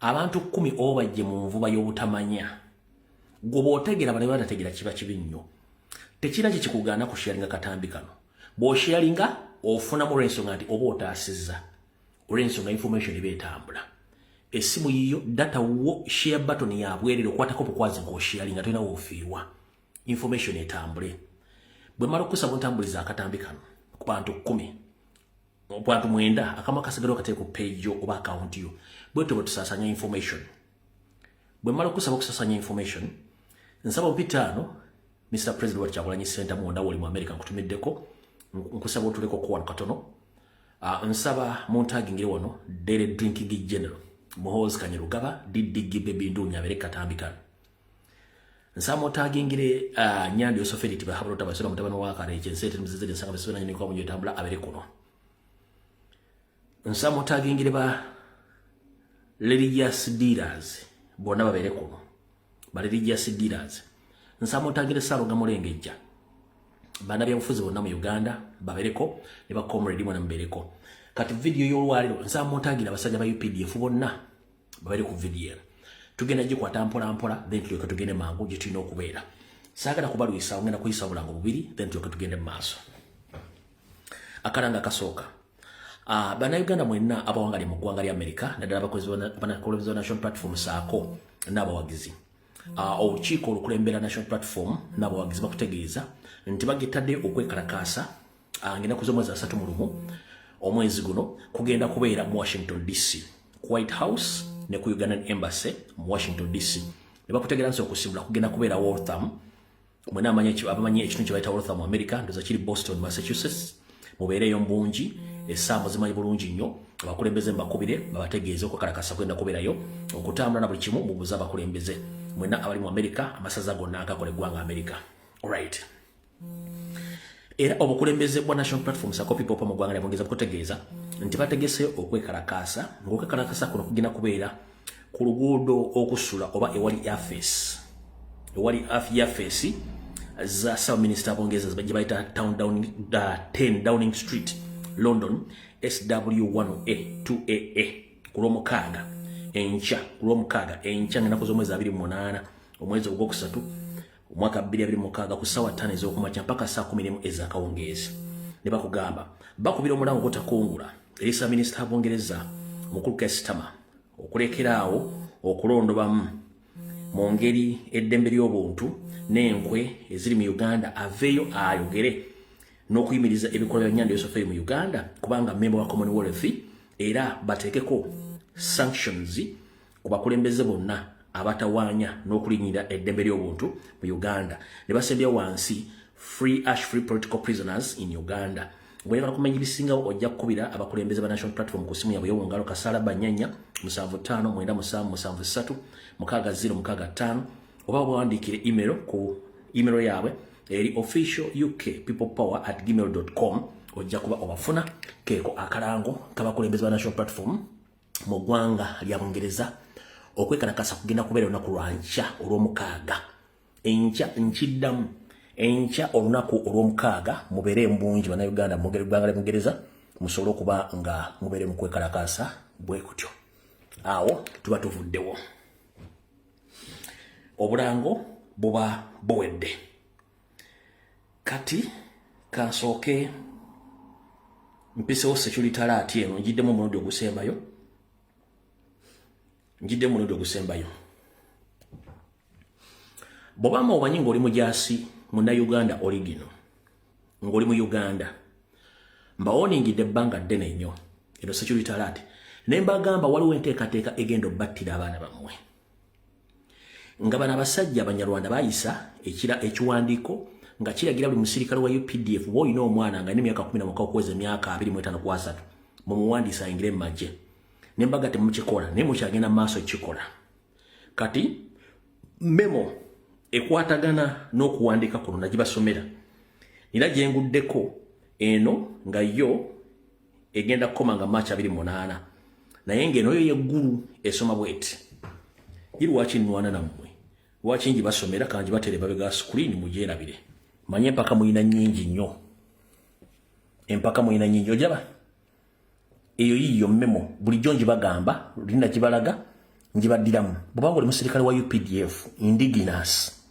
Abantu 10 oba bajje mu nvuba y'obutamanya. Gwe bw'otegeera, bano batategeera, kiba kibi nnyo. Tekirina kikikugaana kusharinga katambi kano. Bw'osharinga ofunamu, olw'ensonga nti oba otaasizza, olw'ensonga information eba etambula. Essimu yiyo, data wo, share button yabwerere, okwatako bukwazi ng'osharinga, tolina woofiirwa, information etambule. Bwe mala okusaba ontambuliza akatambi kano ku bantu 10, bantu 9, akamu akasigalawo kateeke ku page yo oba account yo. Bwetyo bwe tusaasanya information. Bwe mala okusaba okusasanya information, nsaba mpitaano Mr President wa Kyagulanyi Ssentamu, wonna woli mu America, nkutumiddeko, nkusaba otuleko ko wano katono. Nsaba muntagingire wano Daily Drinking General Muhoozi Kainerugaba, DDG Baby Ndunya, abere katambi kano. Nsaba muntagingire Nyandi Yosoferi Tibahabalota Basura, mutabani wa Kareche Nsete Muzizere Nsanga Basura nyini kwa munyo tambula, abere kuno. Nsaba muntagingire ba religious leaders bonna babeere kuno, ba religious leaders. Nsaba muntagire Saloga Mulengejja, bannabyabufuzi bonna mu Uganda babereko, ne ba comrade mwena mubereko. Kati video y'olwaliro, nsaba muntagira abasajja ba UPDF bonna babere ku video eno. Tugenda gikwata mpola mpola, then tulyoke tugende mangu gye tulina okubeera. Saagala kubalwisa, ngenda kuyisa bulango bubiri, then tulyoke tugende mu maaso. Akalanga akasooka: Bannayuganda mwenna abawangali mu ggwanga lya Amerika, naddala abakozi banakulembeze ba National Platform saako n'abawagizi, olukiiko olukulembera National Platform n'abawagizi bakutegeeza nti bagetadde okwekalakaasa ng'ennaku z'omwezi 31 omwezi guno kugenda kubeera mu Washington DC, ku White House ne ku Ugandan Embassy mu Washington DC. Ne bakutegeera nti okusimbula kugenda kubeera Waltham. Mwena abamanyi ekitundu kye bayita Waltham mu America, ndoza kiri Boston, Massachusetts. Mubeereyo mbungi, essaawa muzimanyi bulungi nnyo. Abakulembeze mbakubire babategeeze okwekalakasa kugenda kubeerayo, okutambula na buli kimu mubuuze abakulembeze mwenna abali mu America, amasaza gonna agakola eggwanga America. Alright, era obukulembeze bwa National Platform sako People Power mu ggwanga lya Bungereza bukutegeeza nti bategese okwekalakaasa, ng'okwekalakaasa kuno kugenda kubeera ku luguudo okusula oba ewali office, ewali yafeesi za ssaabaminisita Bungereza gye bayita town down, 10 Downing Street, London, SW1A 2AA, ku Lwomukaaga enkya, ku Lwomukaaga enkya, ng'ennaku z'omwezi 28 omwezi ogwokusatu omwaka 2026, ku ssaawa 5 ez'okumakya mpaka saa 11 ez'akawungeezi. Ne bakugamba bakubira omulango gwotakungula eri ssaabaminisita Bungereza omukulu Keir Starmer okulekeraawo okulondobamu mu ngeri eddembe ly'obuntu n'enkwe eziri mu Uganda, aveeyo ayogere n'okuyimiriza ebikolwa bya Nyanda Yosoferi mu Uganda, kubanga memba wa Commonwealth, era bateekeko sanctions ku bakulembeze bonna abatawaanya n'okulinyira eddembe ly'obuntu mu Uganda. Ne basembya wansi free ash free political prisoners in Uganda. Bweyagala kumanya ebisingawo, ojja kukubira abakulembeze ba National Platform ku simu yabwe y'obungalo 74497736065, oba bawandiikire email ku email yaabwe eri officialukpeoplepower@gmail.com, ojja kuba obafuna. Keeko akalango k'abakulembeze ba National Platform mu ggwanga lya Bungereza. Okwekalakasa kugenda kubeera olunaku lwankya Olwomukaaga, enkya, nkiddamu, enkya olunaku Olwomukaaga. Mubeere mbungi, Bannayuganda mu ggwanga lya Bungereza, musobole okuba nga mubeere mu kwekalakasa bwe kutyo. Awo tuba tuvuddewo, obulango buba buwedde. Kati kansooke mpisewo security alert eno. Njiddemu omulundi ogusembayo, njiddemu omulundi ogusembayo. Bw'obanga omanyi ng'oli mujaasi Munnayuganda oligino ng'oli mu Uganda, mbawoningidde ebbanga ddene nnyo eno security alert, ne mbagamba waliwo enteekateeka egenda obbattira abaana bammwe, nga bano abasajja Abanyarwanda bayisa ekira ekiwandiiko nga kiragira buli musirikale wa UPDF, bw'olina omwana nga alina emyaka 16 okuweza emyaka 25 ku 30, mumuwandiise ayingire mu magye. Ne mbaga temukikola, naye mukyagenda mu maaso kikola. Kati memo ekwatagana n'okuwandiika kuno nagibasomera, nina gyenguddeko eno nga yo egenda kukoma nga March 28, naye ng'eno yo yeggulu esoma bweti. Ye lwaki nnwana nammwe? Lwaki ngibasomera? Kangi batere babega screen mugyerabire. Manye empaka muyina nnyingi nnyo, empaka muyina nnyingi. Ojaba eyo yiyo memo bulijjo ngibagamba, lina gibalaga. Njibaddiramu, bw'obanga oli musirikale wa UPDF indigenous,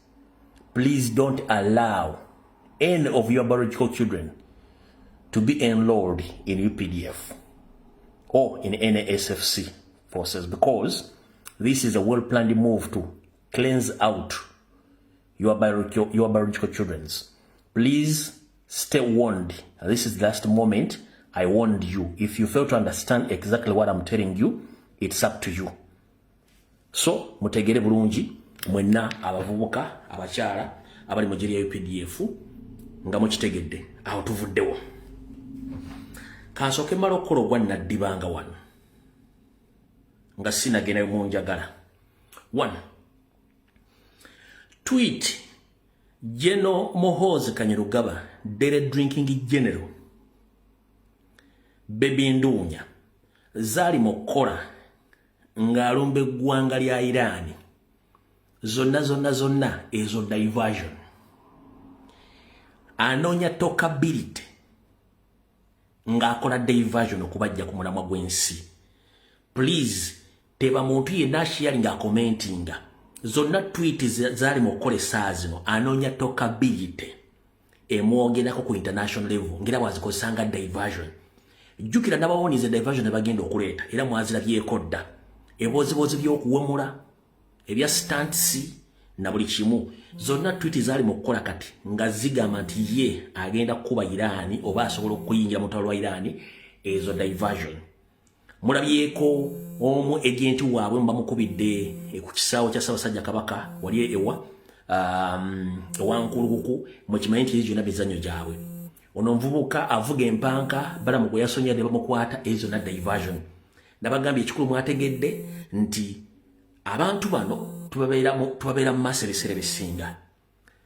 please don't allow any of your biological children to be enrolled in UPDF or in NSFC forces, because this is a well-planned move to cleanse out your biological children. Please stay warned. This is the last moment I warned you. If you fail to understand exactly what I'm telling you, it's up to you. So, mutegere bulungi mwenna abavubuka, abakyala abali mu gye lya UPDF, nga mukitegedde awo tuvuddewo. Kansooke mmala okukola ogwa naddibanga wano nga sinagendayo munjagala. One tweet, General Muhoozi Kainerugaba, daily drinking general, Baby Nduunya zaali mu kukola ng'alumba eggwanga lya Iran, zonna zonna zonna ezo diversion. Anoonya talkability ng'akola diversion okubajja ku mulamwa gw'ensi. Please, teba muntu yenna ashiyali ng'acommentinga zonna tweet zaali mu kukola essaawa zino. Anoonya talkability emwogerako ku international level, ngera bwazikozesanga diversion. Jjukira nabawonize diversion ne bagenda okuleeta, era mwazirabyeko dda, eboozibozi by'okuwemula, ebya stunts na buli kimu. Zonna tweet zaali mu kukola kati nga zigamba nti ye agenda kukuba Iraani oba asobola okuyingira mu lutalo lwa Iraani, ezo diversion. Mulabyeko omu agent waabwe mubamukubidde ku kisaawe kya Ssaabasajja Kabaka wali ewa ewankulukuku. Mukimanyi nti ezo gyonna mizannyo gyabwe. Ono omuvubuka avuga empanka balamu gwe yasonyiwa ne bamukwata, ezo zonna diversion. Nabagambye ekikulu, mwategedde nti abantu bano tubabeera mu maaso ebiseera ebisinga.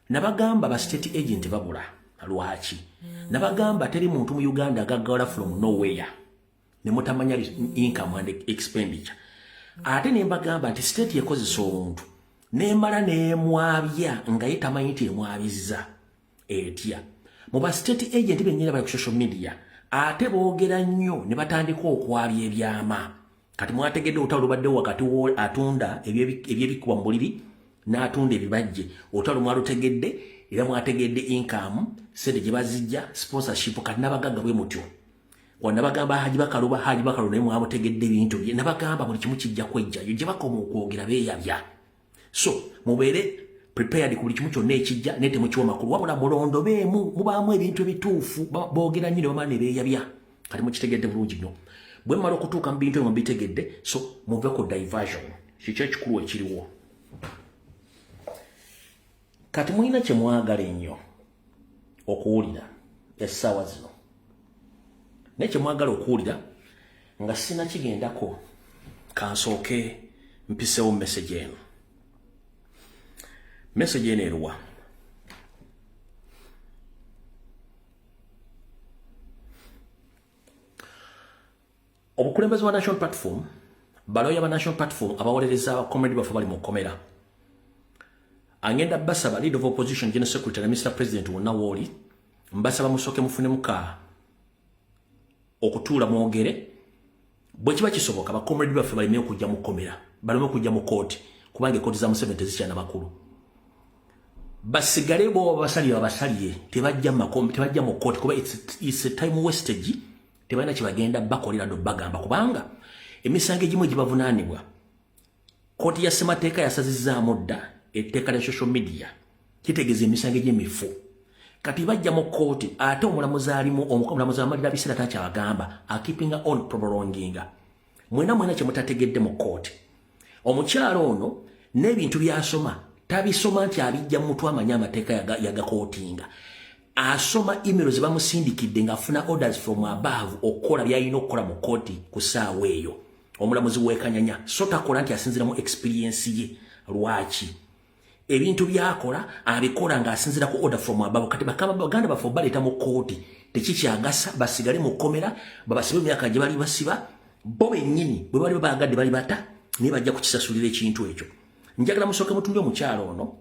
Nabagamba ba state agent babula. Lwaki nabagamba teri muntu mu Uganda agaggawala from nowhere ne mutamanya income and expenditure? Ate ne mbagamba nti state ekozesa omuntu nemala nemwabya nga ye tamanyi nti emwabizza etya. Mu ba state agent bennyini bali ku social media, ate boogera nnyo ne batandika okwabya ebyama. Kati mwategedde olutalo lubaddewo wakati atunda ebyebikubwa mu buliri n'atunda ebibajje. Olutalo mwalutegedde, era mwategedde income, sente gye bazijja, sponsorship. Kati nabagagga bwe mutyo. Wanabagamba Haji Bakaluba, Haji Bakaluba naye mwamutegedde ebintu bye. Nabagamba buli kimu kijja kwejjayo. Gye bakoma okwogera beeyabya. So mubeere prepared ku buli kimu kyonna ekijja, naye temukiwa makulu, wabula mulondobeemu. Mubaamu ebintu ebituufu. Boogera nnyo ne bamala ne beeyabya. Kati mukitegedde bulungi nnyo. Bwe mmala okutuuka mu bintu ebyo mubitegedde, so muve ku diversion. Kikyo ekikulu ekiriwo kati. Mulina kye mwagala ennyo okuwulira essaawa zino, naye kye mwagala okuwulira nga sinakigendako, kansooke mpisewo message eno. Message eno eruwa? Obukulembeze bwa National Platform, baloya ba National Platform abawolereza abacomrade baffe bali mu kkomera, agenda basaba, leader of opposition, general secretary, Mr President, wonna wooli, mbasaba musooke mufunemuka okutuula mwogere. Bwe kiba kisoboka, bacomrade baffe baleme okujja mu kkomera, baleme okujja mu kooti, kubanga ekooti za Museveni tezikyana makulu. Basigale bo basalye, babasalye, tebajja mu kooti, kuba it's a time wastage. Tebalina kyebagenda bakolera no bagamba, kubanga emisango egimu egibavunaanibwa, kooti ya ssemateeka yasazizzaamu dda etteeka lya social media, kitegeeza emisango egy'emifu. Kati bajja mu kooti, ate omulamuzi alimu, omulamuzi amalira biseera takyabagamba, akeepinga on prolonginga. Mwena mwena kyemutategedde mu kooti, omukyalo ono n'ebintu byasoma tabisoma nti abijja mu mutwe amanyi amateeka yagakootinga. Asoma email ze bamusindikidde ng'afuna orders from above okukola byalina okukola mu kooti ku ssaawa eyo. Omulamuzi weekanyanya, so takola nti asinzira mu experience ye. Lwaki ebintu byakola abikola ng'asinzira ku order from above? Kati bakama baganda baffe baleeta mu kooti tekikyagasa, basigale mu kkomera, babasibe emyaka gye bali basiba bo bennyini. Bwe bali babagadde bali bata, naye bajja kukisasulira ekintu ekyo. Njagala musooke mutunde omukyalo ono,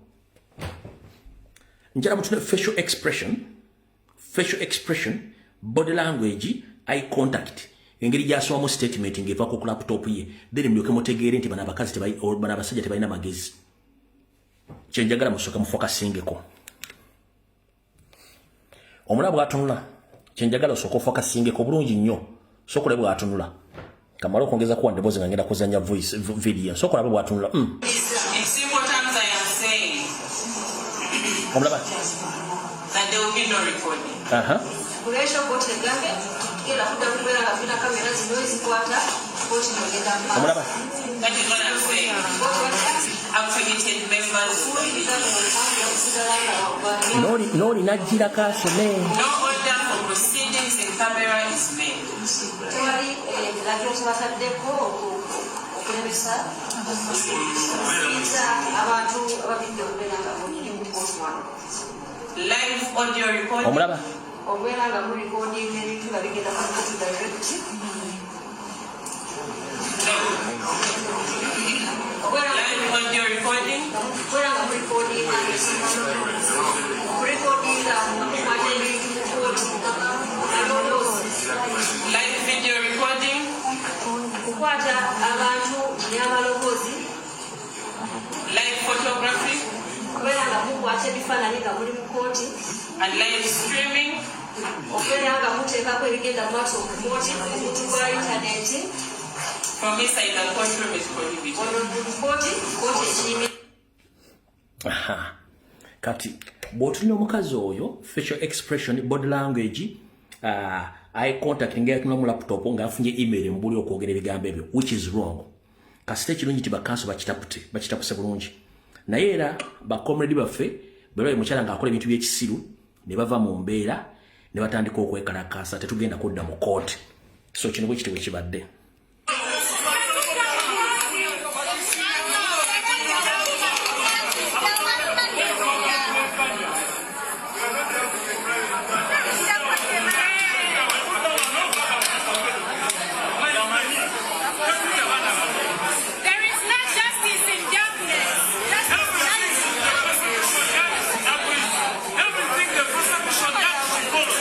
njagala mutunde facial expression, facial expression, body language, eye contact. Engeri gy'asomamu statement ng'eva ku laptop ye, then mulyoke mutegeere nti bano abakazi, bano abasajja tebalina magezi. Kyenjagala musooke mufocusingeko. Omulaba bw'atunula. Kyenjagala osooke ofocusingeko bulungi nnyo. Sooka olabe bw'atunula. Kamala okwongeza kuwa ddoboozi nga ngenda kuzanya voice video. Sooka olabe bw'atunula. In simple terms, I am saying Omulaba. that there will be no recording. Kulwekyo kooti egambye tugenda kudda kubeera nga tulina kamera zino ezikwata kooti ng'egenda mu maaso. Omulaba. That is what I'm saying. Accredited members of the Okuwuliriza kuno okusigala nga N'oli n'agirako asome. No order for proceedings in camera is made. Tewali kiragiro kyebataddeko okulemesa okusinza abantu ababidde okubeera nga muli mu kooti wano. Live audio recording. Omulaba. Okubeera nga mu recording ebintu nga bigenda ku kooti direct. No. Okubeera nga Live audio recording. Okubeera nga murecordinga mukwata ebintu mu kooti amaloboozi. Live video recording. Kukwata abantu n'amaloboozi. Live photography. Okubeera nga mukwata ebifaananyi nga muli mu kooti. And live streaming. Okubeera nga muteekako ebigenda mu maaso ku kooti ku mukutu gwa intaneti. From inside the courtroom is prohibited. Ono mu kooti, kooti ekiyimi. Aha. Kati bw'otunula omukazi oyo, facial expression, body language, eye contact, nga yatunula mu laptop ng'afunye email emubuli okwogera ebigambo ebyo, which is wrong. Kasita ekirungi ti bakanso bakitapute, bakitapuse bulungi. Naye era bacomrade baffe bwe bali mukyala ng'akola ebintu by'ekisiru ne bava mu mbeera ne batandika okwekalakaasa, tetugenda kudda mu kooti. So kino bwe kiti bwe kibadde. There is no justice in darkness. Justice in darkness. Everything the prosecution does, she follows.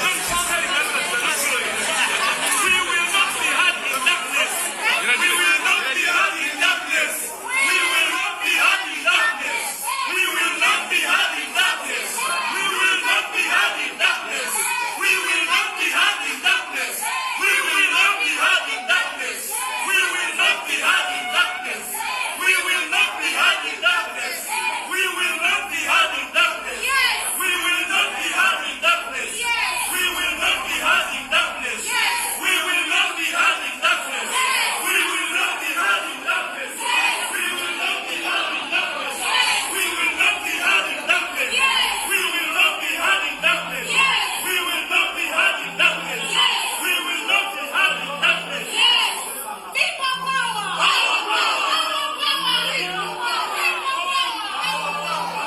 Don't tell us that we will not be heard in darkness. We will not be heard in darkness. We will not be heard in darkness. We will not be heard in darkness. We will not be heard in darkness. We will not be heard in darkness. We will not be heard in darkness. We will not be heard in darkness. We will not be heard in darkness. We will not be heard in darkness. Yes. We will not be heard in darkness. Yes. We will not be heard in darkness. Yes. We will not be heard in darkness. Yes. We will not be heard in darkness. Yes. We will not be heard in darkness. Yes. We will not be heard in darkness. Yes. We will not be heard in darkness. Yes. We will not be heard in darkness. Yes. We will not be heard in darkness. Yes. People power. Power power. Power power. People power. Power power.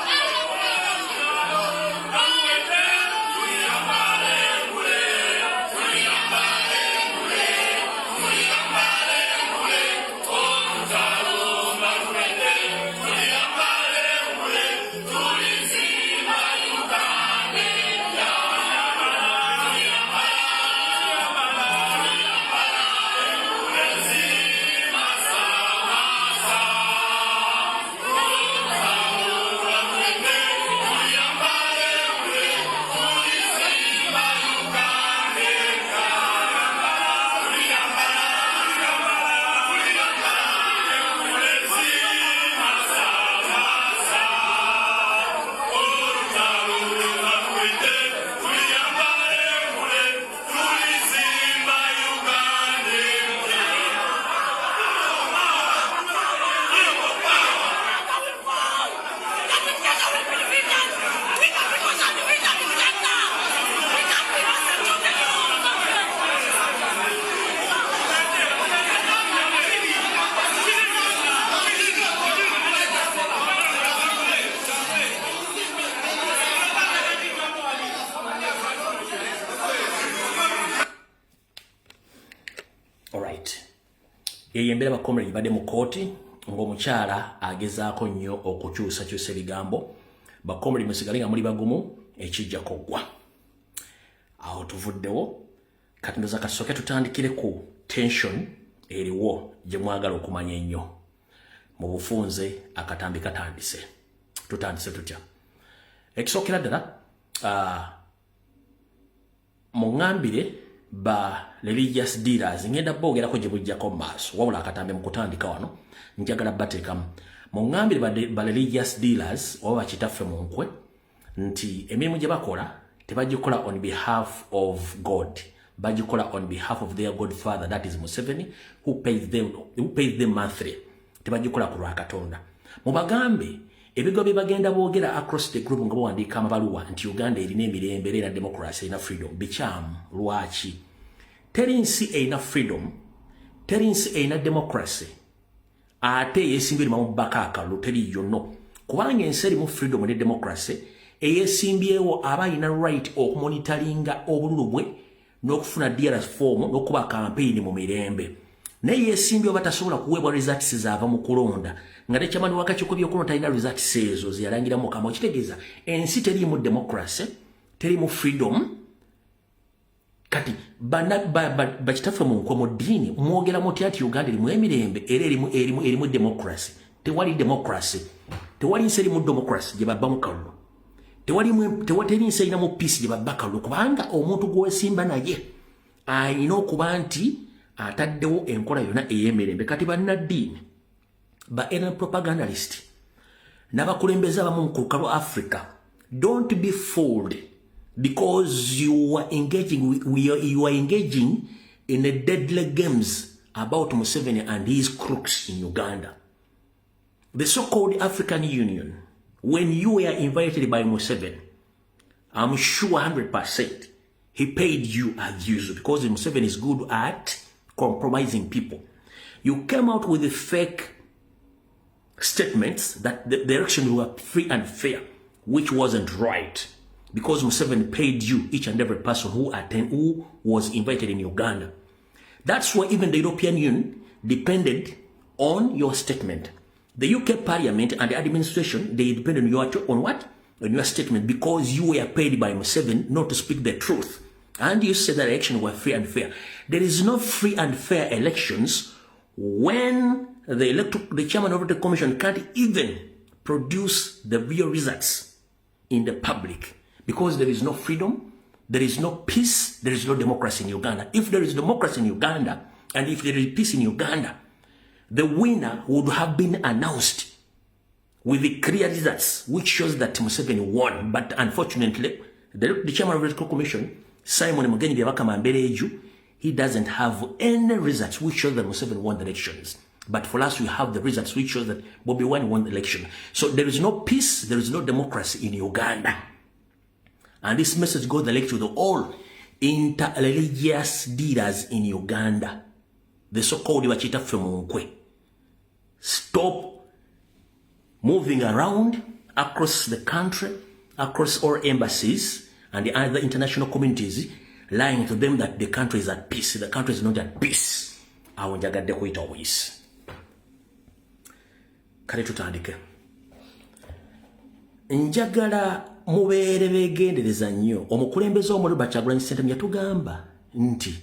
Alright, eyo embeera bacomrade badde mu kooti ng'omukyala agezaako nnyo okukyusakyusa ebigambo. Bacomrade, musigale nga muli bagumu, ekijja kuggwa. Awo tuvuddewo. Kati ndoza kasooke tutandikire ku tension eriwo gye mwagala okumanya ennyo. Mu bufunze, akatambi katandise. Tutandise tutya? Ekisookera ddala, muŋŋambire ba religious dealers, ngenda boogerako gye bujjako mu maaso, wabula akatambi mu kutandika wano njagala bateekamu. Muŋŋambire ba religious dealers oba bakitaffe mu nkwe nti emirimu gye bakola tebagikola on behalf of God, bagikola on behalf of their godfather, that is Museveni, who pays them monthly. Tebagikola ku lwa Katonda. Mubagambe ebigo bye bagenda boogera across the group nga bawandiika amabaluwa nti Uganda erina emirembe, erina democracy, erina freedom, bikyamu. Lwaki? Teri nsi erina freedom, teri nsi erina democracy ate yeesimbye erimamu bbaka akalulu. Teri yonno, kubanga ensi erimu freedom ne democracy, eyesimbyewo aba alina right okumonitoringa obululu bwe n'okufuna DRS form n'okuba campaign mu mirembe. Naye yesimbyewo batasobola kuweebwa results zaava mu kulonda, nga ne chairman w'akakiiko by'okulonda talina results ezo zeyalangira mukama. Okitegeeza ensi teriimu democracy, teriimu freedom. Kati bakitaffe mu nkwe mu ddiini, mwogera mutya nti Uganda erimu emirembe era erimu democracy? Tewali democracy, tewali nsi erimu democracy gye babba mu kalulu. Tewali nsi erinamu peace gye babba kalulu, kubanga omuntu gwewesimba naye ayina okuba nti ataddewo enkola yonna ey'emirembe. Kati bannaddiini ba NRM propagandalist n'abakulembeze abamu ku lukalu Africa, don't be fooled, because you are engaging in a deadly games about Museveni and his crooks in Uganda. The so-called African Union, when you were invited by Museveni, I'm sure 100% he paid you as usual, because Museveni is good at compromising people. You came out with the fake statements that the elections were free and fair, which wasn't right, because Museveni paid you, each and every person who was invited in Uganda. That's why even the European Union depended on your statement. The UK Parliament and the administration, they depend on what? On your statement, because you were paid by Museveni not to speak the truth. And you said that elections were free and fair. There is no free and fair elections when the chairman of the commission can't even produce the real results in the public, because there is no freedom, there is no peace, there is no democracy in Uganda. If there is democracy in Uganda, and if there is peace in Uganda, the winner would have been announced with the clear results, which shows that Museveni won. But unfortunately, the chairman of the Electoral Commission, Simon Mugenyi Byabakama Mbereju, he doesn't have any results which shows that Museveni won the elections. But for us, we have the results which shows that Bobi Wine won the election. So there is no peace, there is no democracy in Uganda. And this message goes directly to all inter-religious leaders in Uganda, the so-called bakitaffe mu nkwe. Stop moving around across the country, across all embassies and the other international communities, lying to them that the country is at peace. The country is not at peace. Awo njagadde kuyita obuyisi. Kale tutandike. Njagala mubeere beegendereza nnyo. Omukulembeze omuli Kyagulanyi Ssentamu yatugamba nti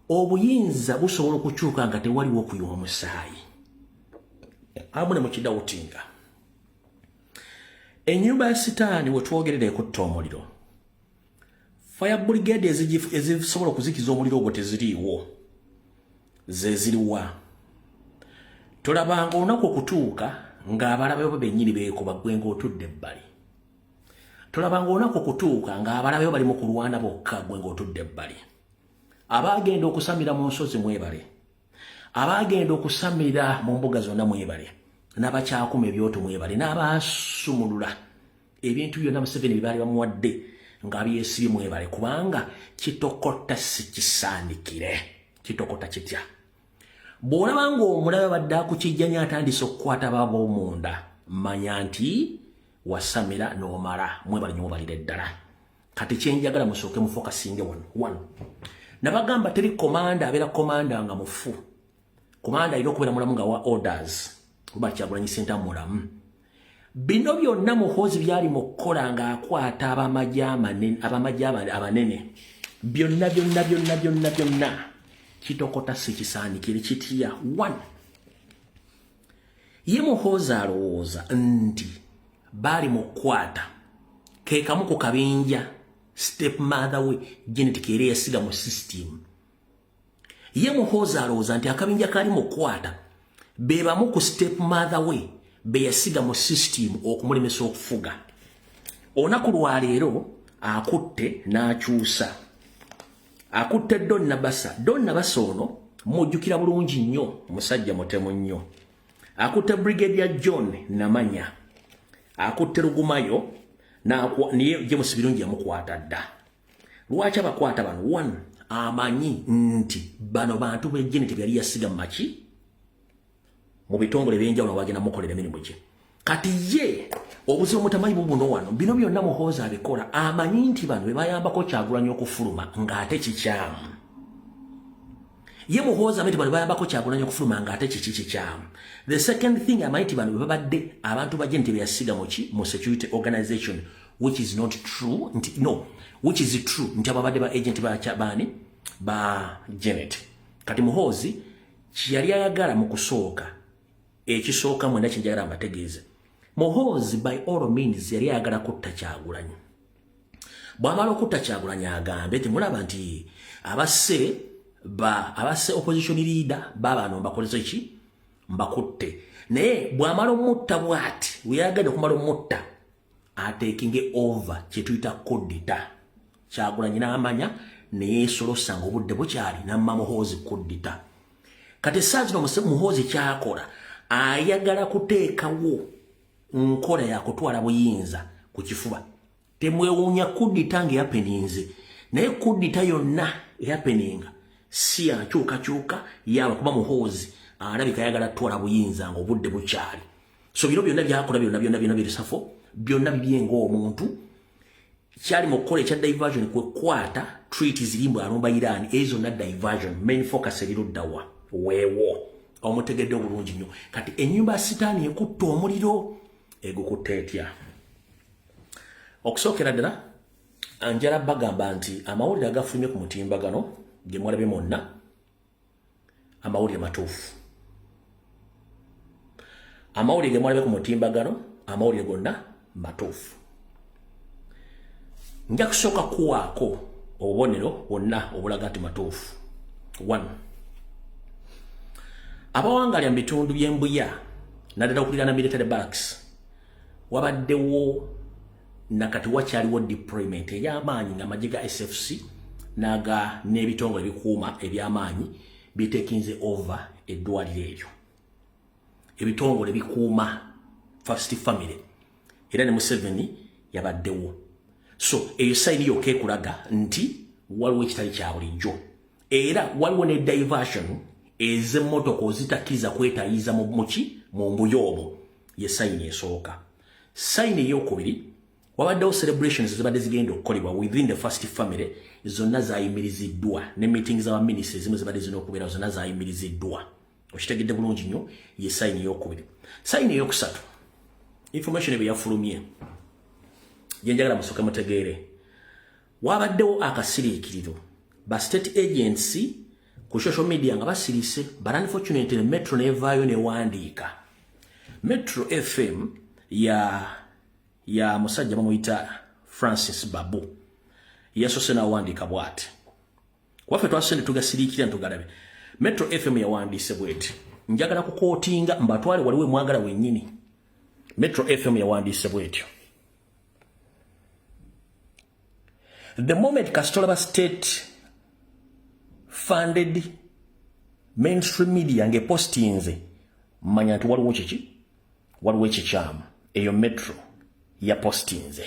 obuyinza busobola okukyuka nga tewaliwo okuyiwa omusaayi. Amu ne mukidoubtinga, ennyumba ya Sitaani we twogerera ekutta omuliro, fire brigade ezisobola okuzikiza omuliro ogwo teziriiwo, ze ziriwa? Tolabanga olunaku okutuuka ng'abalabe bo bennyini beekuba, ggwe ng'otudde ebbali. Tolabanga olunaku okutuuka ng'abalabe bo bali mu kulwana bokka, ggwe ng'otudde ebbali. Abaagenda okusamira mu nsozi mwebale, abaagenda okusamira mu mbuga zonna mwebale, n'abakyakuma ebyoto mwebale, n'abaasumulula ebintu byonna Museveni bye baali bamuwadde nga byesibye mwebale, kubanga kitokota si kisaanikire. Kitokota kitya? Bw'olaba ng'omulabe badde akukijjanya atandise okukwata bab'omunda, manya nti wasamira n'omala. Mwebale nyo, mubalire ddala. Kati kyenjagala musooke mufocusinge wano. One, nabagamba teri commander abeera commander nga mufu. Commander alina okubeera mulamu nga wa orders. Oba Kyagulanyi Ssentamu mulamu. Bino byonna Muhoozi byali mu kukola ng'akwata abamagye abanene. Byonna byonna byonna byonna byonna kitokota si kisaanikire kitya. One, ye Muhoozi alowooza nti baali mu kukwata ke kamu ku kabinja step mother we Janet Kere yasiga mu system. Ye Muhoozi alowooza nti akabinja kali mu kukwata be bamu ku step mother we be yasiga mu system okumulemesa okufuga. Olunaku lwaleero akutte n'akyusa, akutte Don Nabasa. Don Nabasa ono mujjukira bulungi nnyo, musajja mutemu nnyo. Akutte Brigadier John Namanya, akutte Rugumayo, niye James Birungi yamukwata dda. Lwaki abakwata bano? One, amanyi nti bano bantu be Janet yali yasiga maki mu bitongole ebyenjawulo bagenda mukolera emirimu gye. Kati ye obuzibu mutamanyi bubuno wano, bino byonna Muhoozi abikola amanyi nti bano be bayambako Kyagulanyi okufuluma ng'ate kikyamu. Ye Muhoozi amanyi nti bano bayambako Kyagulanyi okufuluma ng'ate kiki kikyamu. The second thing, amanyi nti bano be babadde abantu ba Janet be yasiga muki mu security organization, which is not true, nti no, which is true, nti ababadde ba agent ba baani ba Janet. Kati Muhoozi kyeyali ayagala mu kusooka, ekisooka mwena kyenjagala mbategeeze, Muhoozi by all means yali ayagala kutta Kyagulanyi. Bw'amala okutta Kyagulanyi agambe timulaba nti abasse ba abasse opposition leader babano mbakoleze ki, mbakutte. Naye bw'amala omutta bw'ati, weyagadde okumala omutta atakinge over, kyetuyita coup d'état. Kyagulanyi n'amanya neyeesolosa ng'obudde bukyali, namma Muhoozi coup d'état. Kati essaawa zino Muhoozi kyakola, ayagala kuteekawo nkola yakutwala buyinza ku kifuba. Temwewuunya coup d'état ng'eyahappeninze, naye coup d'état yonna eyahappeninga si yankyukakyuka yaba kuba Muhoozi alabika ayagala tutwala buyinza ng'obudde bukyali. So bino byonna byakola, byonna byonna byonna birisafo, byonna bibye ng'omuntu kyali mu kukola ekya diversion, kwekwata treaty zirimbwe alumba Iran, ezo zonna diversion. Main focus eri luddawa? Weewo omutegedde obulungi nnyo. Kati ennyumba ya Sitaani ekutta omuliro egukutta etya? Okusookera ddala njala bagamba nti amawulire agafulumye ku mutimbagano ge mwalabye mwonna, amawulire matuufu. Amawulire ge mwalabye ku mutimbagano, amawulire gonna matuufu. Nja kusooka kuwaako obubonero bwonna obulaga nti matuufu. One, abawangalya mu bitundu by'Embuya, naddala okuliraana military barracks, wabaddewo nakati wakyaliwo deployment ey'amaanyi ng'amagye ga SFC n'aga n'ebitongole ebikuuma eby'amaanyi bitakinze over eddwaliro eryo, ebitongole bikuuma First Family, era ne Museveni yabaddewo. So eyo sign yokka ekulaga nti waliwo ekitali kya bulijjo. Era waliwo ne diversion ez'emmotoka ozitakkiriza kwetayiza mu muki mu Mbuya omwo. Ye sign esooka. Sign eyokubiri, wabaddewo celebrations zibadde zigenda okukolebwa within the First Family, zonna zayimiriziddwa, ne meetings z'abaminisita ezimu zibadde zirina okubeera zonna zayimiriziddwa. Okitegedde bulungi nnyo? Ye sign eyokubiri. Sign eyokusatu, information ebye yafulumye gyenjagala musooke mutegeere, wabaddewo akasiriikiriro ba state agency ku social media nga basirise, but unfortunately Metro nevaayo newandiika. Metro FM ya musajja bamuyita Francis Babu yasose nawandiika bw'ati. Waffe twasose ne tugasiriikira ntugalabe. Metro FM yawandiise bweti, njagala kuquotinga mbatwale waliwo emwagala wennyini. Metro FM yawandiise bwetyo: "The moment kasitolaba state funded mainstream media ng'epostinze, manya nti waliwo kiki, waliwo ekikyamu." Eyo Metro yapostinze.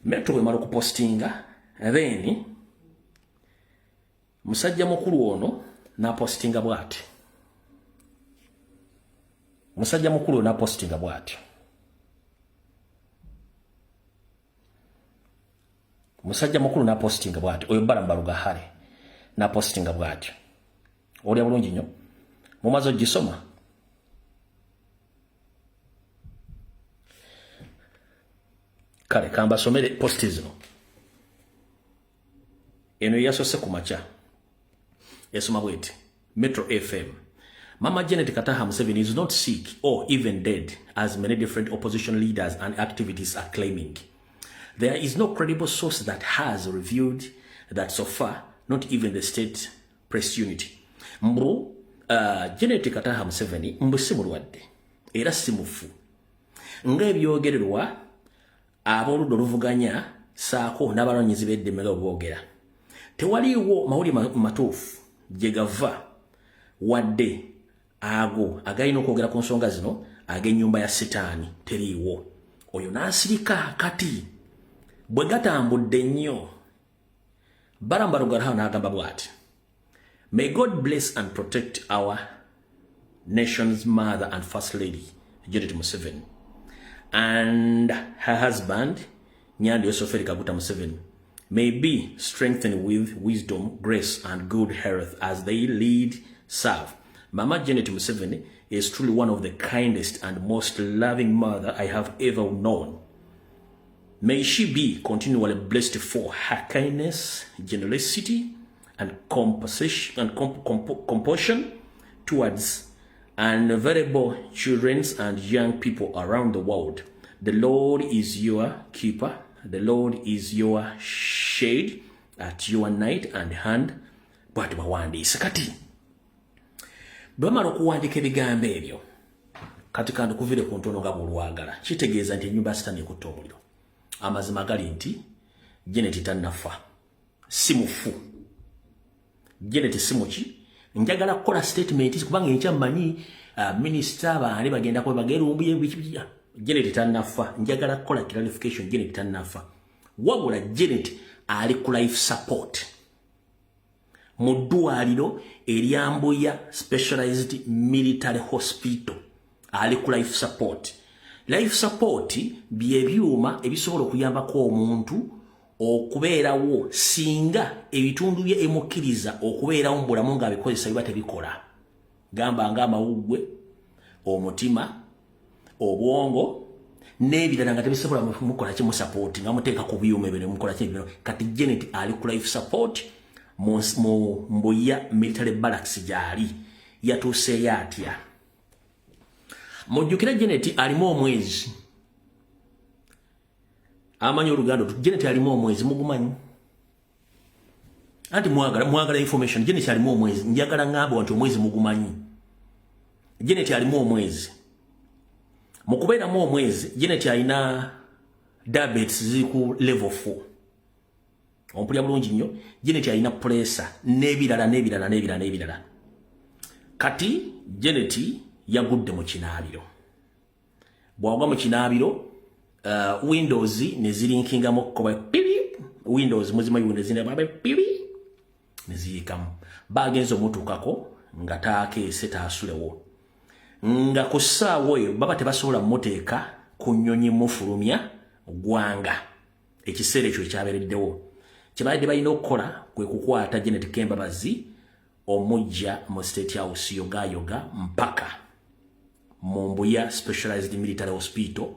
Metro bwemala okupostinga, then musajja mukulu ono n'apostinga bw'ati. Musajja mukulu ono n'apostinga bw'ati. Musajja mukulu n'apostinga bw'ati. Oyo Balaam Barugahare n'apostinga bw'ati. Olya bulungi nnyo, mumaze ogisoma. Kale kambasomere post zino. Eno yasoose ku makya esoma bweti: Metro FM, "Mama Janet Kataha Museveni is not sick or even dead, as many different opposition leaders and activists are claiming. There is no credible source that has reviewed that so far, not even the state press unit." Mbu Janet Kataha Museveni mbu si mulwadde era si mufu ng'ebyogererwa ab'oludda oluvuganya saako n'abalwanyizi b'eddembe nga bwe boogera. Tewaliiwo mawulire matuufu gye gava, wadde ago agalina okwogera ku nsonga zino ag'ennyumba ya Sitaani teriiwo. Oyo n'asirika. Kati bwe gatambudde nnyo, Balaam Barugahara n'agamba bw'ati: "May God bless and protect our nation's mother and first lady, Janet Museveni, and her husband, Nyanda Yoseferi Kaguta Museveni. May be strengthened with wisdom, grace, and good health as they lead, serve. Mama Janet Museveni is truly one of the kindest and most loving mother I have ever known. May she be continually blessed for her kindness, generosity, and compassion and compassion towards and vulnerable children and young people around the world. The Lord is your keeper. The Lord is your shade at your right and hand." Bwati bawandiise. Kati bwe bamala okuwandiika ebigambo ebyo, kati kandikuvire ku ntono nga bwolwagala, kitegeeza nti ennyumba ya Sitaani ekutta omuliro. Amazima gali nti Janet tannafa, si mufu. Janet si muki. Njagala kukola statement kubanga enkya mmanyi minisita baani bagenda kuba bagerumbuye. Janet tannafa. Njagala kukola clarification. Janet tannafa, wabula Janet ali ku life support mu ddwaliro erya Mbuya Specialized Military Hospital. Ali ku life support. Life support byebyuma ebisobola okuyambako omuntu okubeerawo singa ebitundu bye emukkiriza okubeerawo mu bulamu ng'abikozesa biba tebikola, gamba ng'amawuggwe, omutima, obwongo n'ebirala, nga tebisobola mukola kimu support, nga muteeka ku byuma ebyo ne mukola kino. Kati Janet ali ku life support mu Mbuya Military Barracks gyali. Yatuuseeyo atya? Mujjukira Janet alimu omwezi. Amanyi oluganda, Janet alimu omwezi mugumanyi? Anti mwagala information. Janet alimu omwezi. Njagala ŋŋambe nti omwezi mugumanyi. Janet alimu omwezi. Mu kubeeramu omwezi, Janet alina diabetes, ziri ku level 4. Ompulya bulungi nnyo? Janet alina pressure n'ebirala n'ebirala n'ebirala n'ebirala. Kati Janet yagudde mu kinaabiro. Bw'agwa mu kinaabiro, windows ne zirinkingamu kuba pibi. Windows muzima, windows ne pibi ne ziyiikamu. Bagenze omutuukako nga taakeese, taasulewo, nga ku ssaawa eyo baba tebasobola muteeka ku nnyonyi mufulumya ggwanga. Ekiseera ekyo ekyabeereddewo, kye balina okukola kwe kukwata Janet Kembabazi omujja mu State House yogayoga mpaka mu Mbuya Specialized Military Hospital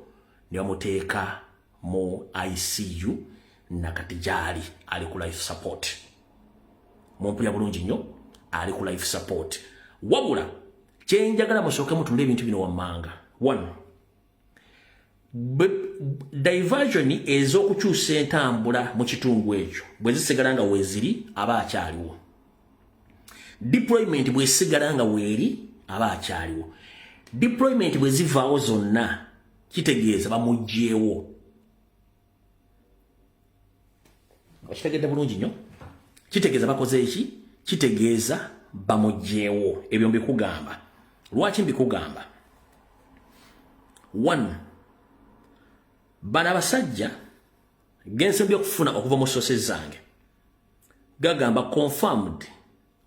ne bamuteeka mu ICU. Nakati gyali, ali ku life support. Mumpulya bulungi nnyo? Ali ku life support. Wabula kyenjagala musooke mutunde ebintu bino wammanga: one, diversion ez'okukyusa entambula mu kitundu ekyo bwe zisigala nga weeziri, aba akyaliwo. Deployment bwesigala nga weeri, aba akyaliwo. Deployment bwe zivaawo zonna, kitegeeza bamuggyeewo. Okitegedde bulungi nnyo? Kitegeeza bakoze eki? Kitegeeza bamuggyeewo. Ebyo mbikugamba lwaki? Mbikugamba, one, bano abasajja gensembye okufuna okuva mu sources zange gagamba, "Confirmed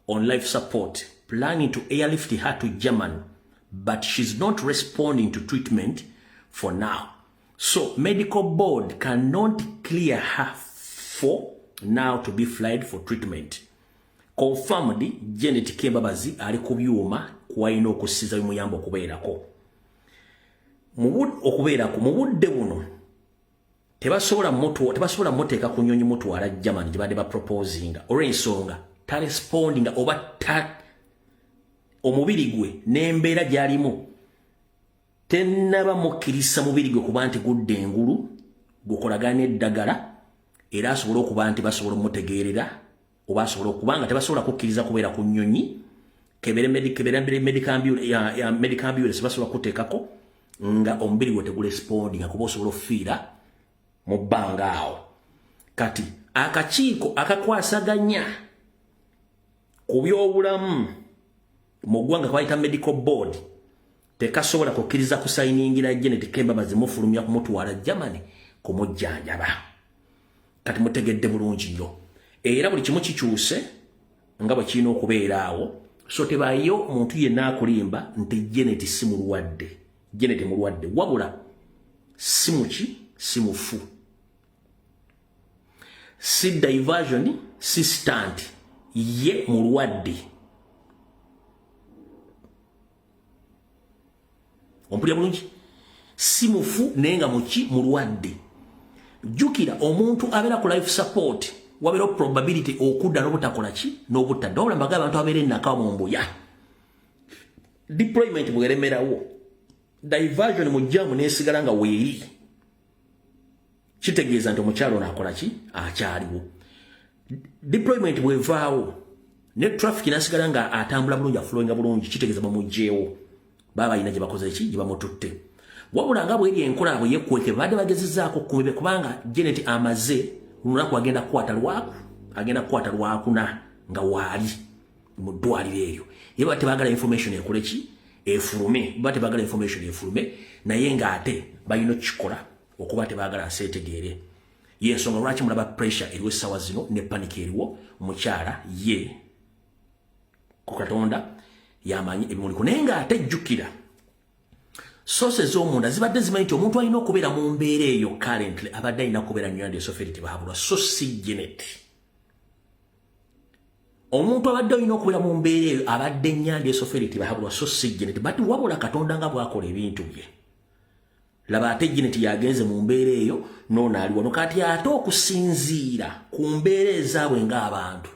on life support, planning to airlift her to Germany, but she's not responding to treatment for now, so medical board cannot clear her for now to be flied for treatment." Confirmed, Janet Kembabazi ali ku byuma kwalina okussiza bimuyamba okubeerako mu budde buno. Tebasobola muteeka ku nyonyi mutwala Germany gye badde baproposinga, olw'ensonga tarespondinga oba ta omubiri gwe n'embeera gy'alimu tennaba mukkirisa mubiri gwe kuba nti gudda engulu gukolagana n'eddagala, era asobole okuba nti basobola omutegeerera oba asobola okuba nga tebasobola kukkiriza kubeera ku nnyonyi kebere medical ambulance basobola kuteekako nga omubiri gwe tegurespondinga, kuba osobola okufiira mu bbanga awo. Kati akakiiko akakwasaganya ku byobulamu mu ggwanga kabayita medical board tekasobola kukkiriza kusayiningira Janet Kembabazi mufulumya kumutwala Germany kumujjanjaba. Kati mutegedde bulungi nnyo, era buli kimu kikyuse nga bwe kirina okubeera awo. So tebayo muntu yenna akulimba nti Janet si mulwadde. Janet mulwadde, wabula si muki, si mufu, si diversion, si stunt, ye mulwadde. Ompulira bulungi? Si mufu, naye nga muki? Mulwadde. Jjukira, omuntu abeera ku life support wabeera probability okudda n'obutakola ki, n'obutadda. Wabula mbaga abantu abeera enakawa mu mbuya, deployment bweremerawo, diversion mu jam nesigala nga weeri, kitegeeza nti omukyalo ono akola ki? Akyaliwo. Deployment bwevaawo ne traffic nasigala nga atambula bulungi, aflowinga bulungi, kitegeeza bamugjeewo, baba balina gye bakoze ki, gye bamututte. Wabula nga bweri enkola abo yekweke badde bagezezaako kumibe, kubanga Janet amaze lunaku agenda kukwata lwaku, agenda kukwata lwakuna nga waali mu ddwaliro eryo. Ye ba tebagala information ekole ki? Efulume. Ba tebagala information efulume, naye ng'ate balina okukikola okuba tebagala nsi etegeere. Yensonga lwaki mulaba pressure eriwo essaawa zino ne panic eriwo. Mukyala ye ku Katonda yamanyi ebimuliko, naye ng'ate jjukira sources ez'omunda zibadde zimanyi nti omuntu alina okubeera mu mbeera eyo currently abadde alina kubeera Nywandi Soferi Tibahabulwa, so si Janet. Omuntu abadde olina okubeera mu mbeera eyo abadde Nyandi Soferi Tibahabulwa, so si Janet. But wabula Katonda nga bw'akola ebintu bye, laba ate Janet yagenze mu mbeera eyo, noono ali wano kati. Ate okusinziira ku mbeera ezaabwe ng'abantu,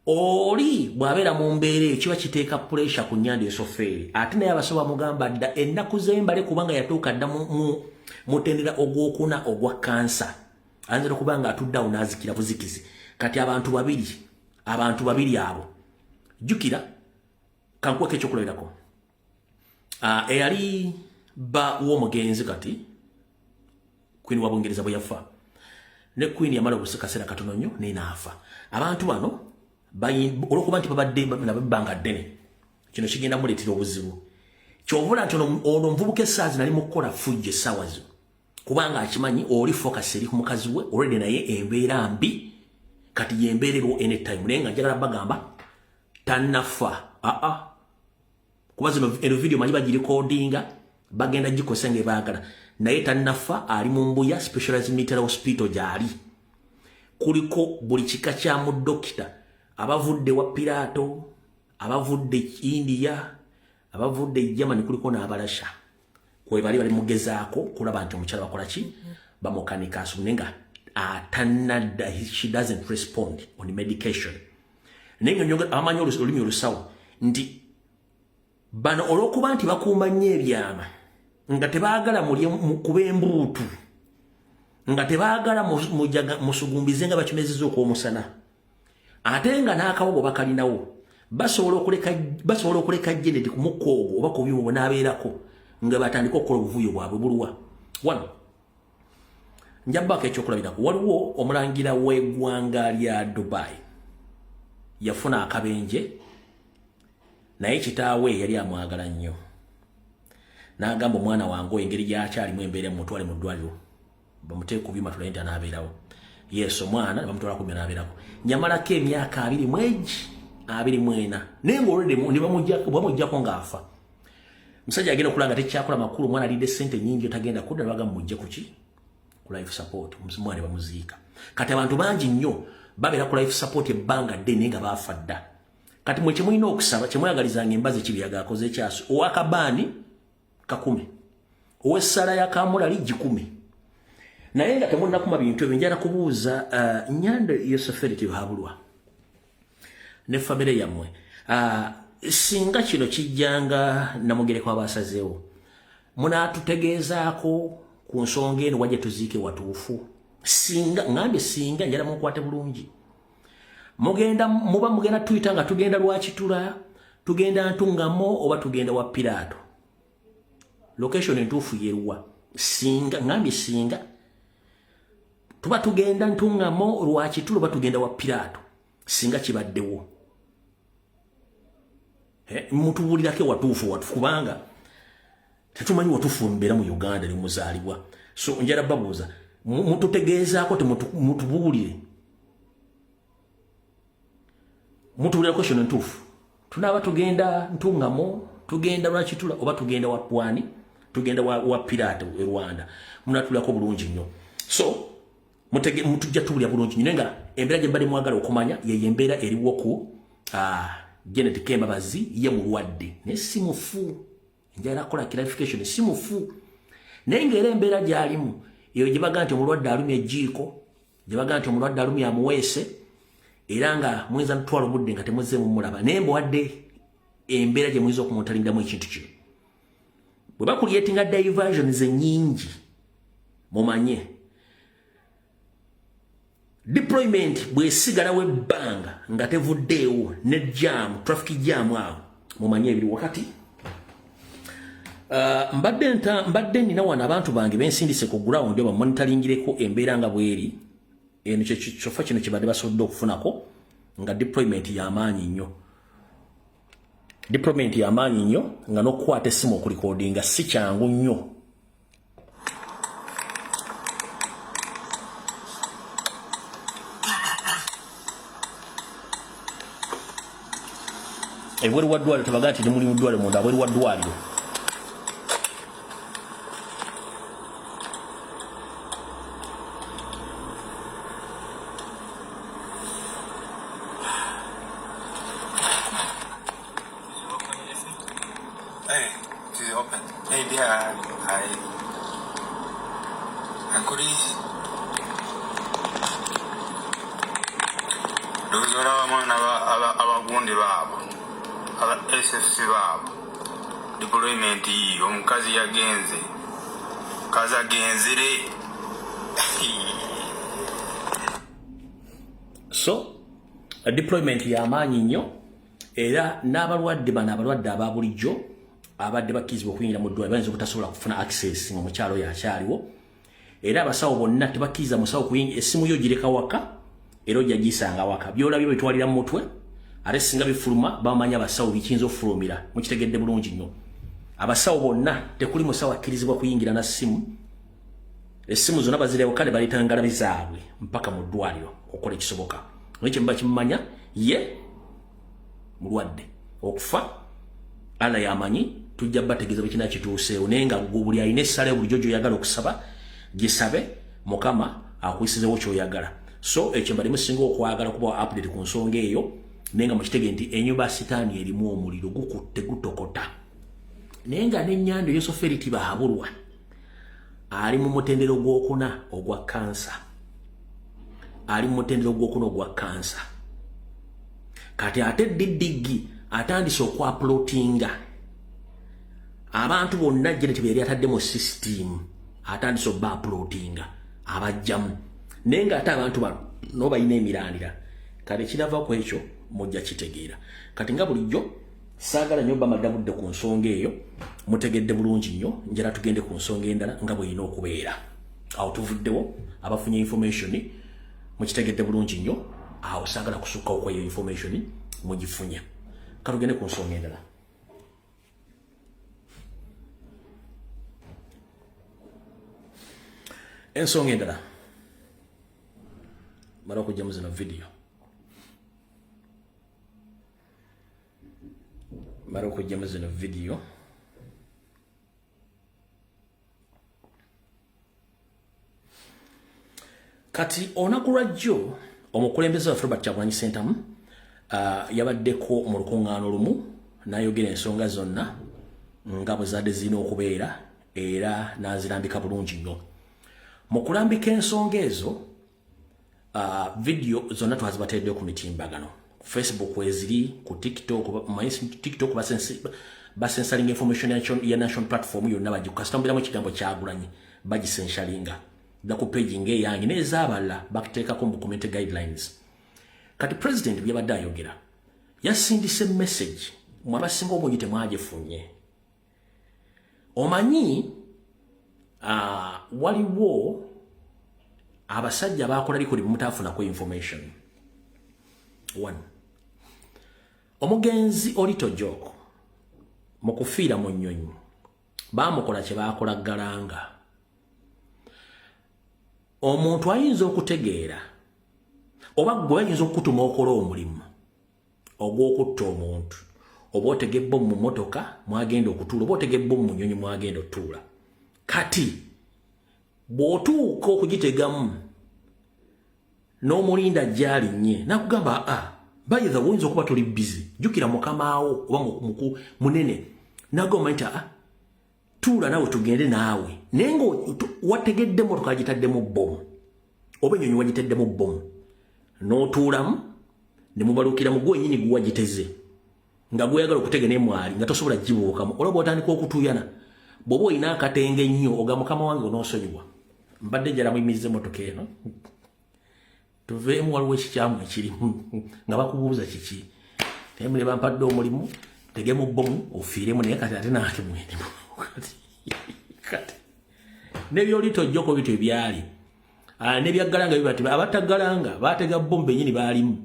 oli bw'abeera mu mbeera eyo kiba kiteeka pressure ku Nyandi Esofeeri, ate naye abasoba mugamba dda ennaku z'embale, kubanga yatuuka dda mu mutendera ogwokuna ogwa kansa, ayinza okuba nga atudde awo n'azikira buzikizi. Kati abantu babiri abo, jjukira kankuweko ekyokulabirako, eyali bba w'omugenzi kati queen wa Bungereza bwe yafa, ne queen yamala obukaseera katono nnyo naye n'afa. Abantu bano olwokuba nti babadde nabo ebbanga ddene, kino kigenda muleetera obuzibu. Kyovula nti ono omuvubuka essaazi nali mu kukola fujja essaawa zino, kubanga akimanyi oli focus eri ku mukazi we already, naye embeera mbi kati yembeera eriwo anytime. Naye nga njagala bagamba tannafa, aa, kuba zino eno video manyi bagirikodinga, bagenda gikosa nga ebaagala, naye tannafa. Ali mu Mbuya Specialized Military Hospital gyali, kuliko buli kika kya mu dokita, abavudde wa Piraato, abavudde India, abavudde Germany, kuliko n'Abalasha kwebali bali mugezaako kulaba nti omukyala bakola ki? Bamukanika naye nga atanadda, she doesn't respond on medication. Naye nga abamanyi olulimi olusawo nti bano olw'okuba nti bakuuma nnyo ebyama, nga tebaagala mulye kuba embuutu, nga tebaagala musugumbize nga bakimezeza okw'omusana, ate nga n'akawogo bakalinawo, basobola okuleka Janet ku mukka ogwo oba ku byuma bwe n'abeerako nga batandika okukola obuvuyo bwabwe buluwa wano. Njabbako ekyokulabirako, waliwo omulangira w'eggwanga lya Dubai yafuna akabenje, naye kitaawe yali amwagala nnyo, n'agamba, "Omwana wange oyo engeri gyakyalimu embeera, mutwale mu ddwaliro bamuteeke ku byuma tulabe nti anaabeerawo." Yes, omwana ne bamutwala ku byuma n'abeerako, nyamalako emyaka 20 egi 24, naye nga already ne bamugyako ng'afa. Musajja agenda okulaba nga tekyakola makulu, omwana alidde sente nyingi, otagenda kudda, bagamba mujje kuki? Ku life support. Omwana ne bamuziika. Kati abantu bangi nnyo babeera ku life support ebbanga ddene naye nga baafa dda. Kati mwe kyemulina okusaba, kyemweyagalizanga embazi kibiyaga akoze ekyaso, owakabaani kakume, owessala ya kamulali gikume. Naye nga temunnakuma bintu ebyo, njala kubuuza Nyanda Yoseferi Tibuhaburwa ne famire yammwe, singa kino kijjanga Namugereko abasazeewo, munaatutegeezaako ku nsonga eno wajja tuziike watuufu? Singa ngambye singa, njala munkwate bulungi. Mugenda muba mugenda tuyita nga tugenda Lwakitula, tugenda Ntungamo, oba tugenda wa Piraato? Location entuufu yeruwa? Singa ngambye singa tuba tugenda Ntungamo, Lwakitula, oba tugenda wa Piraato, singa kibaddewo, mutubuulirako watuufu watuufu, kubanga tetumanyi watuufu mbeera mu Uganda nemuzaalibwa. So njala babuuza, mututegeezaako, mutubuulire, mutubuulirako kino entuufu. Tunaaba tugenda Ntungamo, tugenda Lwakitula, oba tugenda wa Pwani, tugenda wa Piraato e Rwanda? Munatulako bulungi nnyo. So mutujja tubulya bulungi nnyo. Naye nga embeera gye mbadde mwagala okumanya yeyo embeera eriwo ku Janet Kembabazi. Ye mulwadde naye si mufu. Njagala kukola clarification, si mufu, naye ng'era embeera gy'alimu eyo gye baga nti omulwadde alumya ejjiiko, gye baga nti omulwadde alumya amuweese, era nga muyinza mutwala obudde nga temuzze mumulaba. Naye mbawadde embeera gye muyinza okumonitoringamu ekintu kino. Bwe bacreatinga diversions ennyingi, mumanye deployment bwesigalawo ebbanga nga tevuddeewo ne jam, traffic jam awo, mumanye ebiri wakati. Mbadde nina wano abantu bange bensindise ku ground oba monitoringireko embeera nga bweri eno. Kyofa kino kibadde basobodde okufunako nga deployment y'amaanyi nnyo, deployment y'amaanyi nnyo, nga n'okukwata essimu okurecordinga si kyangu nnyo. Ebweru wa ddwaliro, tebagaa nti temuli mu ddwaliro munda, abweru wa ddwaliro. Hey, it is open. Maybe I could. Ndowooza olaba mwana abagundi baabo aba SFC baabo deployment yiyo, omukazi yagenze, kazi agenzere. So deployment y'amaanyi nnyo, era n'abalwadde bano, abalwadde aba bulijjo abadde bakkirizibwa okuyingira mu ddwaliro bayinza obutasobola kufuna access nga omukyalo oyo akyaliwo. Era abasawo bonna tebakkiriza musawo kuyingira. Essimu yo gireka waka, era ojja gisanga waka. Byolabye bitwalira mu mutwe, ate singa bifuluma bamanyi abasawo bikiyinza okufulumira. Mukitegedde bulungi nnyo. Abasawo bonna, tekuli musawo akkirizibwa kuyingira na ssimu. Essimu zonna bazirewo, kale baleeta ngalabi zaabwe mpaka mu ddwaliro okukola ekisoboka. Naye kyemuba kimumanya, ye mulwadde, okufa Allah yamanyi. Tujja bategeeza bwe kina kituuseewo. Naye nga gwe buli alina essala bulijjo gy'oyagala okusaba, gisabe, Mukama akuyisizewo ky'oyagala. So ekyo mbadde musinga okwagala kuba update ku nsonga eyo. Naye nga mukitege nti enyumba ya sitaani erimu omuliro gukutte gutokota, naye nga n'ennyanda Yosoferi Tibahaburwa ali mu mutendero gwokuna ogwa kansa, ali mu mutendero gwokuna ogwa kansa. Kati ate DDG atandise okuuploadinga abantu bonna Janet bye yali atadde mu system, atandise obba uploadinga abajjamu, naye ng'ate abantu bano nabo balina emirandira. Kale kirava ku ekyo mujja kitegeera. Kati nga bulijjo saagala nnyo bamalira budde ku nsonga eyo, mutegedde bulungi nnyo. Njala tugende ku nsonga endala nga bw'erina okubeera. Awo tuvuddewo, abafunye information mukitegedde bulungi nnyo. Awo saagala kusukkawo kweyo, information mugifunye. Katugende ku nsonga endala. Ensonga endala, mala okujjamu zino video, mala okujjamu zino video. Kati olunaku lwajjo omukulembeze waffe Robert Kyagulanyi Ssentamu yabaddeko mu lukuŋŋaana olumu n'ayogera ensonga zonna nga bwe zaadde zirina okubeera, era n'azirambika bulungi nnyo. Mu kulambika ensonga ezo, video zonna twazibateereddeyo ku mitimbagano, ku Facebook weziri, ku TikTok. TikTok basensalinga information ya national platform yonna, bagikasitambiramu ekigambo Kyagulanyi, bagisensalinga dda ku page ng'eyange n'ezaabalala, bakuteekako mu community guidelines. Kati president byabadde ayogera, yasindise message, mwe abasinga obungi temwagifunye. Omanyi, waliwo abasajja bakola likuli mutafunako information. One, omugenzi Olito Jok mu kufiira mu nnyonyi, baamukola kye baakola Garang. Omuntu ayinza okutegeera oba gwe bayinza okukutuma okola omulimu ogw'okutta omuntu, oba otega ebbomu mu motoka mwagenda okutuula, oba otega ebbomu mu nnyonyi mwagenda otuula. Kati bw'otuuka okugitegamu n'omulinda gy'alinnye, nakugamba, "Aa, by the way, oyinza okuba tuli busy, jjukira mukamaawo oba munene," nagamba nti, "Aa, tuula naawe tugende naawe," naye nga wategedde motoka gitaddemu bbomu oba ennyonyi wagitaddemu bbomu, n'otuulamu ne mubalukira mu gwenyini guwagiteze nga gweyagala okutega, naye mwali nga tosobola gibuukamu. Olaba otandika okutuuyana, bw'oba olina akatenge ennyo, oga, "Mukama wange, onoosonyiwa, mbadde njala muyimiriza emmotoka eno tuveemu, waliwo ekikyamu ekirimu." Nga bakubuuza kiki, naye mule bampadde omulimu tegemu bbomu ofiiremu, naye kati ate nange mwenimu. Kati nebyolito ojjoko bityo ebyali nebyaggalanga bibati, abataggalanga batega bbomu bennyini baalimu.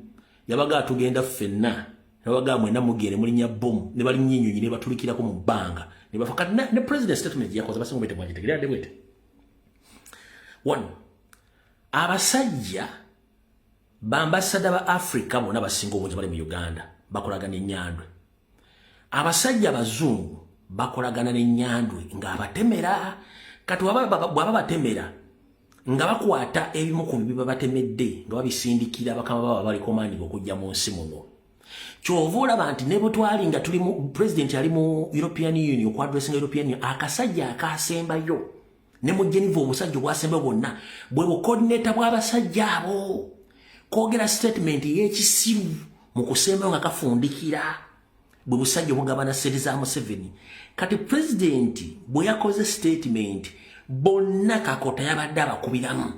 Yabaga, "Tugenda ffenna," nabaga, "Mwena mugende," mulinnya bbomu ne balinnya ennyonyi ne batulikirako mu bbanga ne bafa. Kati ne president statement yakoze, basinga bete mwagitegera yadde bwete. One, abasajja bambasada ba Africa bonna basinga obungi bali mu Uganda bakolagana ennyandwe. Abasajja abazungu bakolagana n'ennyandwe ng'abatemera. Kati bw'aba batemera, nga bakwata ebimu ku bibi babatemedde nga babisindikira bakama baba bali commanding okujja mu nsi muno. Kyova olaba nti ne bwe twali nga tuli mu, president ali mu European Union okwaddressinga European Union, akasajja akasembayo ne mu Geneva, obusajja obwasembayo bwonna bwe bucoordinator bw'abasajja abo, kwogera statement y'ekisiru mu kusembayo nga kafundikira, bwe busajja obugabana sente za Museveni. Kati president bwe yakoze statement, bonna kakota yabadde abakubiramu,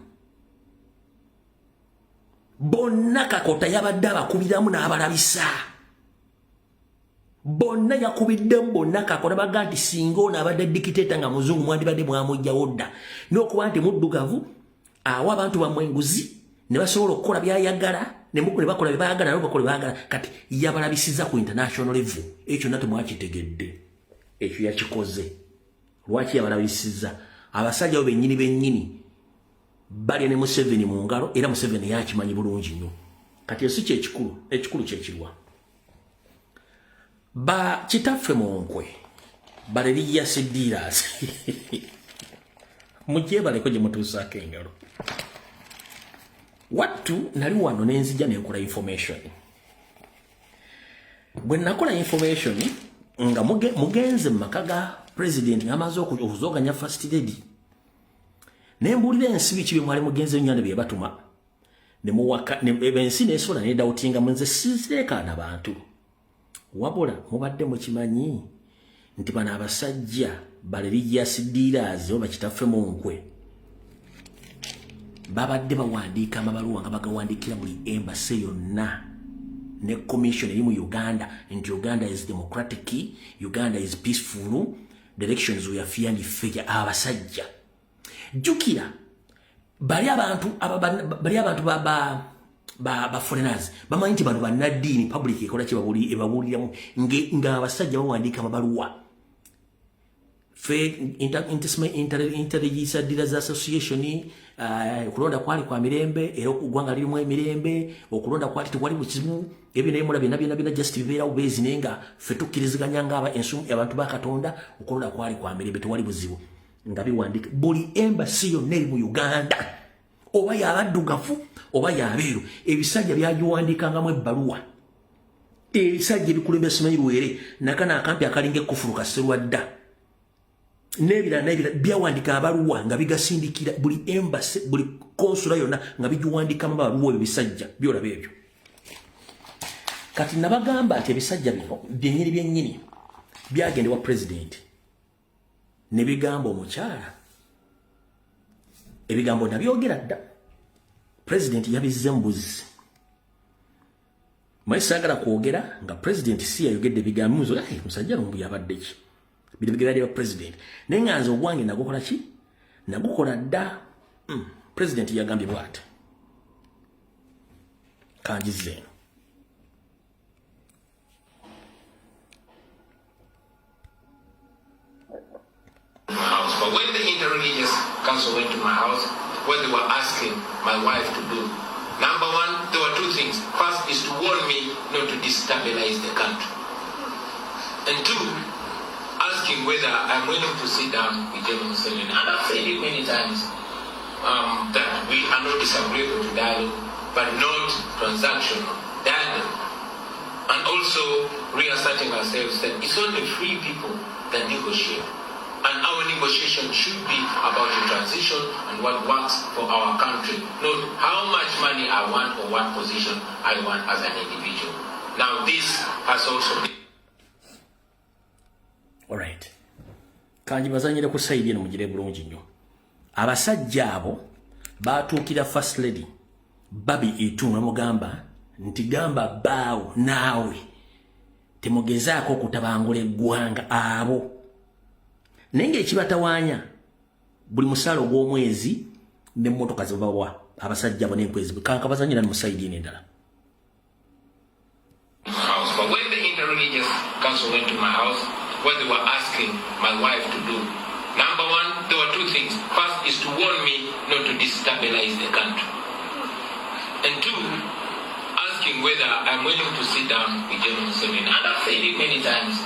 bonna kakota yabadde abakubiramu n'abalabisa bonna, yakubiddemu bonna kakota. Baga nti singa ono abadde dictator nga muzungu, mwandibadde mwamugjawo dda, n'okuba nti muddugavu, awa abantu bammwe enguzi ne basobola okukola byayagala, ne bakola bye baagala, nabo bakola bye baagala. Kati yabalabisiza ku international level, ekyo kyonna temwakitegedde. Ekyo yakikoze lwaki? Yabalabisiza abasajja bo bennyini bennyini balya ne Museveni mu ngalo, era Museveni yakimanyi bulungi nnyo. Kati esi kyekikulu, ekikulu kyekirwa ba kitaffe mu nkwe, ba religious dealers, mugyebaleko gye mutuusaako engalo. Wattu nali wano nenzija nenkola information. Bwe nakola information nga mugenze mu maka ga president ng'amaze okuzoganya first lady, nembuulira ensi biki bye mwali mugenze nyanda bye batuma ne muwaka ensi nesobola nedoubtinga. Nze sireekaana bantu, wabula mubadde mukimanyi nti bano abasajja ba religious dealers oba kitaffe mu nkwe babadde bawandiika amabaluwa nga bagawandiikira buli embassy yonna ne commission eri mu Uganda nti Uganda is democratic, Uganda is peaceful, the elections were fair and fair. Abasajja, jjukira bali abantu bali abantu ba foreigners bamanyi nti bano bannaddiini, public ekola ki, ebabuuliramu ng'abasajja bawandiika amabaluwa. Fe Intelligence Dealers Association, okulonda kwali kwa mirembe, era oggwanga lirimu emirembe, okulonda kwali tewali bukizibu, ebyo naye mula byonna byonna byonna just bibeerawo beezi, naye nga ffe tukkiriziganya nga abantu ba Katonda, okulonda kwali kwa mirembe, tewali buzibu. Nga biwandiika buli embassy yonna eri mu Uganda, oba yabaddugavu oba yabeeru, ebisajja byagiwandiikangamu ebbaluwa. Ebisajja ebikulembera simanyi lwere nakana akampi akalinga ekkufulu kaserwadda. N'ebirala n'ebirala byawandika abaluwa nga bigasindikira buli embassy, buli konsula yonna nga bigiwandikamu abaluwa ebyo bisajja byolaba ebyo. Kati nabagamba nti ebisajja bino byennyini byennyini byagenda ewa pulezidenti ne bigamba omukyala ebigambo nabyogera dda, pulezidenti yabizze mbuzi. Mwe saagala kwogera nga pulezidenti si yayogedde ebigambo muzo, hey, musajja lumbu yabadde ki bino bigera bya pulezidenti, naye nga nze ogwange nagukola ki, nagukola dda. Pulezidenti yagambye bw'ati, kanjizze eno. House. But when the Interreligious Council went to my house, what they were asking my wife to do, number one, there were two things. First is to warn me not to destabilize the country. And two, asking whether I'm willing to sit down with General Museveni. And I've said it many times that we are not disagreeable to dialogue, but not transactional dialogue. And also reasserting ourselves that it's only free people that negotiate. And our negotiation should be about the transition and what works for our country, not how much money I want or what position I want as an individual. Now this has also been... All right. Kanji bazanyire ku side eno mugire bulungi nnyo. Abasajja abo batuukira First Lady Barbie Itungo bamugamba nti gamba bbaawo naawe temugezaako okutabangula eggwanga abo. Naye ng'ekibatawaanya buli musaala ogw'omwezi n'emmotoka ze babawa abasajja abo n'enkwezi kanka bazanyira mu sayidi eno endala. But when the Interreligious Council went to my house, what they were asking my wife to do, number one, there were two things. First is to warn me not to destabilize the country. And two, asking whether I'm willing to sit down with General Museveni. And I've said it many times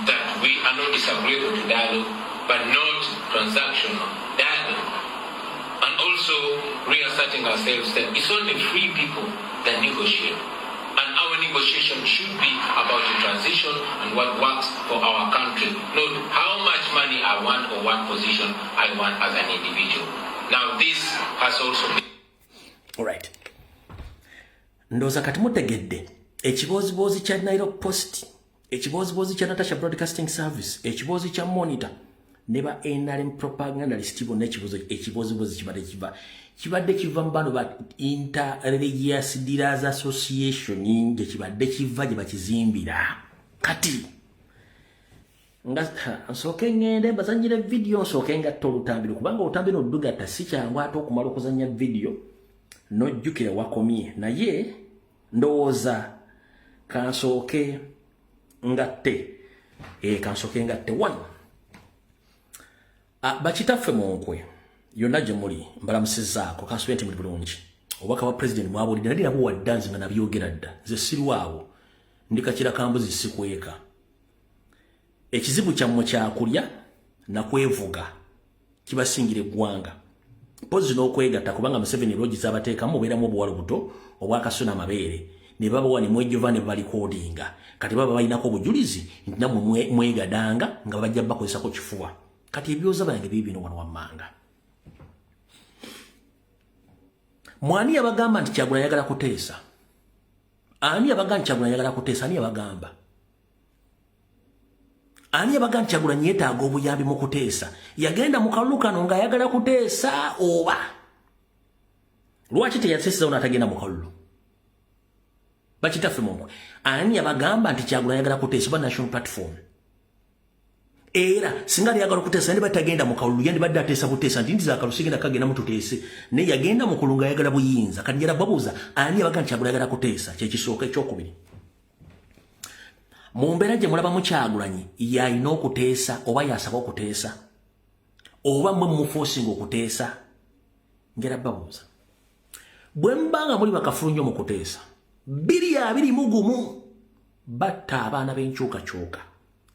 that we are not disagreeable to dialogue, but not transactional dialogue. And also reasserting ourselves that it's only free people that negotiate. And our negotiation should be about the transition and what works for our country, not how much money I want or what position I want as an individual. Now this has also been... All right. Ndowooza kati mutegedde ekibooziboozi kya Nile Post, ekibooziboozi kya Natasha Broadcasting Service, ekiboozi kya Monitor ne ba NRM propagandalist bonna, ekibooziboozi kibadde kiva mu bano ba Interreligious Dealers Association gye kibadde kiva gye bakizimbira. Kati nga nsooke ŋŋende mbazannyire vidiyo, nsooke ngatta olutambi, kubanga olutambi n'oludugatta si kyangu ate okumala okuzannya vidiyo n'ojjukira wakomye, naye ndowooza kansooke ngatte kansooke ngatte one. Bakitaffe mu nkwe yonna gye muli mbalamusizzaako, kansooke nti muli bulungi. Obubaka bwa pulezidenti mwabulidde, nali nabwo wadda nze nga nabyogera dda, nze sirwawo ndi kakira kambuzi sikweka. Ekizibu kyammwe kyakulya nakwevuga kibasingira eggwanga mpozi n'okwegatta, kubanga Museveni loogi z'abateekamu obeeramu obuwalo buto obwakasuna amabeere ne babawa ne mwejova ne balikodinga. Kati baba balinako obujulizi nti nammwe mwegadanga nga bajja bakozesako kifuba. Kati ebyoza byange biibino wano wammanga. Mwani yabagamba nti Kyagulanyi ayagala kuteesa? Ani yabagamba nti Kyagulanyi ayagala kuteesa? Ani yabagamba? Ani yabagamba nti Kyagulanyi yeetaaga obuyambi mu kuteesa? Yagenda mu kalulu kano ng'ayagala kuteesa oba? Lwaki teyateesezaawo n'atagenda mu kalulu? Bakitaffe mu nkwe. Ani yabagamba nti Kyagulanyi ayagala kuteesa oba National Platform? Era singa yagala okuteesa yandibadde tagenda mu kalulu, yandibadde ateesa buteesa nti ndiza akalulu sigenda kagenda mututeese, naye yagenda mu kululu ng'ayagala buyinza. Kati njala babuuza ani yabagamba nti Kyagulanyi ayagala kuteesa? Kyekisooka. Ekyokubiri, mu mbeera gye mulabamu Kyagulanyi yalina okuteesa oba yasaba okuteesa oba mmwe mumuforcinga okuteesa? Njala babuuza, bwe muba nga muli bakafulu nnyo mu kuteesa, 2021 batta abaana b'enkyukakyuka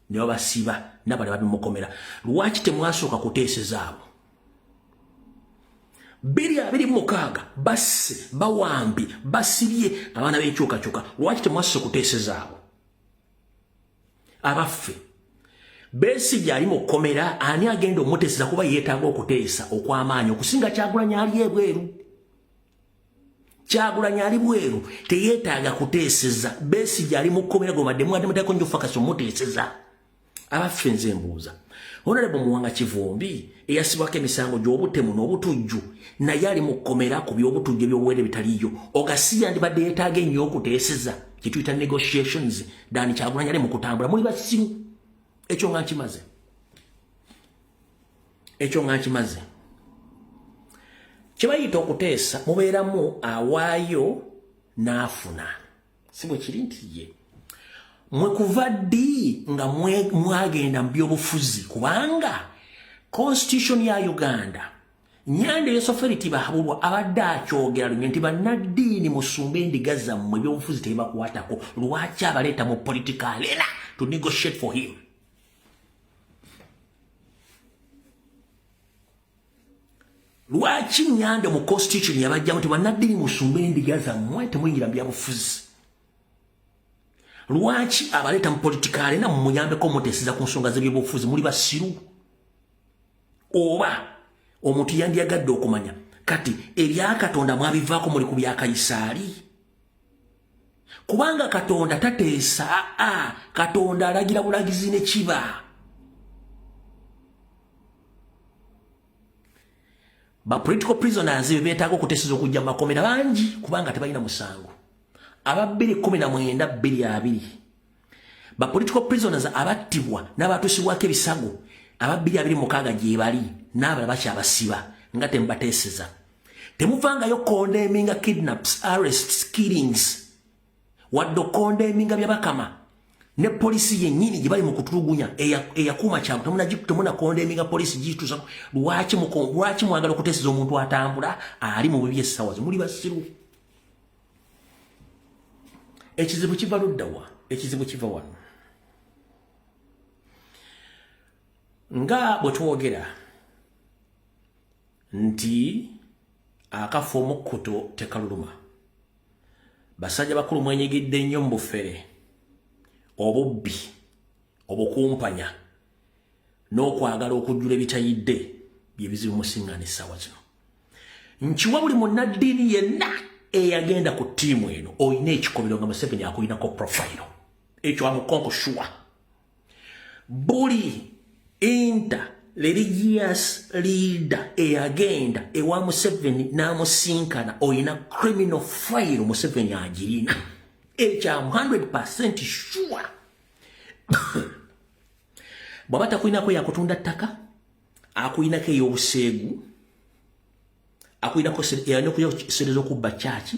ne babasiba n'abali babimukomera, lwaki temwasooka kuteeseza abo? 2026 basse, bawambi, basibye abaana b'enkyukakyuka, lwaki temwasooka kuteeseza abo? Abaffe, Besigye ali mu kkomera, ani agenda omuteeseza kuba yeetaaga okuteesa okw'amaanyi okusinga Kyagulanyi ali ebweru? Kyagulanyi ali bweru teyeetaaga kuteeseza. Besigye ali mu kkomera gwe badde mwadde muteeko nnyo focus omuteeseza. Abaffe, nze mbuuza, Honorable Muwanga Kivumbi eyasibwako emisango gy'obutemu n'obutujju naye ali mu kkomera ku by'obutujju eby'obuwere bitaliyo, ogasiya ndibadde yeetaaga ennyo okuteeseza kye tuyita negotiations than Kyagulanyi ali mu kutambula? Muli basiru. Ekyo nga nkimaze, ekyo nga nkimaze. Kye bayita okuteesa mubeeramu awaayo n'afuna, si bwe kiri? Nti ye mwe kuva ddi nga mwagenda mu byobufuzi? Kubanga constitution ya Uganda, Nyanda Yosoferi Tibahabulwa abadde akyogera lunye nti bannaddiini musumba endiga zammwe, ebyobufuzi tebibakwatako. Lwaki abaleeta mu political arena to negotiate for him? Lwaki Nyanda mu constitution yabajjamu nti bannaddiini musumba endiga zammwe, temuyingira mu byabufuzi? Lwaki abaleeta mu political arena mumuyambeko muteeseza ku nsonga z'ebyobufuzi? Muli basiru. Oba omuntu yandyagadde okumanya kati ebyakatonda mwabivaako, muli ku byakayisaali, kubanga Katonda tateesa. Aa, Katonda alagira bulagizi ne kiba. Ba political prisoners be beetaaga okuteeseza okujja mu makomera bangi, kubanga tebalina musango. Aba 219 220 ba political prisoners abattibwa n'abatuusibwako ebisago, aba 226 gye bali, n'abalala bakyabasiba nga temubateeseza. Temuvangayo condemninga kidnaps, arrests, killings, wadde okondemninga byabakama ne polisi yennyini gye bali mu kutulugunya eyakuuma kyangu. Temuna condemninga polisi gituusa. Lwaki mwagala okuteeseza omuntu atambula ali mu bibi essaawa zo? Muli basiru. Ekizibu kiva luddawa? Ekizibu kiva wano nga bwe twogera nti akafa omukkuto tekaluluma. Basajja bakulu, mwenyigidde nnyo mu bufere, obubbi, obukumpanya n'okwagala okujjula ebitayidde. Byebizibu musiŋŋaana essaawa zino. Nkiwa buli munnaddiini yenna eyagenda ku ttiimu eno, olina ekikomero nga Museveni akulinako profile. Ekyo amukonko sure. Buli inter religious leader eyagenda ewa Museveni n'amusinkana, olina criminal file, Museveni agirina. Ekyo am 100% sure. Bw'aba takulinako yakutunda ttaka, akulinako ey'obuseegu, akulinako sente z'okubba kyaki,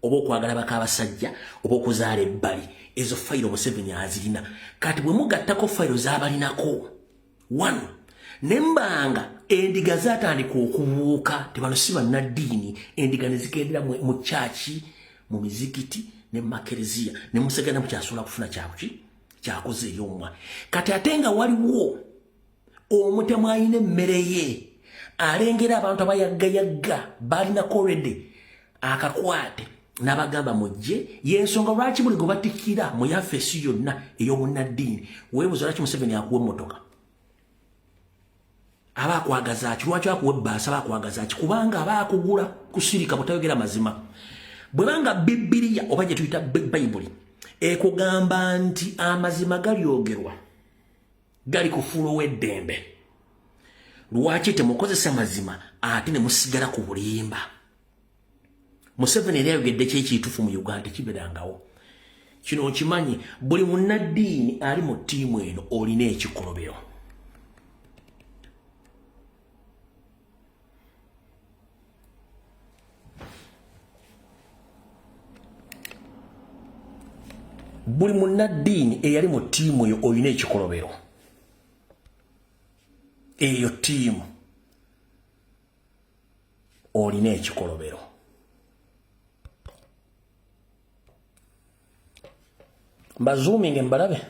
oba okwagala baka abasajja, oba okuzaala ebbali. Ezo fayiro Museveni azirina. Kati bwe mugattako fayiro z'abalinako one nembanga endiga zatandika okubuuka, tebano si bannaddiini, endiga ne zigendera mu kyaki, mu mizikiti ne mu makereziya, ne musegana mukyasobola kufuna kyakuki kyakoze eryomwa. Kati ate nga waliwo omutemu alina emmere ye, alengera abantu abayaggayagga balinako already akakwate n'abagamba mujje. Yensonga lwaki buli gwe batikkira mu yafeesi yonna ey'obunnaddiini, weebuuza lwaki Museveni akuwa emmotoka. Aba akwagaza ki? Lwaki akuwa ebbaasa? Aba akwagaza ki? Kubanga aba akugula kusirika butayogera mazima. Bwebanga Bibiriya oba gye tuyita Bayibuli ekugamba nti amazima galyogerwa gali kufuula ow'eddembe, lwaki temukozesa mazima ate ne musigala ku bulimba? Museveni eri ayogedde ki ekituufu mu Uganda tekibeerangawo. Kino nkimanyi, buli munnaddiini ali mu ttiimu eno olina ekikolobero. Buli munnaddiini eyali mu ttiimu eyo olina ekikolobero. Eyo ttiimu olina ekikolobero. Mbazoominge mbalabe.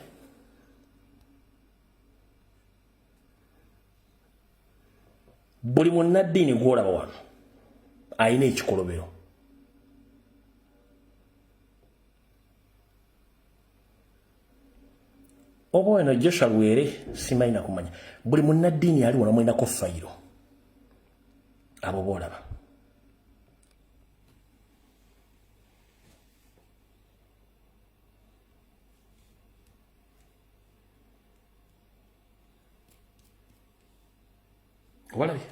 Buli munnaddiini gwolaba wano alina ekikolobero. Oba wano Joshua Lwere simanyi na kumanya. Buli munnaddiini ali wano mulinako fayiro. Abo boolaba. Obalabye?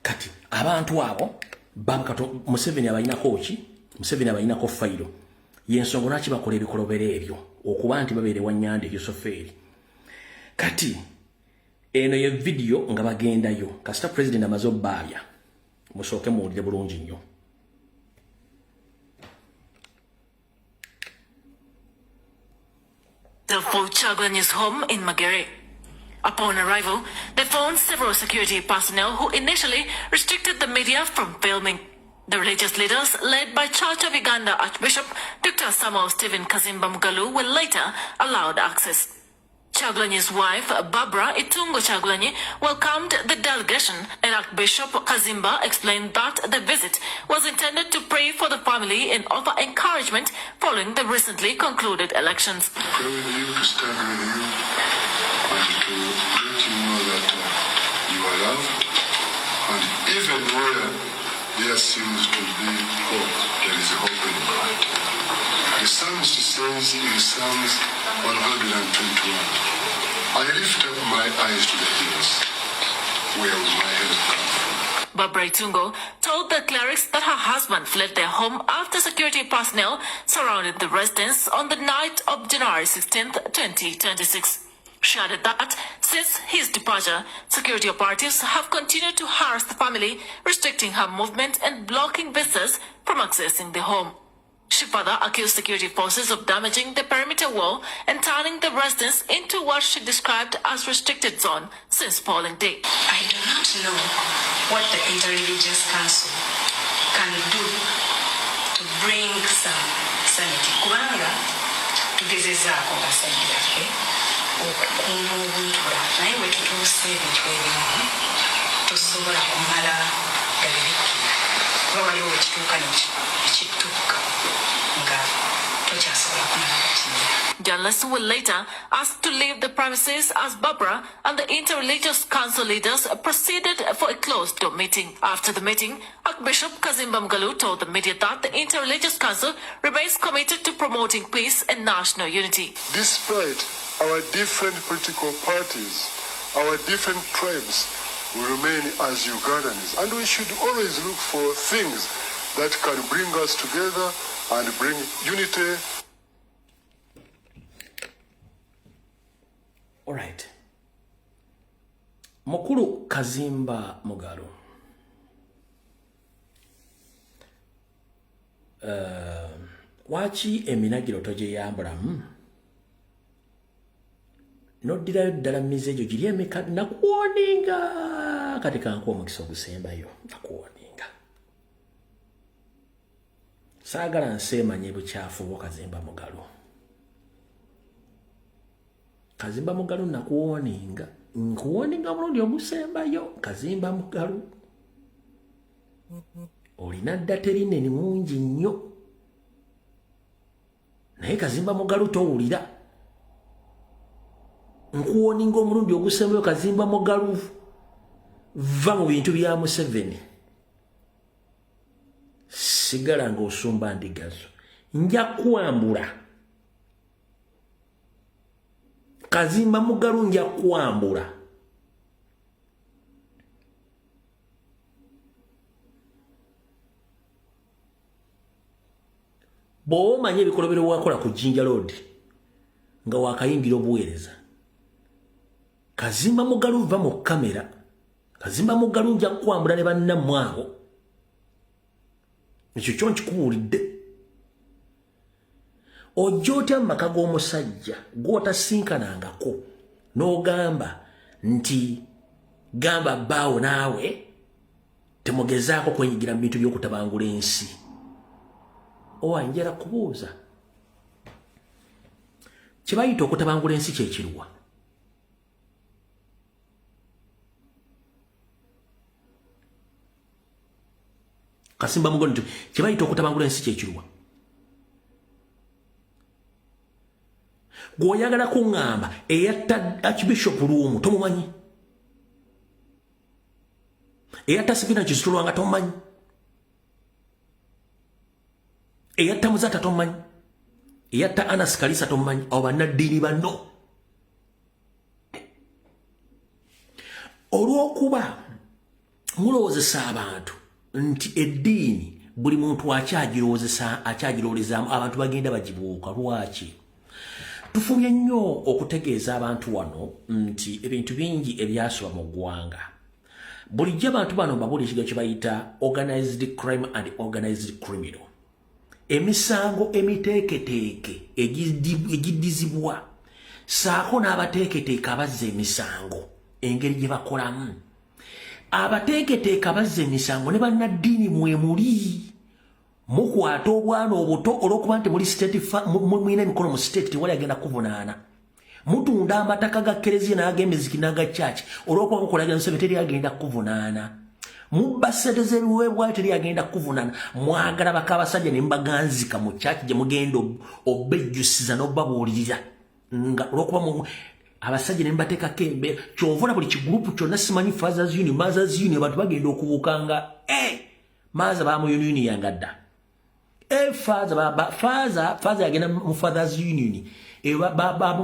Kati abantu abo bamkato Museveni abalinako ki? Museveni abalinako fayiro. Yensonga lwaki bakola ebikolobero ebyo okuba nti babeere wa Nyanda Yusuferi. Kati eno ye vidiyo nga bagendayo kasita president amaze obbaabya, musooke muwulire bulungi nnyo. For Kyagulanyi's home in Magere. Upon arrival, they found several security personnel who initially restricted the media from filming. The religious leaders, led by Church of Uganda Archbishop Dr. Samuel Stephen Kazimba Mugalu, were later allowed access. Kyagulanyi's wife, Barbara Itungo Kyagulanyi, welcomed the delegation, and Archbishop Kazimba explained that the visit was intended to pray for the family and offer encouragement following the recently concluded elections. Pray with you, to stand with you, and to let you know that you are loved, and even where there seems to be hope, there is hope in God. The psalmist says in Psalms 121, I lift up my eyes to the hills, where will my help come from? Barbara Itungo told the clerics that her husband fled their home after security personnel surrounded the residence on the night of January 16, 2026. She added that since his departure, security operatives have continued to harass the family, restricting her movement and blocking visitors from accessing the home. She further accused security forces of damaging the perimeter wall and turning the residence into what she described as restricted zone since polling day. I do not know what the Interreligious Council can do to bring some sanity. Kubanga tugezezaako basajja baffe okukuuma obuntula, naye bwe tutuuse ebintu ebimu tosobola kumala gabibikkira, kuba waliwo wekituuka nekituuka nga tokyasobola kumala gakimira. Journalists were later asked to leave the premises as Barbara and the Interreligious Council leaders proceeded for a closed-door meeting. After the meeting, Archbishop Kazimba Mugalu told the media that the Interreligious Council remains committed to promoting peace and national unity. Despite our different political parties, our different tribes, we remain as Ugandans, and we should always look for things that can bring us together and bring unity. All right. Mukulu Kazimba Mugalu. Waki eminagiro togyeyambulamu? Noddirayo ddala mize egyo giri emeka nakuwoninga kati kankuwa omukisa ogusembayo nakuwoninga. Saagala nseemanye bukyafu bwo Kazimba Mugalu. Kazimba Mugalu nakuwoninga. Nkuwoninga omulundi ogusembayo Kazimba Mugalu. Olina dda erinene mungi nnyo. Naye Kazimba Mugalu towulira. Nkuwoninga omulundi ogusembayo Kazimba Mugalu. Va mu bintu bya Museveni. Sigala ng'osumba ndigazo. Nja kwambula. Kazimba Mugalu nja kwambula. Bw'omanya ebikolobero wakola ku Jinja Road nga wakayingira obuweereza. Kazimba Mugalu va mu kamera. Kazimba Mugalu nja kwambula ne bannammwe abo. Ekyo kyo nkikubuulidde. Ojja otya mu maka g'omusajja gw'otasinkanangako n'ogamba nti gamba bbaawo naawe temugezaako kwenyigira mu bintu by'okutabangula ensi. Owa njala kubuuza. Kye bayita okutabangula ensi kye kiruwa? Kasimba Mugalu nti kye bayita okutabangula ensi kye kiruwa? Gw'oyagala kuŋŋamba eyatta Archbishop Luwum tomumanyi, eyatta Sipina Kizito Lwanga tomumanyi, eyatta Muzata tomumanyi, eyatta Anas Kalisa tomumanyi. Abo bannaddiini banno. Olw'okuba mulowoozesa abantu nti eddiini buli muntu akyagirowoozesa, akyagirowolezaamu, abantu bagenda bagibuuka. Lwaki tufubye nnyo okutegeeza abantu wano nti ebintu bingi ebyasoba mu ggwanga? Bulijjo abantu bano mbabuli ekigo kye bayita organized crime and organized criminal, emisango emiteeketeeke egiddizibwa saako n'abateeketeeke abazza emisango, engeri gye bakolamu. Abateeketeeke abazza emisango ne bannaddiini mwemuli. Mukwata obwana obuto olw'okuba nti muli state, mulina emikono mu state, tewali agenda kuvunaana. Mutunda amataka ga kereziya n'ag'emiziki n'aga church, olw'okuba mukolagana Museveni, teri agenda kuvunaana. Mubba ssente z'ebiweebwayo, teri agenda kuvunaana. Mwagala baka abasajja ne mubaganzika mu church gye mugenda obejjusiza n'obabuulirira, nga olw'okuba abasajja ne mubateekako embeera. Kyova buli kigurupu kyonna, simanyi fathers union, mothers union, abantu bagenda okubuukanga e maaza bamuyuniyanga dda. E father, father, father yagenda mu fathers union,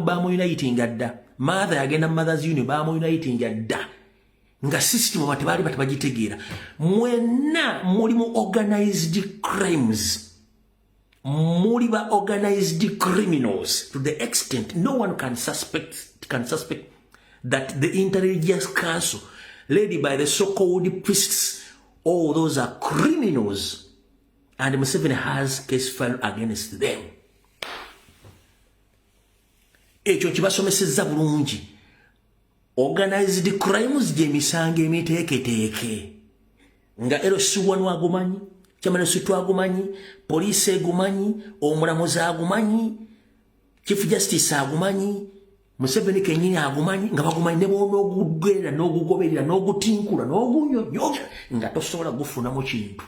bamuunitinga dda. Mother yagenda mu mothers union, bamuunitinga dda, nga system aba tebaali batebagitegeera. Mwenna muli mu organized crimes, muli ba organized criminals to the extent no one can suspect that the interreligious council led by the so-called priests, all those are criminals and Museveni has case file against them. Ekyo kibasomesezza bulungi. Organized crimes gyemisango emiteeketeeke nga LC1 agumanyi, chairman agumanyi, poliisi egumanyi, omulamuzi agumanyi, chief justice agumanyi, Museveni kenyini agumanyi, nga bagumanyi. Ne bw'onoogugenda n'ogugoberera n'ogutinkula n'ogunyonyoga, nga tosobola gufunamu kintu,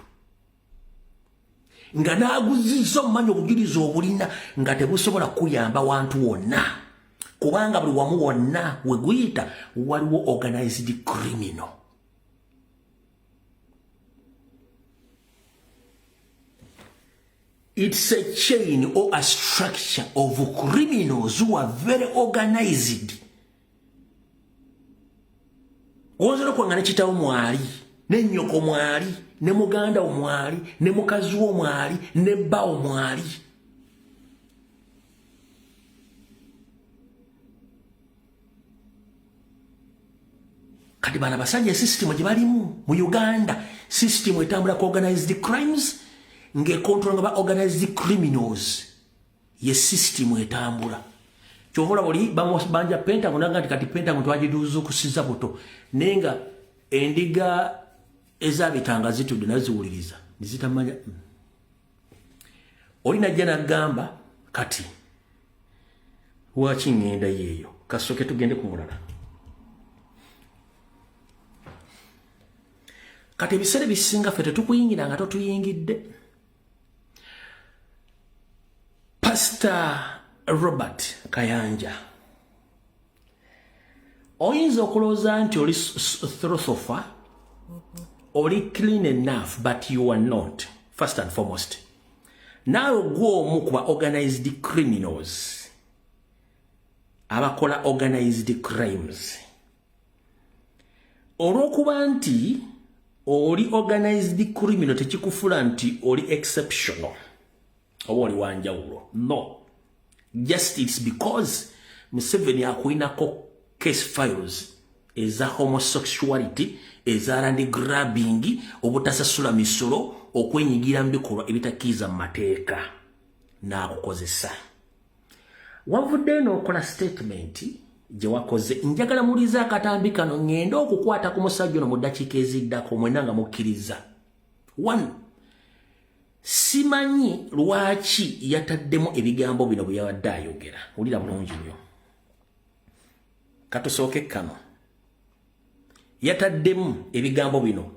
nga n'aguzizza omumanyi obujulizi obulina nga tebusobola kuyamba wantu wonna, kubanga buli wamu wonna we guyita waliwo organized criminal. It's a chain or a structure of criminals who are very organized. Oyinza nokwanga ne kitawo mwali, ne nnyoko mwali, ne muganda wo mwali, ne mukazi wo mwali, ne bbawo mwali. Kati bano abasajja, system gye balimu mu Uganda, system etambula ku organized crimes, ng'ekontrola nga ba organized criminals, ye system etambula. Kyova buli banja Pentagon naga nti kati Pentagon twagiduzukusiza buto, naye nga endiga ezabitanga zitudde nazo ziwuliriza nizitamanya. Oli najja nagamba kati lwaki ŋŋenda yeeyo. Kasooke tugende ku mulala. Kati ebiseera ebisinga ffe tetukuyingira nga totuyingidde. Pastor Robert Kayanja, oyinza okulowooza nti oli philosopher, oli clean enough, but you are not. First and foremost, naawe gwe omu ku ba organized criminals abakola organized crimes. Olw'okuba nti oli organized criminal tekikufula nti oli exceptional oba oli wanjawulo. No, just it's because Museveni akulinako case files eza homosexuality, eza land grabbing, obutasasula misolo, okwenyigira mu bikolwa ebitakkiriza mu mateeka, n'akukozesa. Wavuddeyo n'okola statement gye wakoze. Njagala mulize akatambi kano, ŋŋende okukwata ku musajja ono mu ddakiika eziddako, mwenna nga mukkiriza. One, simanyi lwaki yataddemu ebigambo bino bwe yabadde ayogera. Wulira bulungi nnyo, katusooke kano. Yataddemu ebigambo bino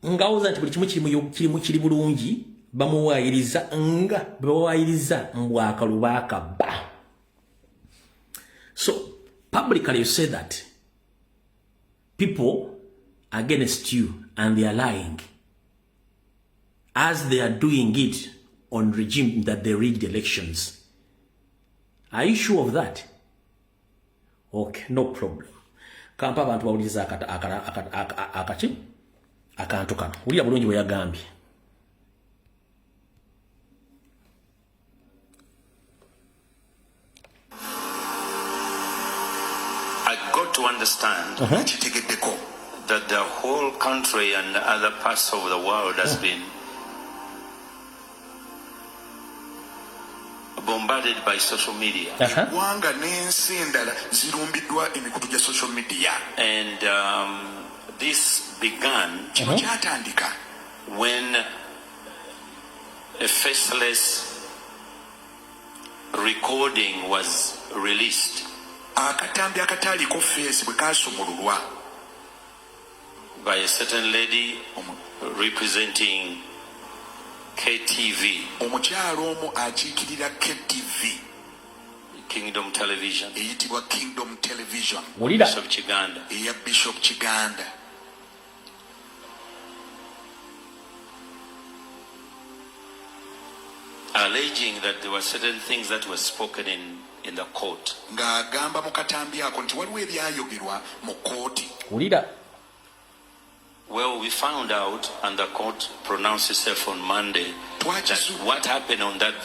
ngawuza nti buli kimu kirimu kiri bulungi, bamuwaayiriza nga bwe bawaayiriza mbwakalu baakabba. So publicly you say that people against you and they are lying as they are doing it on regime that they rigged elections. Are you sure of that? Okay, no problem. Kampa abantu bawuliriza akaki akantu kano. Wulira bulungi bwe yagambye. I got to understand that the whole country and other parts of the world has been bombarded by social media. Eggwanga n'ensi endala zirumbiddwa emikutu gya social media. And this began Kino kyatandika when a faceless recording was released akatambi akataaliko feesi bwe kaasumululwa by a certain lady representing KTV, omukyalo omu akiikirira KTV, Kingdom Television, eyitibwa Kingdom Television, Wulira. Bishop Kiganda. Eya Bishop Kiganda. Alleging that there were certain things that were spoken in the court. Ng'agamba mu katambi ako nti waliwo ebyayogerwa mu kkooti. Wulira. Well, we found out, and the court pronounced itself on Monday, that what happened on that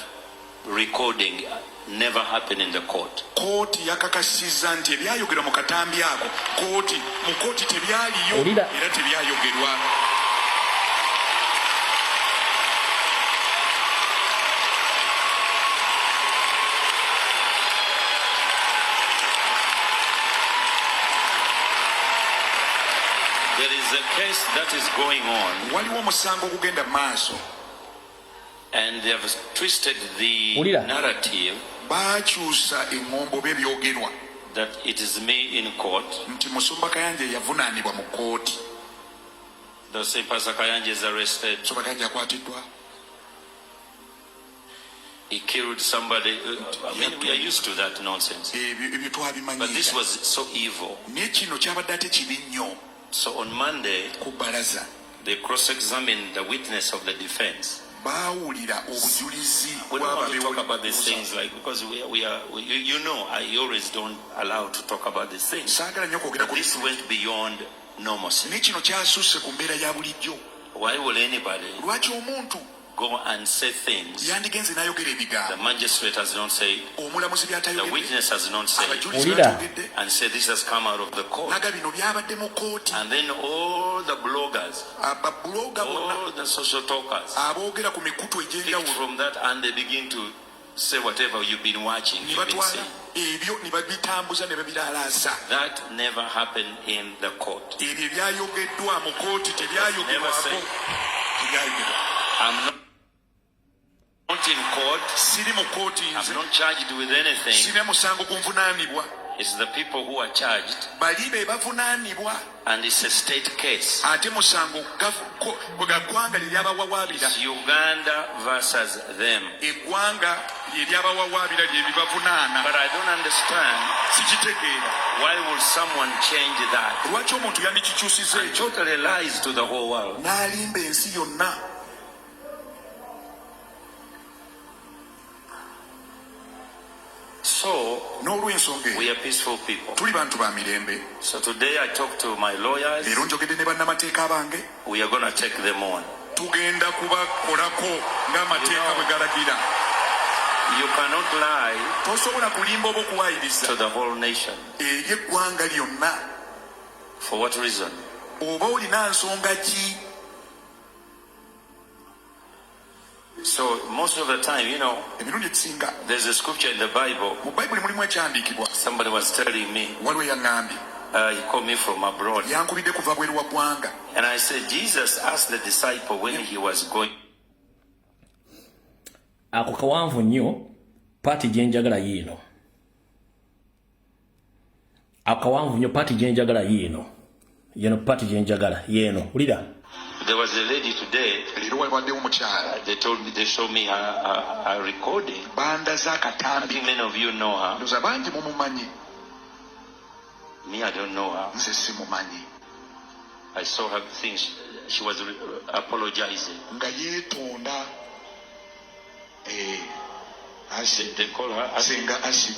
recording never happened in the court. Kkooti yakakasizza nti ebyayogerwa mu katambi ako kooti mu kkooti tebyaliyo Wulira. Era tebyayogerwa. There is a case that is going on. Waliwo omusango ogugenda mu maaso. And they have twisted the Wulira. Narrative Baakyusa eŋŋombo oba ebyogerwa that it is me in court. Nti Musumba Kayanja yavunaanibwa mu kkooti. The same Pastor Kayanja is arrested. Musumba Kayanja akwatiddwa. He killed somebody. I mean, we are used to that nonsense. Ebyo ebyo But twabimanyiira. this was so evil. Naye kino kyabadde ate kibi nnyo. So on Monday, ku bbalaza they cross-examined the witness of the defense. Baawulira obujulizi We don't want to talk about these things, like, because we are we, you know I always don't allow to talk about these things. Saagala nnyo kwogera But ku this went beyond normalcy. Naye kino kyasusse ku mbeera ya bulijjo. Why will anybody Lwaki omuntu go and say things yandigenze n'ayogera ebigambo the magistrate has not said, omulamuzi the by'atayogedde, witness has not said, abajulizi Wulira. by'atayogedde, and say this has come out of the court? Naga bino byabadde mu kkooti. And then all the bloggers, ababuloga bonna, all the social talkers, aboogera ku mikutu picked egy'enjawulo from that and they begin to say whatever you've been watching, ne you've been batwala seeing. Ebyo ne babitambuza ne babiralaasa. That never happened in the court. Ebyo ebyayogeddwa mu kkooti tebyayogerwako. Never. Tebyayogerwa. I'm not in court. Siri mu kkooti I'm nze. not charged with anything. Sirina musango gunvunaanibwa. It's the people who are charged, Bali be bavunaanibwa. And it's a state case. Ate musango gwa ggwanga lye lyabawawaabira. It's Uganda versus them. Eggwanga lye lyabawawaabira lye libavunaana. But I don't understand Sikitegeera why would someone change that. Lwaki omuntu yandikikyusiza And ekyo totally lies to the whole world. N'alimba ensi yonna. So N'olw'ensonga eyo we are peaceful people. Tuli bantu ba mirembe. So today I talked to my lawyers. Leero njogedde ne bannamateeka bange. We are going to take them on. Tugenda kubakolako ng'amateeka bwe galagira. You cannot lie Tosobola kulimba oba okuwaayiriza to the whole nation. Eri eggwanga lyonna. For what reason? Oba olina nsonga ki? So most of the time, emirundi egisinga, there's a scripture in the Bible. Mu Bayibuli mulimu ekyandiikibwa. Somebody was telling me, Waliwo eyaŋŋambye. He called me from abroad. Yankubidde kuva bweru wa ggwanga. And I said, Jesus asked the disciple when he was going. Ako kawanvu nnyo, part gye njagala yiino. Ako kawanvu nnyo, part gye njagala yiino. Yeno part gye njagala yeeno. Wulira. There was a lady today. Leero wabaddewo omukyala. They told me, they showed me her recording. Bandaze akatambi. I think many of you know her. Ndowooza bangi mumumanyi. Me, I don't know her. Nze simumanyi. I saw her things. She was apologizing. Nga yeetonda. Eh, They call her acid. Senga Acid.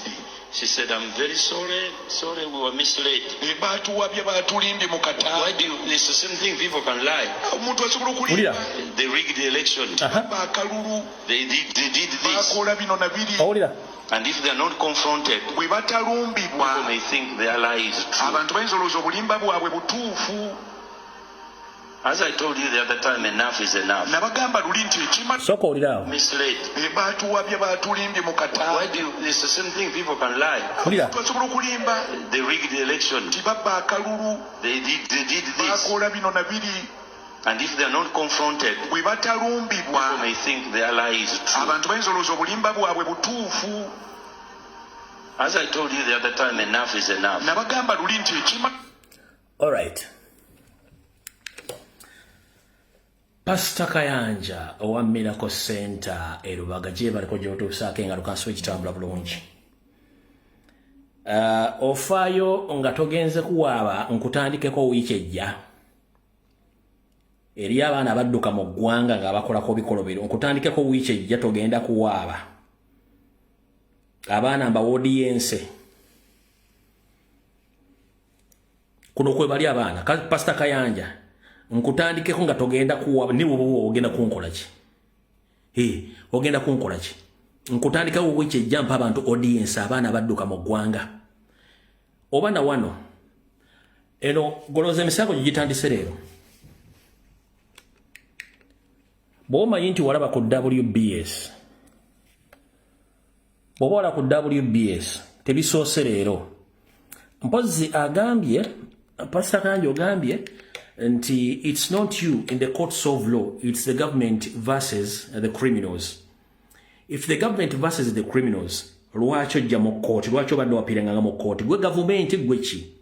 She said, "I'm very sorry. Sorry, we were misled." Eh, baatuwabye, baatulimbye mu Why katambi. do you, it's the same thing. People can lie. Omuntu asobola Wulira. okulimba. They rigged the election. Akalulu. They did this. Bakola bino na biri. Owulira. And if they are not confronted, Bwe batalumbibwa, people may think their lie is true. abantu bayinza olowooza obulimba bwabwe butuufu. As I told you the other time, enough is enough. Nabagamba luli nti ekima Sooka owulira awo. Misled. Eh, baatuwabye, baatulimbye mu Why katambi. do you, it's the same thing. People can lie. Wulira. Omuntu asobola okulimba. They rigged the election. Nti babba akalulu. They did this. Bakola bino na biri. And if they are not confronted, Bwe batalumbibwa, people may think their lie is true. abantu bayinza olowooza obulimba bwabwe butuufu. As I told you the other time, enough is enough. Nabagamba luli nti ekima Alright. Pastor Kayanja owa Miracle Center e Rubaga, gye baliko gy'otuusaako engalo kansibe kitambula bulungi. Ofaayo nga togenze kuwaaba nkutandikeko wiiki ejja. Eri abaana abadduka mu ggwanga nga bakolako bikolobero, nkutandikeko wiiki ejja togenda kuwaaba. Abaana mbawa audience. Kuno kwe bali abaana. Pastor Kayanja nkutandikeko nga togenda kuwaaba, ni bw'oba ogenda kunkola ki? Ogenda kunkola ki? Nkutandikako wiiki ejja mpa abantu audience, abaana abadduka mu ggwanga. Oba na wano eno goloza emisango gigitandise leero. Bw'omanyi nti walaba ku WBS, bw'oba walaba ku WBS tebisoose leero. Mpozzi agambye, Pastor Kayanja ogambye nti it's not you in the courts of law, it's the government versus the criminals. If the government versus the criminals, lwaki ojja mu kkooti? Lwaki obadde wapiiranganga mu kkooti? Gwe gavumenti gwe ki?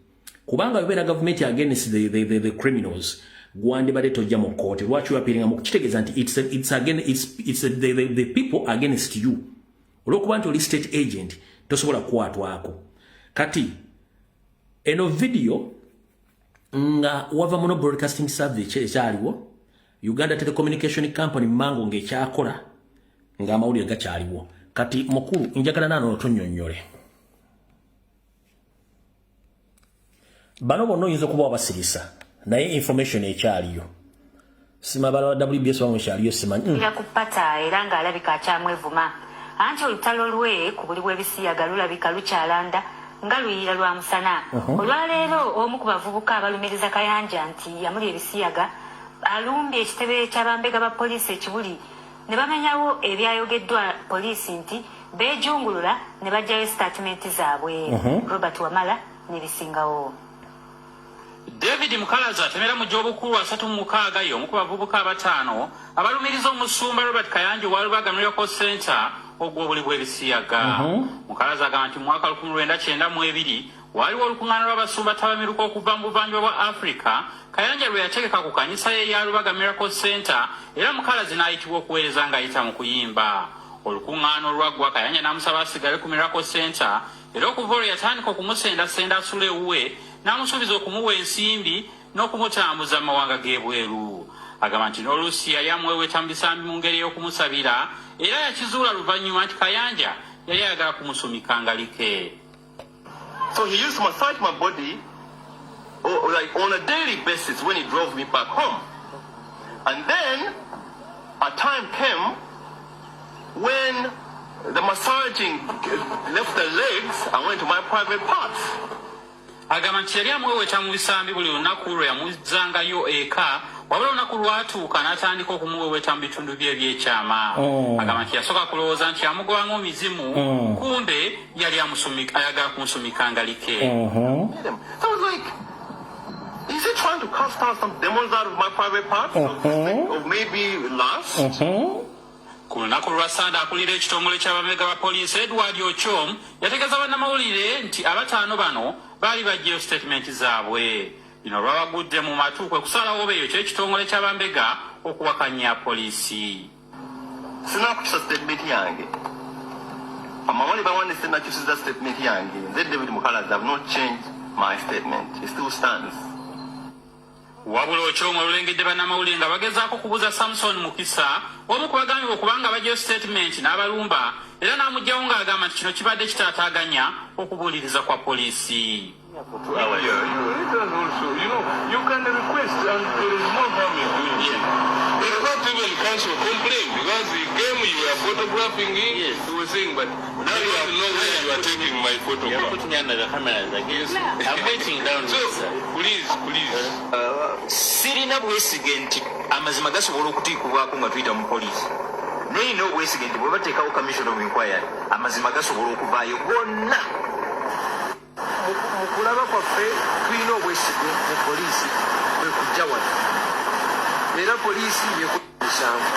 Kubanga bebeera gavumenti against the criminals, gwandibadde tojja mu kkooti. Lwaki wapiiringa mu kitegeeza nti it's again, it's the people against you. Olw'okuba nti oli state agent tosobola kukwatwako. Kati eno video nga wava muno broadcasting service ekyaliwo Uganda Telecommunication Company mango ng'ekyakola ng'amawulire gakyaliwo. Kati mukulu njagala naano otunnyonnyole. Bano bonna oyinza okuba wabasirisa naye information ekyaliyo. Simabala wa WBS wange ekyaliyo simanyi. Era kupata era ng'alabika akyamwevuma. Anti olutalo lwe ku buli bw'ebisiyaga lulabika lukyalanda nga luyira lwa musana. Olwaleero omu ku bavubuka abalumiriza Kayanja nti yamuli ebisiyaga alumbye ekitebe ky'abambega ba poliisi ekibuli ne bamenyawo ebyayogeddwa poliisi nti beejungulula ne baggyayo sitaatimenti zaabwe. Robert Wamala n'ebisingawo. David Mukalazi atemera mu gy'obukulu 36 y'omu ku bavubuka abataano abalumiriza omusumba Robert Kayanja owa Lubaga Miracle Center ogw'obuli bw'ebisiyaga. Mukalazi agamba nti mu mwaka 1992 waaliwo olukuŋŋaana lw'abasumba ttabamiruka okuva mu buvanjuba bwa Africa Kayanja lwe yategeka ku kanisa ye eya Lubaga Miracle Center era Mukalazi n'ayitibwa okuweereza ng'ayita mu kuyimba. Olukuŋŋaana olwaggwa Kayanja n'amusaba asigale ku Miracle Center era okuva olwo yatandika okumusendasenda asula ewuwe n'amusuubiza okumuwa ensimbi n'okumutambuza mu mawanga g'ebweru. Agamba nti n'oluusi yali amuweweeta mu bisambi mu ngeri ey'okumusabira era yakizuula luvannyuma nti Kayanja yali ayagala kumusumika ngalike. So he used to massage my body or like on a daily basis when he drove me back home. And then a time came when the massaging left the legs and went to my private parts. Agamba nti yali amuweweeta mu bisambi buli lunaku lwe yamuzzangayo eka, wabula olunaku lwatuuka n'atandika okumuweweeta mu bitundu bye ebyekyama. Agamba nti yasooka kulowooza nti amugobamu mizimu, kumbe yali ayagala kumusumika ngalike. So I was like, is he trying to cast out some demons out of my private parts? Of maybe lust? Ku lunaku lwa Sande akulira ekitongole ky'abamega ba poliisi Edward Ochom yategeeza bannamawulire nti abataano bano baali baggyeyo sitatimenti zaabwe. Bino lwabagudde mu matu kwe kusalawo beeyo ky'ekitongole ky'abambega okuwakanya poliisi. Sinakukyusa statement yange. Amawulire bawandiise nakyusiza statement yange. Nze David Mukalazi, have not changed my statement. It still stands. Wabula Ochomwe olulengedde bannamawulire nga bagezaako kubuuza Samson Mukisa, omu ku bagambibwa okuba nga baggyeyo sitatimenti n'abalumba era n'amuggyawo ng'agamba nti kino kibadde kitaataaganya okubuuliriza kwa poliisi. Yeah, you, it does also, you can request and there is no harm in doing it. In fact, even counsel complained because he came, you were photographing him, he was saying, but now you have know where you are taking my photograph. You're putting me under the cameras again. Yes. I'm waiting down So, here, sir. please, please. Sirina bwesige nti amazima gasobola okutiikubwako nga tuyita mu poliisi, naye nina obwesige nti bwe bateekawo commission of inquiry amazima gasobola okuvaayo gonna. Mu kulaba kwaffe tulina obwesige mu poliisi kwe kujja wano, era poliisi yekumisango.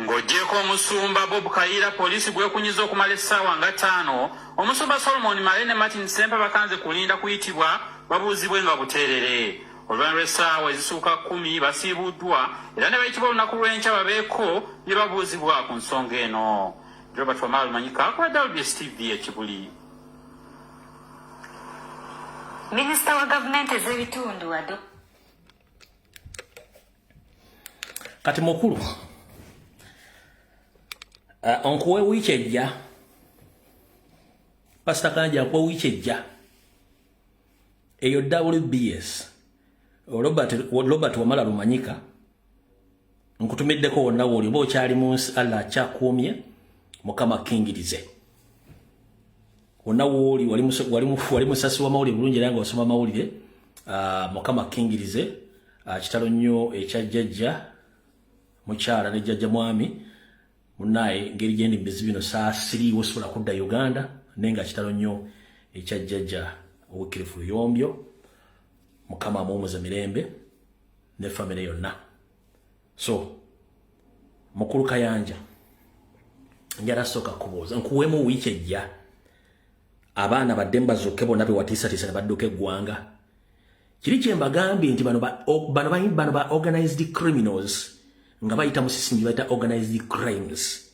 Ng'oggyeko omusumba Bob Kayiira poliisi gwekunyiza okumala essaawa nga 5, omusumba Solomon Male ne Martin Sempa bakanze kulinda kuyitibwa babuuzibwe nga buteerere. Oluvannyuma lw'essaawa ezisuuka 10 basiibuddwa era ne bayitibwa olunaku lw'enkya babeeko bye babuuzibwa ku nsonga eno. Robert Wamala Lumanyika ku WBS TV e Kibuli. Minisita wa gavumenti ez'ebitundu ado Kati mukulu onkuwe wiiki ejja, Pastor Kanja nkuwe wiiki ejja eyo WBS Robert Wamala Lumanyika nkutumiddeko wonna w'oli oba okyali mu nsi, Allah akyakuumye, Mukama akkingirize. Wonna w'oli wali musasi w'amawulire bulungi era nga osoma amawulire, Mukama akkingirize. Kitalo nnyo ekya jjajja mukyala ne jjajja mwami munnaye, ngeri gye ndi mu bizibu bino saasiriiwo sobola kudda Uganda, naye nga kitalo nnyo ekya jjajja Owekkirifu Luyombyo, Mukama amuwumuze mirembe ne famire yonna. So mukulu Kayanja, njala sooka kubuuza, nkuweemu wiiki ejja abaana badde mbazuuke bonna be watiisatiisa ne badduka eggwanga. Kiri kye mbagambye nti bano ba organized criminals nga bayita mu system gye bayita organized crimes.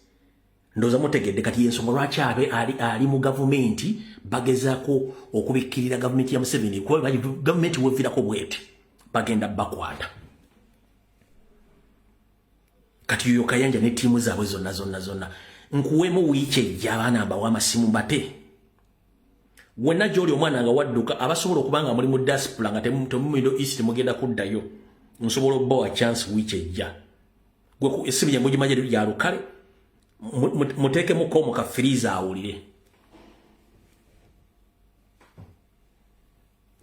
Ndowooza mutegedde kati y'ensonga lwaki abe ali mu gavumenti bagezaako okubikkirira gavumenti ya Museveni, kuba gavumenti weviirako bweti bagenda bakwata. Kati yoyo Kayanja ne ttiimu zaabwe zonna zonna zonna, nkuweemu wiiki ejja abaana mbawe amasimu mbate. Wenna gy'oli omwana nga wadduka, abasobola okuba nga muli mu diaspora nga temu Middle East mugenda kuddayo, nsobola obbawa chance wiiki ejja. Gwe essimu gye mugimanye ya lukale, muteekemuko mu kafiriza awulire.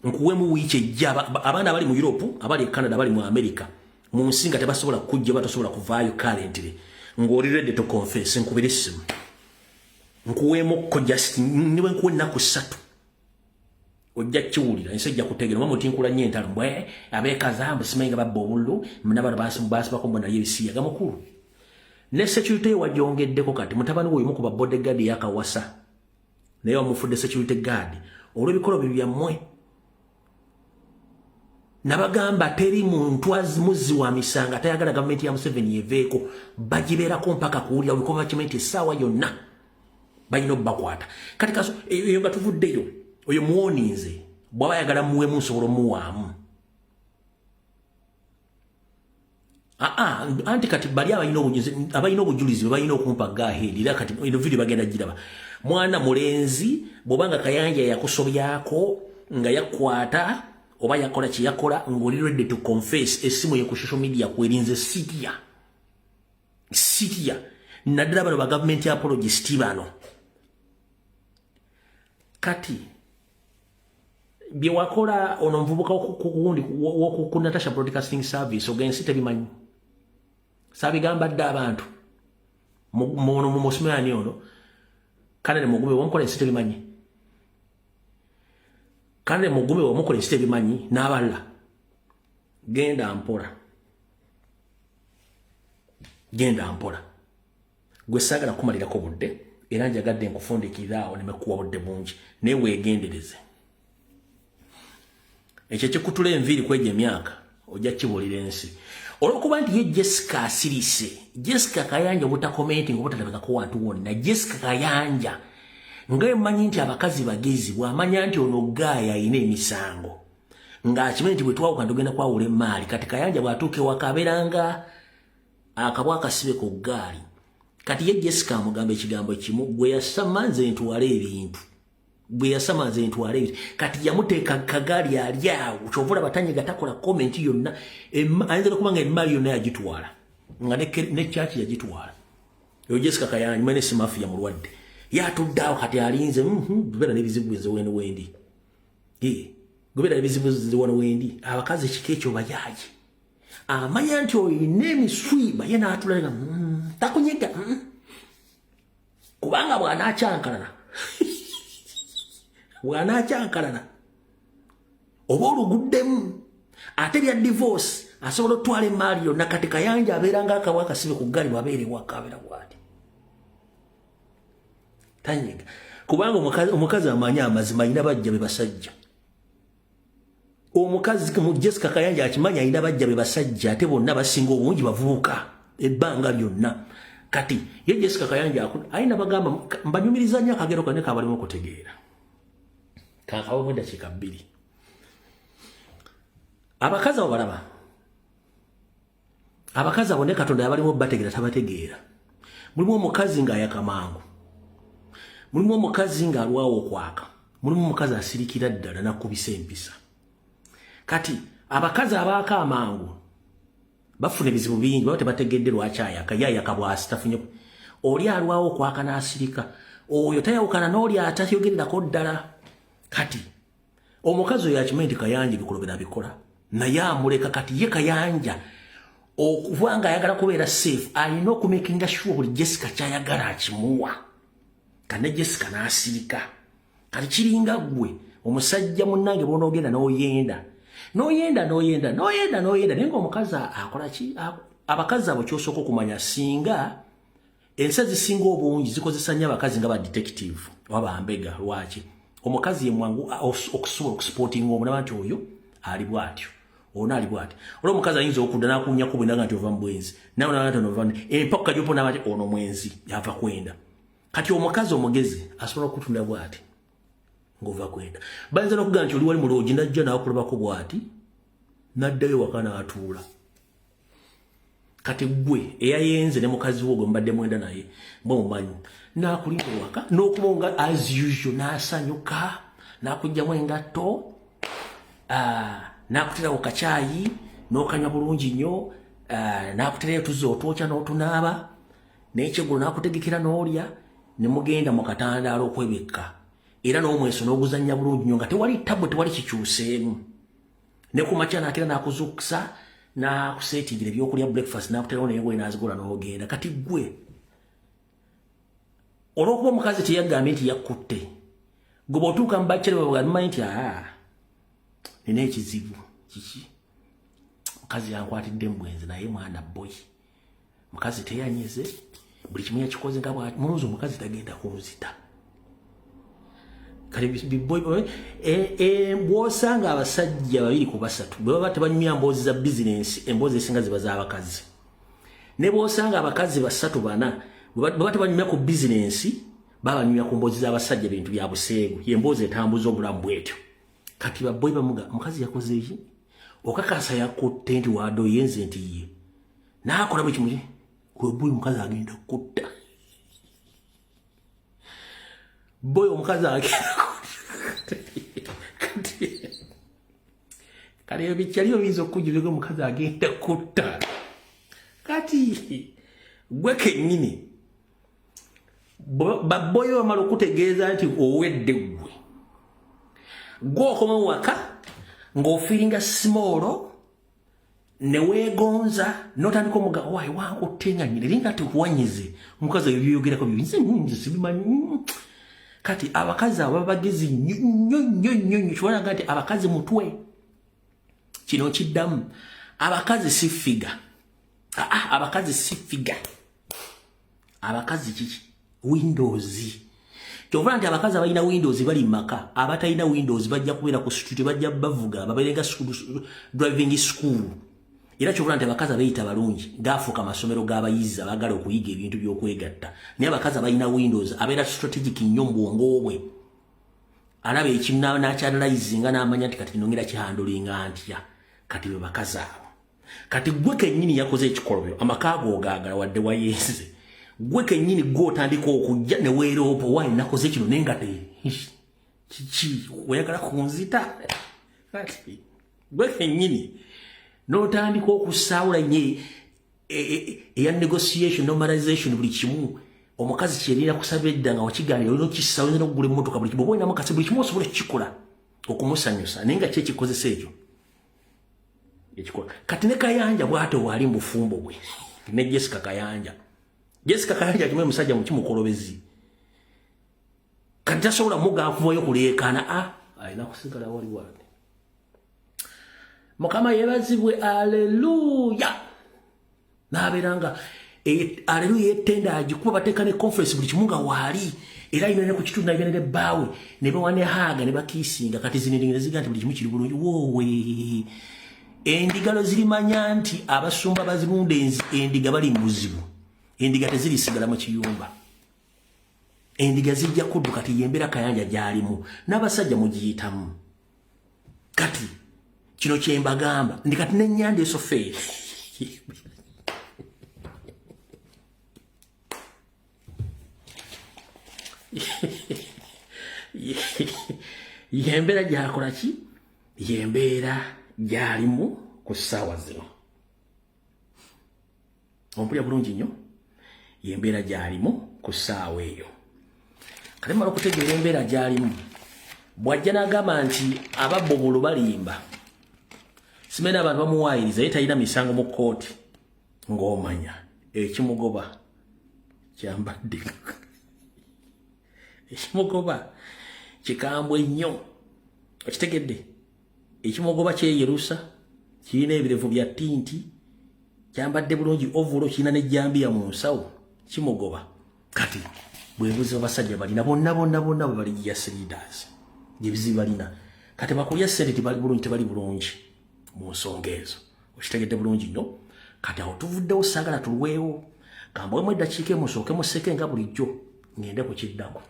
Nkuweemu wiiki ejja abaana abali mu Europe, abali e Canada, abali mu America, mu nsi nga tebasobola kujja batasobola kuvaayo currently, ng'oli ready to confess, nkubira essimu. Nkuweemukko just niwe nkuwe ennaku 3 ojja kiwulira, ensi ejja kutegeera. Oba mutinkula nnyo entalo mbwe abeekaza mbu simanyi nga babba obululu n'abano baasibako mbu naye ebisiyaga. Mukulu ne security ye wagyongeddeko kati mutabani we omu ku ba bodyguard yakawasa naye wamufudde security guard olw'ebikolwa bye byammwe. Nabagamba teri muntu muzzi wa misango atayagala gavumenti ya Museveni eveeko, bagibeerako mpaka kuwulira bwe bakimanyi nti essaawa yonna balina obbakwata. Kati kaso eyo nga tuvuddeyo, oyo muwoninze bw'aba ayagala muweemu nsobola omuwaamu. Anti kati bali abalina obujulizi be balina okumpa go ahead, era kati eno video bagenda giraba. Mwana mulenzi bw'obanga Kayanja yakusobyako nga yakwata oba yakola kye yakola ng'oli ready to confess, essimu ye ku social media kwerinze sitya sitya, naddala bano ba government apologist bano. Kati bye wakola ono nvubuka kugundi ku Natasha Broadcasting Service ogensi tebimanyi, saabigamba dda abantu muno mu musumani ono kale ne mugume wamukola ensi tebimanyi, kale mugume wamukola ensi tebimanyi n'abalala. Genda mpola, genda mpola, gwe saagala kumalirako budde era njagadde nkufundikira awo nemekuwa budde bungi, naye weegendereze ekyo ekikutula enviiri kwegyo emyaka ojja kibuulira ensi. Olw'okuba nti ye Jessica asirise, Jessica Kayanja obutakomenti nga obutatabikako wantu wonna, Jessica Kayanja Nga mmanyi nti abakazi bagezi, bw'amanya nti ono gaaya ayina emisango, ng'akimanyi nti bwe twawuka tugenda kwawula emaali. Kati Kayanja bw'atuuka ewaka abeeranga akabwa akasibe ku ggaali. Kati ye Jessica amugamba ekigambo kimu: "Gwe yasama, nze ntwala ebintu. Gwe yasama, nze ntwala ebintu." Kati yamuteeka kagaali ali awo. Kyova olaba tanyiga, takola comment yonna. Ayinza nokuba nga emaali yonna yagitwala, nga ne kyaki yagitwala. Oyo Jessica Kayanja mwene si mafia mulwadde, yatudde awo kati alinze. Beera n'ebizibu nze weno wendi, gubeera n'ebizibu nze wano wendi. Abakazi ekika ekyo bayaaye, amanya nti oyina emiswiba, ye n'atula nga takunyega, kubanga bw'anaakyankalana oba oluguddemu ate bya divorce, asobola okutwala emaali yonna. Kati Kayanja abeera nga akabwa akasibe ku ggaali. Bwabeera ewaka abeera bwati, tanyega, kubanga omukazi amanyi amazima, alina bajja be basajja. Omukazi mu Jessica Kayanja akimanyi alina bajja be basajja, ate bonna basinga obungi bavubuka ebbanga lyonna. Kati ye Jessica Kayanja alina bagamba, mbanyumiriza nnyo akagero kane kabalimu okutegeera, kankaweemu eddakiika 2. Abakazi abo balaba, abakazi abo ne Katonda yabalimu bategeera, tabategeera. Mulimu omukazi ng'ayaka mangu, mulimu omukazi ng'alwawo okwaka, mulimu omukazi asirikira ddala nakubisa empisa. Kati abakazi abaaka amangu bafuna ebizibu bingi, baba tebategedde lwaki ayaka. Ye ayaka bwasi, tafunye. Oli alwawo okwaka n'asirika, oyo tayawukana n'oli atayogererako ddala. Kati omukazi oyo akimanyi nti Kayanja ebikolobero abikola, naye amuleka. Kati ye Kayanja okuba nga ayagala kubeera safe, alina okumakinga sure buli Jessica kyayagala akimuwa. Kane Jessica n'asirika. Kati kiringa ggwe omusajja munnange, bw'onoogenda n'oyenda, n'oyenda, n'oyenda, n'oyenda, n'oyenda, naye ng'omukazi akola ki? Abakazi abo kyosooka okumanya, singa ensi ezisinga obungi zikozesa nnyo abakazi nga ba detective oba bambega. Lwaki? Omukazi ye mwangu okusobola okuspottinga omulaba nti oyo ali bw'atyo, ono ali bw'ati. Olwo omukazi ayinza okudda n'akunyako bwenaga nti ova mu bwenzi, nawe naga nti ono ova empaka gyopo, naba nti ono mwenzi, yava kwenda. Kati omukazi omugezi asobola okutunda bw'ati ng'ova kwenda. Bayinza n'okugamba nti oli wali muloogi, najja n'akulabako bw'ati, n'addayo waka n'atuula. Kati gwe eyayenze ne mukazi wo gwe mubadde mwenda naye, mwe mumanyi, n'akulinda ewaka n'okuba nga as usual, n'asanyuka, n'akugjamu engatto, n'akuterawo kacaayi n'okanywa bulungi nnyo, n'akuterayo tuzzi otwokya n'otunaaba, n'ekyeggulo n'akutegekera n'olya, ne mugenda mu katandaalo okwebekka, era n'omweso n'oguzannya bulungi nnyo, nga tewali tabu, tewali kikyuseemu. Ne ku makya n'atera n'akuzukusa, n'akuseetingira ebyokulya, breakfast, n'akuterawo n'engoye n'azigula n'ogenda. Kati ggwe olw'okuba omukazi teyagambye nti yakkutte, gwe bw'otuuka mu bakyere bamanyi nti aa, nina ekizibu. Kiki? Mukazi yankwatidde mu bwenzi, naye mwana boy, mukazi teyanyize, buli kimu yakikoze nga mulowooza omukazi tagenda kunzita. Kale bw'osanga abasajja babiri ku basatu bwe baba tebanyumya mboozi za bizinensi, emboozi esinga ziba z'abakazi. Ne bw'osanga abakazi basatu bana bwe baba tebanyumya ku bizinensi, babanyumya ku mboozi z'abasajja, bintu bya buseegu, yemboozi etambuza obulamu bwetyo. Kati baboyi bamuga, mukazi yakoze eki? Okakasa yakutte nti wado yenze nti ye n'akola bwe kimu boy, omukazi agenda kutta. Boy, omukazi agenda. Kati kale ebyo bikyaliyo biyinza okujjulira, omukazi agenda kutta. Kati gwe kennyini baboyo bamala okutegeeza nti owedde, ggwe gwe okoma waka ng'ofeelinga small, ne weegonza n'otandika omuga wayi wankutte nga nyina eringa tekuwanyize omukazi ebyo byoyogerako nze nze sibimanyi. Kati abakazi abo baba bagezi nnyo nnyo nnyo nnyo nnyo. Kibalaga nti abakazi mutwe kino kiddamu, abakazi si figure. Ah, abakazi si figure. Abakazi kiki? Windows. Kyova nti abakazi abalina windows bali maka, abatalina windows bajja kubeera ku street, bajja bavuga babeerenga driving school. Era kyobula nti abakazi abeeyita balungi gaafuuka amasomero g'abayizi abaagala okuyiga ebintu by'okwegatta. Naye abakazi abalina windows abeera strategic nnyo mu bwongo bwe. Alaba ekimu n'akyanalyzinga n'amanya nti kati nongera kihandulinga ntya. Kati be bakazi abo. Kati gwe kennyini yakoze ekikolobero, amaka go ogaagala wadde wayenze. Gwe kennyini gwe otandika okujja ne weeroopa, waayi nakoze kino naye nga kiki oyagala kunzita. Kati gwe kennyini n'otandika okusaawula nye eya negotiation, normalization, buli kimu omukazi kyerina kusaba edda nga wakigaanira olina okukissa, oyinza n'okugula emmotoka, buli kimu oba olina mukasi, buli kimu osobola okukikola okumusanyusa, naye nga ki ekikozesa ekyo ekikola. Kati ne Kayanja bw'atyo waali mu bufumbo bwe ne Jessica Kayanja. Jessica Kayanja kimwe musajja mu kimukolobezi, kati tasobola muga kuvayo kuleekaana, alina kusigala wali wali. Mukama yeebazibwe, aleluya. N'abeera nga aleluya etenda agikuba, bateeka ne conference buli kimu nga waali, era alina ne ku kitundu n'agenda ne bbaawe ne bawa ne haaga ne bakiisinga. Kati zino endiga ne ziga nti buli kimu kiri bulungi. Woowe, endiga lwe zirimanya nti abasumba bazibunda endiga bali mu buzibu, endiga tezirisigala mu kiyumba, endiga zijja kuddu. Kati yembeera Kayanja gy'alimu n'abasajja mugiyitamu. Kati kino kye mbagamba ndi kati n'ennyanja esofeeri yembeera gyakola ki, yembeera gy'alimu ku ssaawa zino. Ompulira bulungi nnyo, yembeera gy'alimu ku ssaawa eyo. Kati mala okutegeera embeera gy'alimu, bw'ajja n'agamba nti ababba obululu balimba, simanyi abantu bamuwaayiriza, ye talina misango mu kkooti, ng'omanya ekimugoba kyambadde, ekimugoba kikambwe nnyo. Okitegedde, ekimugoba kyeyerusa, kirina ebirevu bya tinti, kyambadde bulungi ovulo, kirina n'ejjambiya mu nsawo, kimugoba. Kati bwe buzibu abasajja balina bonna bonna bonna bwe bali just leaders, ebizibu balina. Kati bakulya ssente tebali bulungi, tebali bulungi mu nsonga ezo. Okitegedde bulungi nnyo. Kati awo tuvuddewo, saagala tulwewo, kambawemu eddakiika emu nsooke museke nga bulijjo, ngende ku kiddako.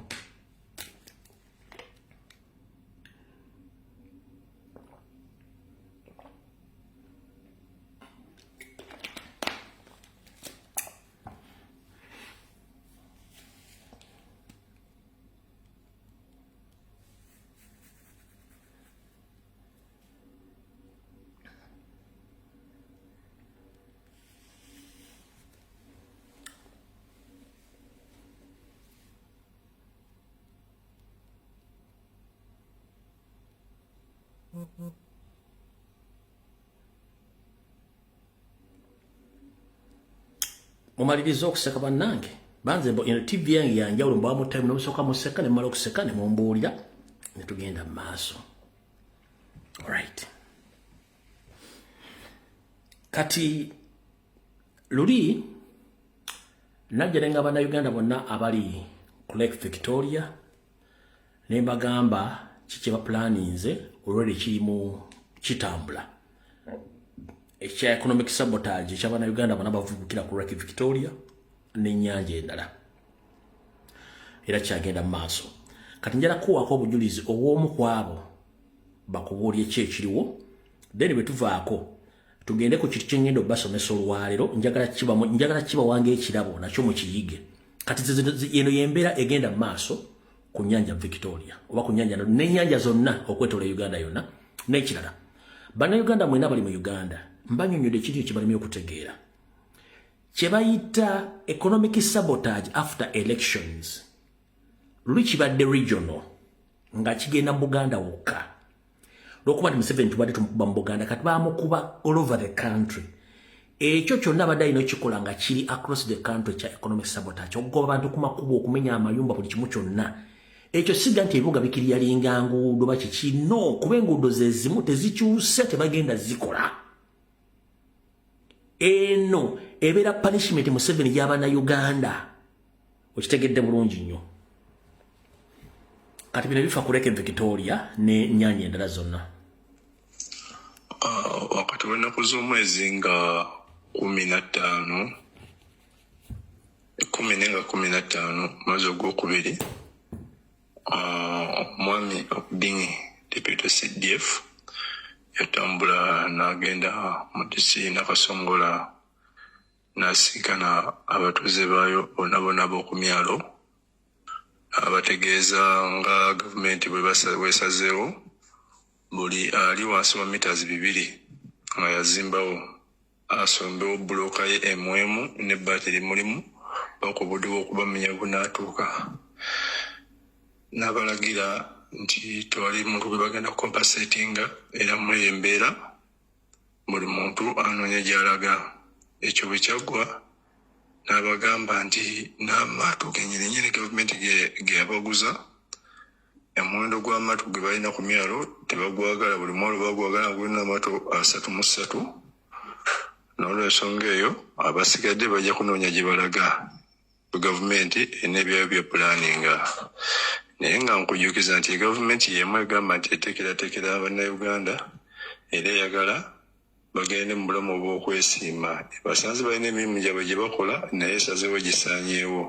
Mumalirize okuseka bannange, banze eno TV yange yanjawulo, mbawa mu time nomusooka museka ne mumala okuseka ne mumbuulira ne tugenda mu maaso. Alright, kati luli najja ne nga bannayuganda bonna abali ku Lake Victoria ne mbagamba kiki baplaninze olweri kirimu kitambula ekya economic sabotage eky'abannayuganda bonna bavubukira ku Lake Victoria n'ennyanja endala, era kyagenda mu maaso. Kati njala kuwaako obujulizi obw'omu ku abo bakubuulye ki ekiriwo, then bwe tuvaako tugende ku kintu kyengenda obasomesa olwaleero. Njagala kibawanga ekirabo nakyo mukiyige. Kati eno yembeera egenda mu maaso ku nnyanja Victoria oba ku nnyanja n'ennyanja zonna okwetoola Uganda yonna. N'ekirala, bannayuganda mwena bali mu Uganda, mbanyonnyodde ekintu kyebalemye okutegeera kye bayita economic sabotage after elections. Luli kibadde regional, nga kigenda mu Buganda wokka, lwokuba nti Museveni tubadde tumukuba mu Buganda, kati bamukuba all over the country. Ekyo kyonna abadde alina okikola nga kiri across the country kya economic sabotage, okugoba abantu ku makubo, okumenya amayumba, buli kimu kyonna ekyo. Siga nti ebibuga bikiryalinga nguudo bakiki, no, kuba enguudo zezimu tezikyuse, tebagenda zikola. Eno ebeera punishment Museveni y'abannayuganda. Okitegedde bulungi nnyo. Kati bino bifa ku Lake Victoria ne nnyanja endala zonna. Wakati w'ennaku z'omwezi nga 15, 14 nga 15 mwezi ogwokubiri, omwami Obingi, deputy CDF, yatambula n'agenda mu DC Nakasongola n'asinkana abatuuze baayo bonna bonna ab'oku myalo, abategeeza nga gavumenti bwe bwesazeewo buli ali wansi wa mita 2 nga yazimbawo asombewo bbulooka ye emu emu n'ebbaati erimulimu paka obudde bw'okubamenya bunaatuuka, n'abalagira nti tewali muntu gwe bagenda kucompensatinga, era mu eyo embeera buli muntu anoonya gy'alaga. Ekyo bwe kyaggwa, n'abagamba nti n'amaato gennyininyini gavumenti ge yabaguza, omuwendo gw'amaato ge balina ku myalo tebagwagala. Buli mwalo bagwagala nga gulina amaato 33. N'olwensonga eyo, abasigadde bajja kunoonya gye balaga. Gavumenti erina ebyayo bye pulaninga, naye nga nkujjukiza nti gavumenti y'emu egamba nti eteekerateekera Bannayuganda era eyagala bagende mu bulamu obw'okwesiima. Basanze balina emirimu gyabwe gye bakola, naye esazeewo gisaanyeewo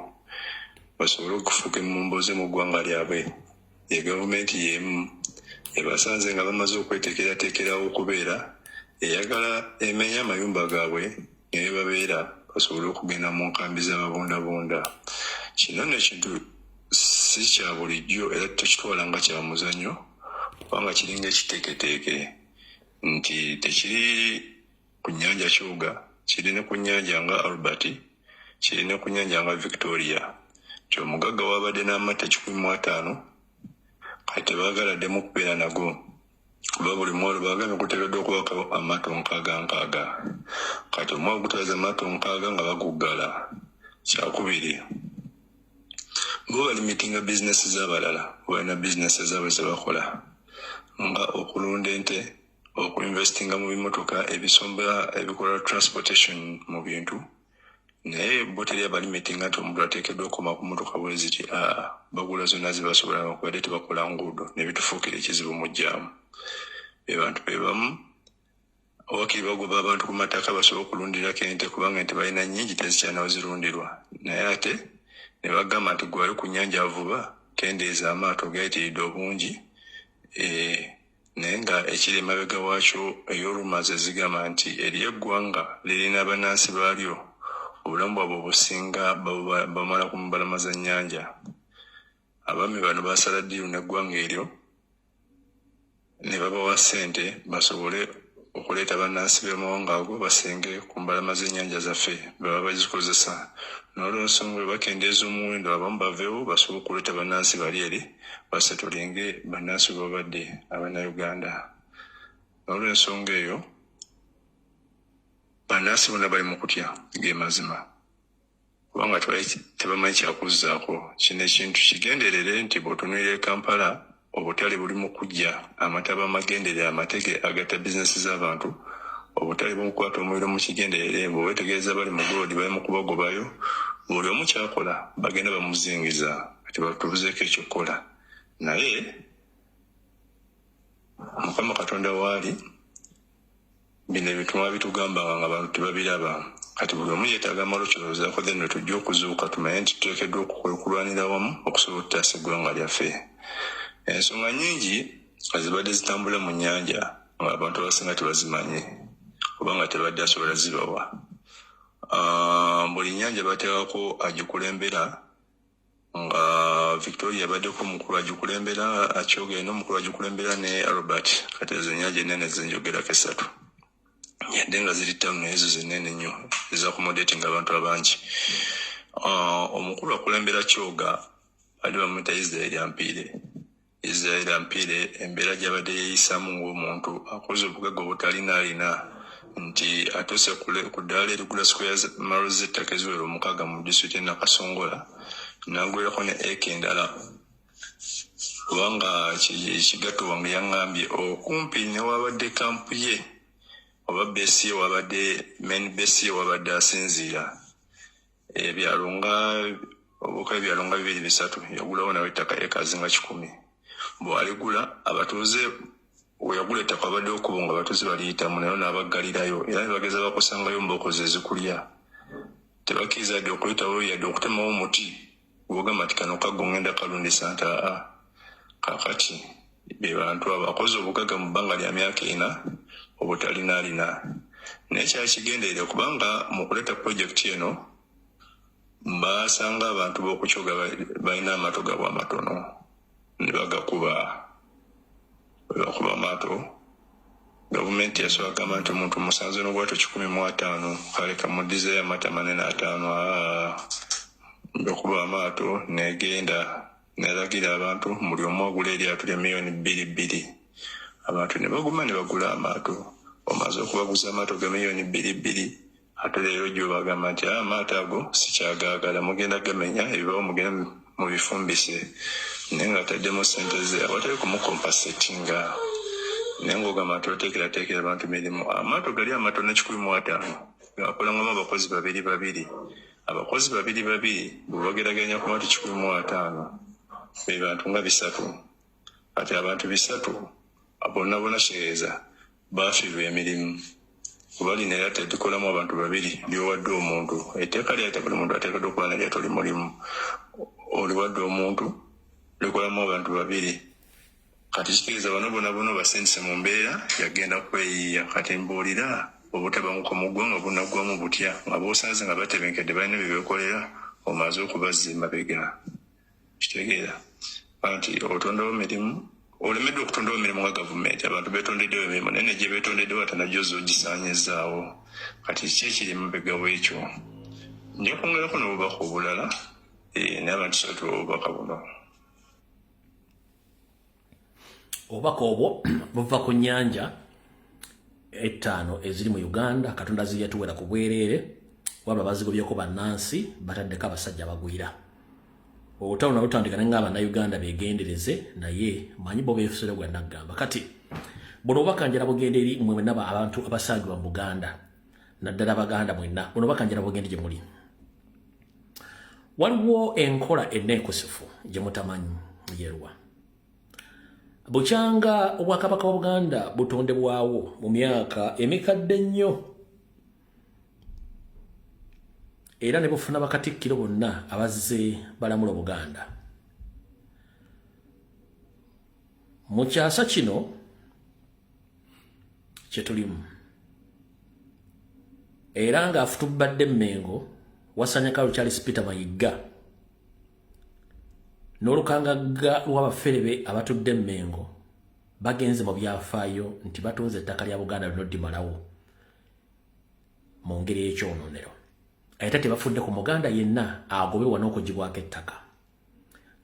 basobole okufuuka emmomboze mu ggwanga lyabwe. Ye gavumenti y'emu ebasanze nga bamaze okweteekerateekerawo okubeera, eyagala emenye amayumba gaabwe naye babeera basobole okugenda mu nkambi z'ababundabunda. Kino nno ekintu si kya bulijjo era tekitwala nga kya muzannyo, kubanga kiringa ekiteeketeeke nti tekiri ku nnyanja Kyoga, kiri ne ku nnyanja nga Albert, kiri ne ku nnyanja nga Victoria, nti omugagga wabadde n'amata 150, kati tebaagala ddemu kubeera nago, kuba buli mwalo bagambye guteekeddwa okubako amaato nkaaga nkaaga. Kati omwalo gutwaza amaato 60 nga baguggala. Kyakubiri, bo balimitinga bizinesi z'abalala. Balina bizinesi ezaabwe zebakola nga okulunda ente, okuinvestinga mu bimotoka ebisomba, ebikola transportation mu bintu, naye bo teri abalimitinga nti omuntu ateekeddwa okukoma ku motoka bwe ziti. Aa, bagula zonna zebasobola, nokubadde tebakola nguudo nebitufuukira ekizibu mu jjaamu. Be bantu be bamu wakiri bagoba abantu ku mataka basobole okulundirako ente, kubanga ente balina nnyingi, tezikyalina zirundirwa, naye ate ne bagamba nti gwe ali ku nnyanja avuba, kendeeza amaato gayitiridde obungi. Naye nga ekiri emabega waakyo, ey'olumazi ezigamba nti eriyo eggwanga lirina bannansi baalyo obulamu bwabwe obusinga bamala ku mbalama za nnyanja. Abaami bano basala ddiiru n'eggwanga eryo ne babawa ssente basobole okuleeta bannansi b'amawanga ago basenge ku mbalama z'ennyanja zaffe baba bazikozesa. N'olwensonga bwe bakendeeza omuwendo, abamu baveewo basobole okuleeta bannansi bali eri basettlinge bannansi bwe babadde Abannayuganda. N'olwensonga eyo, bannansi bonna bali mu kutya, ge mazima, kubanga tebamanyi kyakuzzaako. Kino ekintu kigenderere nti bw'otunuulira e Kampala, obutale buli mu kujja, amataba amagenderere amatege agatta bizinesi z'abantu, obutale bumukwata omuliro mu kigenderere. Bwewetegereza, bali mu gold, bali mu kubagobayo. Buli omu kyakola bagenda bamuzingiza. Kati batubuzeeko ekyokukola, naye Mukama Katonda waali. Bino ebintu mwabitugambanga nga abantu tebabiraba. Kati buli omu yeetaaga amala okirowoozaako, then lwe tujja okuzuuka tumanye nti tuteekeddwa okulwanira wamu okusobola okutaasa eggwanga lyaffe. Ensonga nnyingi ezibadde zitambula mu nnyanja ng'abantu abasinga tebazimanyi kubanga tebadde asobola zibawa. Buli nnyanja bateekako agikulembera, nga Victoria abaddeko omukulu agikulembera, akyogere n'omukulu agikulembera ne Albert. Kati ezo ennyanja ennene zenjogerako esatu, yadde nga ziri ttaano, naye ezo zinene nnyo ezaccommodating abantu abangi. Omukulu akulembera Kyoga bali bamuyita Israel Ampiire. Israel Ampiire, embeera gy'abadde yeeyisamu ng'omuntu akoze obugagga obutalina alina, nti atuuse ku ddaala erigula square miles z'ettaka eziwera 6 mu disitulikiti e Nakasongola, n'agwerako ne eka endala, kubanga kigatto wange yaŋŋambye okumpi ne wabadde kampu ye oba base ye, wabadde main base ye, wabadde asinziira ebyalo nga obuuka ebyalo nga bibiri bisatu, yagulawo nawe ettaka ekazi nga 100. Bw'aligula, abatuuze Weyagula ettaka wabaddewo ekkubo nga abatuuze baliyitamu naye n'abaggalirayo era ne bageza bakusangayo mbooko ze zikulya. Tebakkiriza yadde okuyitawo yadde okutemawo omuti gw'ogamba nti kano kaggo ngenda kukalundisa nti aa. Kaakati be bantu abo akoze obugagga mu bbanga lya myaka ena obutalinaalina. Naye kyali kigenderere kubanga mu kuleeta pulojekiti eno baasanga abantu b'oku Kyoga balina amaato gaabwe amatono ne bagakuba. Bwe bakuba amaato, gavumenti yasobola kugamba nti omuntu musanze n'obwato 150, kale kamuddizeeyo amaato amanene ataano. Aa, bwekuba amaato negenda neragira abantu buli omu agule eryato lya miliyoni bbiri bbiri. Abantu ne baguma ne bagula amaato. Omaze okubaguza amaato ga miliyoni bbiri bbiri, ate leero gy'obagamba nti ah, amaato ago sikyagaagala, mugenda gamenya, ebibaawo mugende mubifumbise. Naye ng'ataddemu ssente ze awatali kumukompasetinga. Naye ng'ogamba nti oteekerateekera abantu mirimu. Amaato gali amatono 150 gakolangamu abakozi babiri babiri. Abakozi babiri babiri bw'obageraageranya ku maato 150 be bantu nga bisatu. Kati abantu bisatu bonna bona kitegeeza baafiirwa emirimu kuba lino eryato erikolamu abantu babiri ly'owadde omuntu. Etteeka lyayita buli muntu ateekeddwa okuba n'eryato limulimu. Oliwadde omuntu likolamu abantu babiri. Kati kitegeeza bano bona bona obasindise mu mbeera yagenda kweyiiya. Kati mbuulira obutabanguko mu ggwanga bunaggwamu butya nga b'osanze nga batebenkedde balina bye beekolera omaze okubazza emabega? Kitegeera anti otondawo mirimu olemeddwa okutondawo emirimu nga gavumenti abantu betondeddewo emirimu naye negyebetondeddewo ate nagyo ozze ogisaanyizzaawo kati kiki ekiri emabega w'ekyo nja kwongerako n'obubaka obulala eh, naye abantu sobola tuwa obubaka buno. Obubaka obwo buva ku nnyanja ettaano eziri mu Uganda Katonda ziyatuwera ku bwereere wabula bazigobyeko bannansi bataddeko abasajja abagwira. Olutalo nalutandika ne ngamba Bannayuganda beegendereze naye manyi bo beefusire gwa naggamba. Kati buno obubaka njala bugenda eri mmwe mwenna abantu abasangibwa mu Buganda naddala Abaganda mwenna, buno obubaka njala bugende gye muli. Waliwo enkola enneekusifu gye mutamanyi yeruwa. Bukyanga Obwakabaka bwa Buganda butondebwawo mu myaka emikadde ennyo era ne bufuna bakatikkiro bonna abazze balamula Obuganda. Mu kyasa kino kye tulimu era ng'afutubbadde Mmengo wasanyakalu Charles Peter Mayiga n'olukangagga lw'abafere be abatudde Mmengo bagenze mu byafaayo nti batunze ettaka lya Buganda lino ddimalawo mu ngeri ey'ekyononero ate tebafudde ku Muganda yenna agobebwa n'okugibwako ettaka.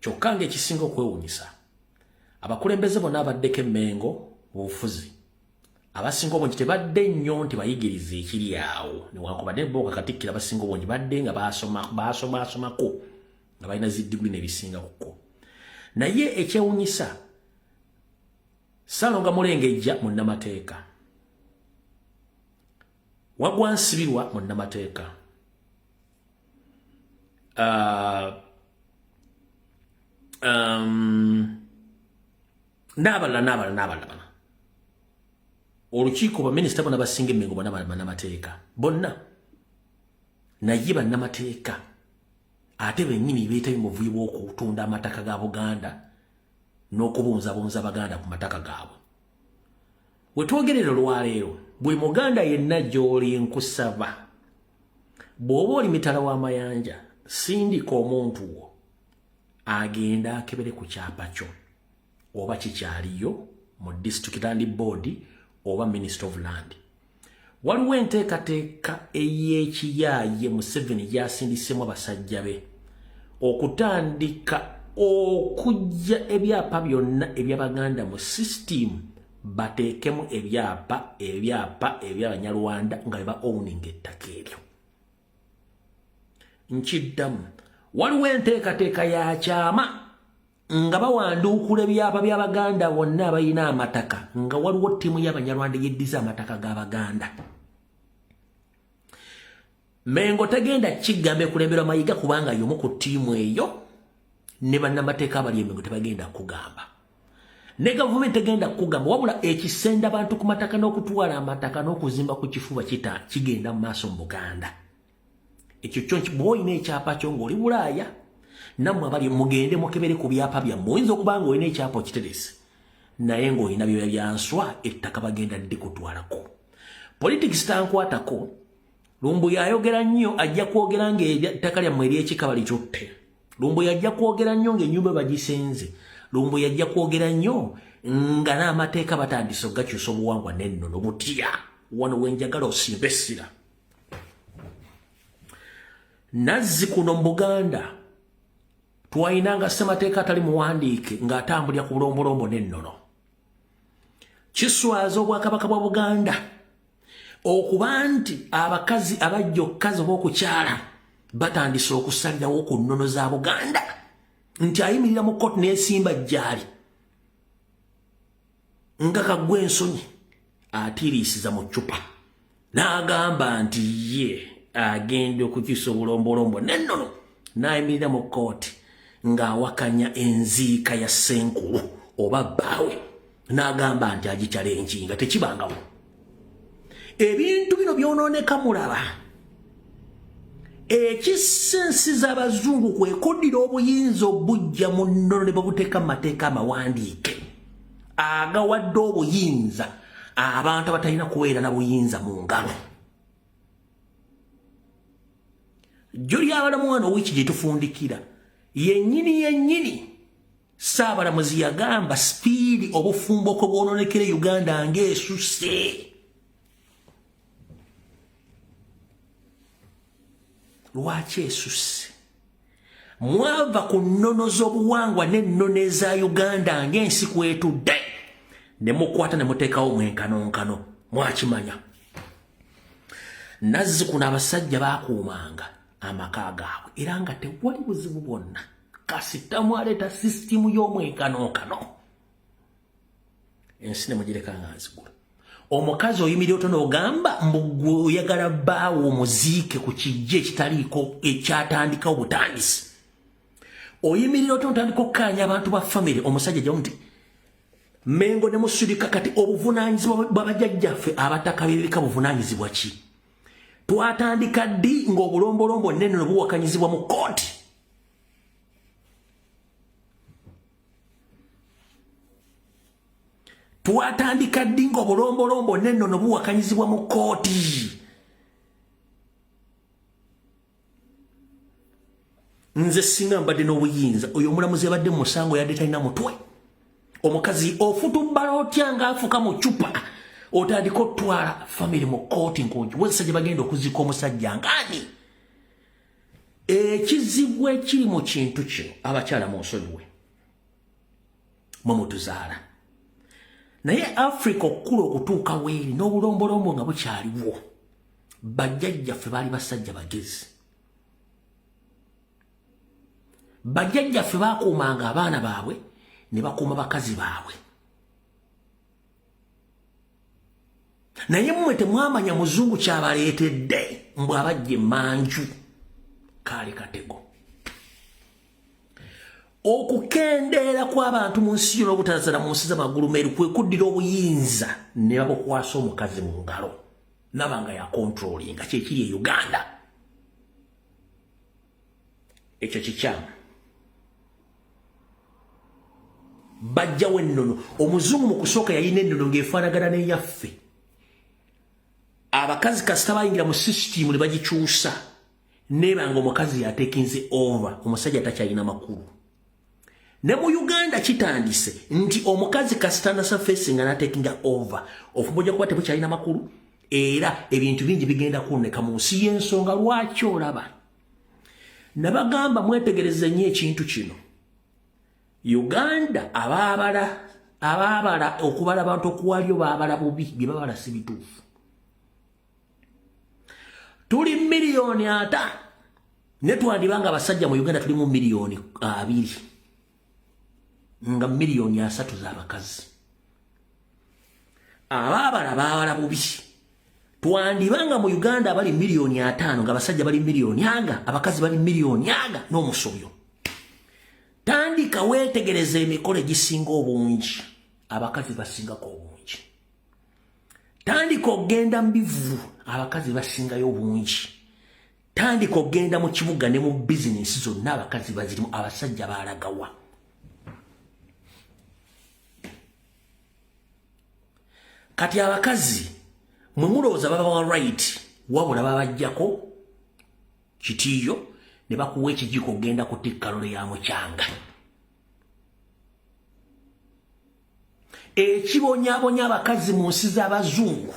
Kyokka ng'ekisinga okwewunyisa abakulembeze bonna abaddeko e Mmengo mu bufuzi abasinga obungi tebadde nnyo nti bayigiriza ekiri awo newankubadde bo Katikkiro abasinga obungi badde nga baasoma asomako nga balina zi diguli n'ebisinga kuko. Naye ekyewunyisa Ssalonga Mulengejja munnamateeka, Wagwa Nsibirwa munnamateeka, n'abalala n'abalala n'abalala bana olukiiko baminisita bonna basinga emmengo bonna bannamateeka bonna naye bannamateeka ate bennyini beetabye mu buvuyo bw'okutunda amataka ga Buganda n'okubunzabunza Baganda ku mataka gaabwe. We twogerera olwaleero buli Muganda yenna gy'oli nkusaba bw'oba oli mitala w'amayanja sindika omuntu wo agenda akebere ku kyapa kyo oba kikyaliyo mu district land board oba minister of land. Waliwo enteekateeka ey'ekiyaaye Museveni gy'asindisemu abasajja be okutandika okuggya ebyapa byonna eby'Abaganda mu sisitiimu bateekemu ebyapa eby'Abanyarwanda nga beba owninga ettaka eryo. Nkiddamu, waliwo enteekateeka ya kyama nga bawanduukula ebyapa by'Abaganda bonna abalina amataka nga waliwo ttiimu y'Abanyarwanda eyeddiza amataka g'Abaganda. Mengo tegenda kigamba ekulemberwa Mayiga kubanga y'omu ku ttiimu eyo ne bannamateeka abali emengo tebagenda kugamba. Ne gavumenti egenda kukugamba, wabula ekisenda bantu ku mataka n'okutwala amataka n'okuzimba ku kifuba kita kigenda mu maaso mu Buganda. Ekyo kyo bw'olina ekyapa kyo ng'oli Bulaaya, nammwe abali mugende mukebere ku byapa byammwe. Oyinza okuba ng'olina ekyapa okiterese, naye ng'olina byoya bya nswa, ettaka bagenda ddi kutwalako. Politics tankwatako. Lumbuye ayogera nnyo, ajja kwogera ng'ettaka lyammwe ery'ekika balitutte. Lumbuye ajja kwogera nnyo ng'ennyumba bagisenze. Lumbuye ajja kwogera nnyo nga n'amateeka batandise okugakyusa obuwangwa n'ennono butya. Wano we njagala osimbe essira. Nazzi kuno mu Buganda twalinanga ssemateeka atali muwandiike ng'atambulira ku bulombolombo n'ennono. Kiswaza obwakabaka bwa Buganda okuba nti abakazi abajja okukazi oba okukyala batandise okusalirawo ku nnono za Buganda, nti ayimirira mu kkooti n'esimba jjaali nga kaggwa ensonyi atiiriisiza mu ccupa n'agamba nti ye agenda okukyusa obulombolombo n'ennono, n'ayimirira mu kkooti ng'awakanya enziika ya ssenkulu oba bbaawe n'agamba nti agikyalenjinga. Tekibangawo. Ebintu bino byonooneka. Mulaba ekissa ensi z'abazungu kwe kuddira obuyinza obujja mu nnono ne babuteeka mu mateeka amawandiike agawadde obuyinza abantu abatalina kubeera na buyinza mu ngalo. Jjo lyabalamu wano wiiki gye tufundikira yennyini yennyini, Ssaabalamuzi yagamba speed obufumbo kwe bwononekera Uganda ng'esusse. Lwaki esusse? Mwava ku nnono z'obuwangwa n'ennono eza Uganda ng'ensi kwetudde, ne mukwata ne muteekawo mwenkanonkano. Mwakimanya nazzi kuno abasajja baakuumanga amaka gaabwe era nga tewali buzibu bwonna, kasita mwaleeta sisitimu y'omwenkanonkano ensi ne mugireka nga nzigula. Omukazi oyimirira otono ogamba mbu gwe oyagala bbaawo omuziike ku kijja ekitaliiko ekyatandikawo butandisi. Oyimirira otono otandika okukkaanya abantu ba famire, omusajja jamu nti Mengo ne musirika. Kati obuvunaanyizibwa bw'abajjajjaffe abataka b'ebika buvunaanyizibwa ki? Twatandika ddi ng'obulombolombo nene no buwakanyizibwa mu kkooti? Twatandika ddi ng'obulombolombo nennono buwakanyizibwa mu kkooti? Nze singa mbadde n'obuyinza, oyo omulamuzi yabadde mu musango yadde talina mutwe. Omukazi ofutubbala otya ng'afuka mu cupa, otandika otwala famire mu kkooti nkongi wezesa gye bagenda okuziika omusajja ngaani? Ekizibu ekiri mu kintu kino, abakyala munsonyiwe, mwe mutuzaala, naye Africa okukula okutuuka weeri n'obulombolombo nga bukyaliwo, bajjajjaffe baali basajja bagezi. Bajjajjaffe baakuumanga abaana baabwe ne bakuuma bakazi baabwe, naye mmwe temwamanya muzungu kyabaleetedde, mbwe abajja emmanju kaali katego. Okukendeera kw'abantu mu nsi yona obutazala mu nsi z'amagulu meeru kwe kuddira obuyinza ne babukwasa omukazi mu ngalo naba nga yakontrolinga. Kyekiri e Uganda, ekyo kikyamu. Bajjawo ennono. Omuzungu mu kusooka yalina ennono ng'efaanagana n'eyaffe. Abakazi kasita bayingira mu sisitimu ne bagikyusa, neebanga omukazi yatekinze over, omusajja takyalina makulu. Ne mu Uganda kitandise nti omukazi kasita nasafesi nga natekinga over, ofumbo ojja kuba tebukyalina makulu, era ebintu bingi bigenda kwoneka mu nsi. Y'ensonga lwaki olaba nabagamba mwetegereze nnyo ekintu kino. Uganda abaabala abaabala okubala abantu okuwalyo baabala bubi, bye babala si bituufu. Tuli 50 million, ne twandibanga abasajja mu Uganda tulimu 20 million, nga 30 million z'abakazi. Abaabala baabala bubi. Twandibanga mu Uganda abali 50 million, nga abasajja bali miliyoni aga, abakazi bali miliyoni aga n'omusobyo. Tandika weetegereza emikolo egisinga obungi. Abakazi basingako obungi. Tandika okugenda mu bivvulu, abakazi basingayo obungi. Tandika okugenda mu kibuga ne mu bizinensi zonna, abakazi bazirimu, abasajja baalagawa. Kati abakazi mwe mulowooza babawa right, wabula babajjako kitiiyo ne bakuwa ekijiiko okugenda kutikka lole ya mukyanga. Ekibonyabonya abakazi mu nsi z'abazungu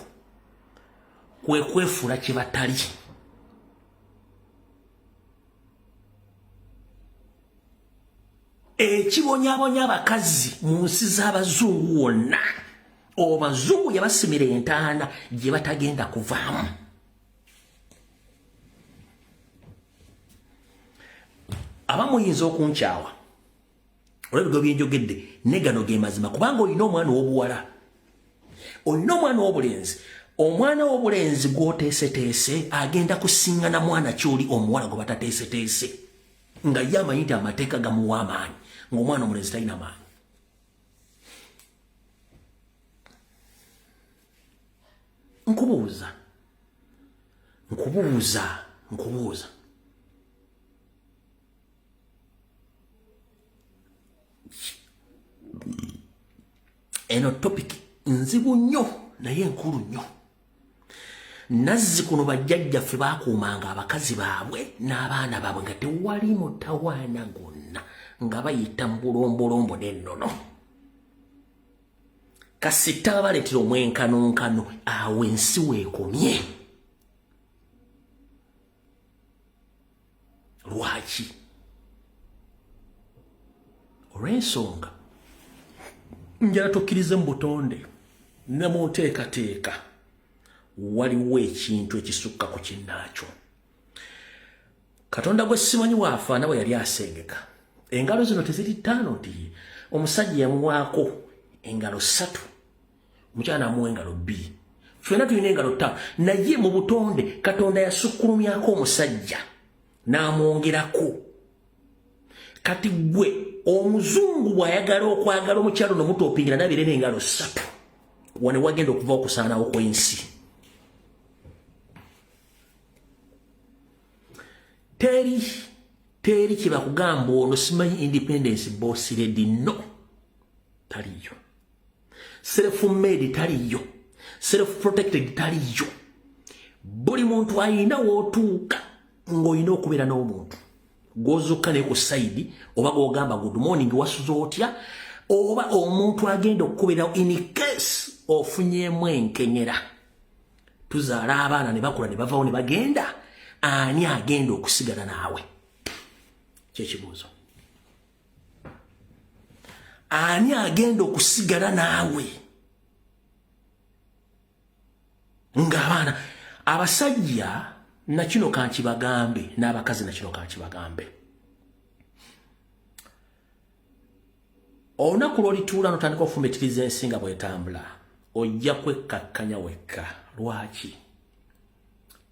kwe kwefuula kye batali. Ekibonyabonya abakazi mu nsi z'abazungu wonna, abazungu yabasimira entaana gye batagenda kuvaamu. Abamu muyinza okunkyawa olw'ebigo byenjogedde, ne gano ge mazima, kubanga olina omwana ow'obuwala, olina omwana ow'obulenzi. Omwana w'obulenzi gw'oteeseteese agenda kusiŋŋana mwana kyoli omuwala gwe batateeseteese, nga ye amanyi nti amateeka gamuwa amaanyi, ng'omwana omulenzi talina maanyi. Nkubuuza, nkubuuza, nkubuuza, eno topic nzibu nnyo naye enkulu nnyo. Nazzi kuno bajjajjaffe baakuumanga abakazi baabwe n'abaana baabwe nga tewali mutawaana gwonna, nga bayita mu bulombolombo n'ennono. Kasita babaleetera omwenkanonkano, awo ensi weekomye. Lwaki? Olw'ensonga njala tukkirize mu butonde ne mu nteekateeka waliwo ekintu ekisukka ku kinnaakyo. Katonda gwe simanyi waafaana bwe yali asengeka engalo zino teziri ttaano, nti omusajja yamuwaako engalo ssatu, omukyala namuwa engalo bbiri. Ffenna tulina engalo ttaano, naye mu butonde Katonda yasukkulumyako omusajja n'amwongerako. Kati gwe omuzungu bw'ayagala okwagala omukyalo nomutopingira nabire n'engalo ssatu, wane wagenda okuva okusaanawo kw'ensi. Teri kibakugamba ono simanyi independence boss lady, no, taliyo. Self made taliyo, self protected taliyo. Buli muntu ayina wootuuka ng'olina okubeera n'omuntu gw'ozukka naye ku side, oba gw'ogamba good morning, wasuze otya, oba omuntu agenda okukubeerawo in case ofunyeemu enkenyera. Tuzaala abaana ne bakula ne bavawo ne bagenda, ani agenda okusigala naawe? Kyekibuuzo, ani agenda okusigala naawe ng'abaana? Abasajja nakino kankibagambe, n'abakazi nakino kankibagambe: olunaku lwolituula notandika okufumitiriza ensi nga bwetambula, ojja kwekkakkanya wekka. Lwaki?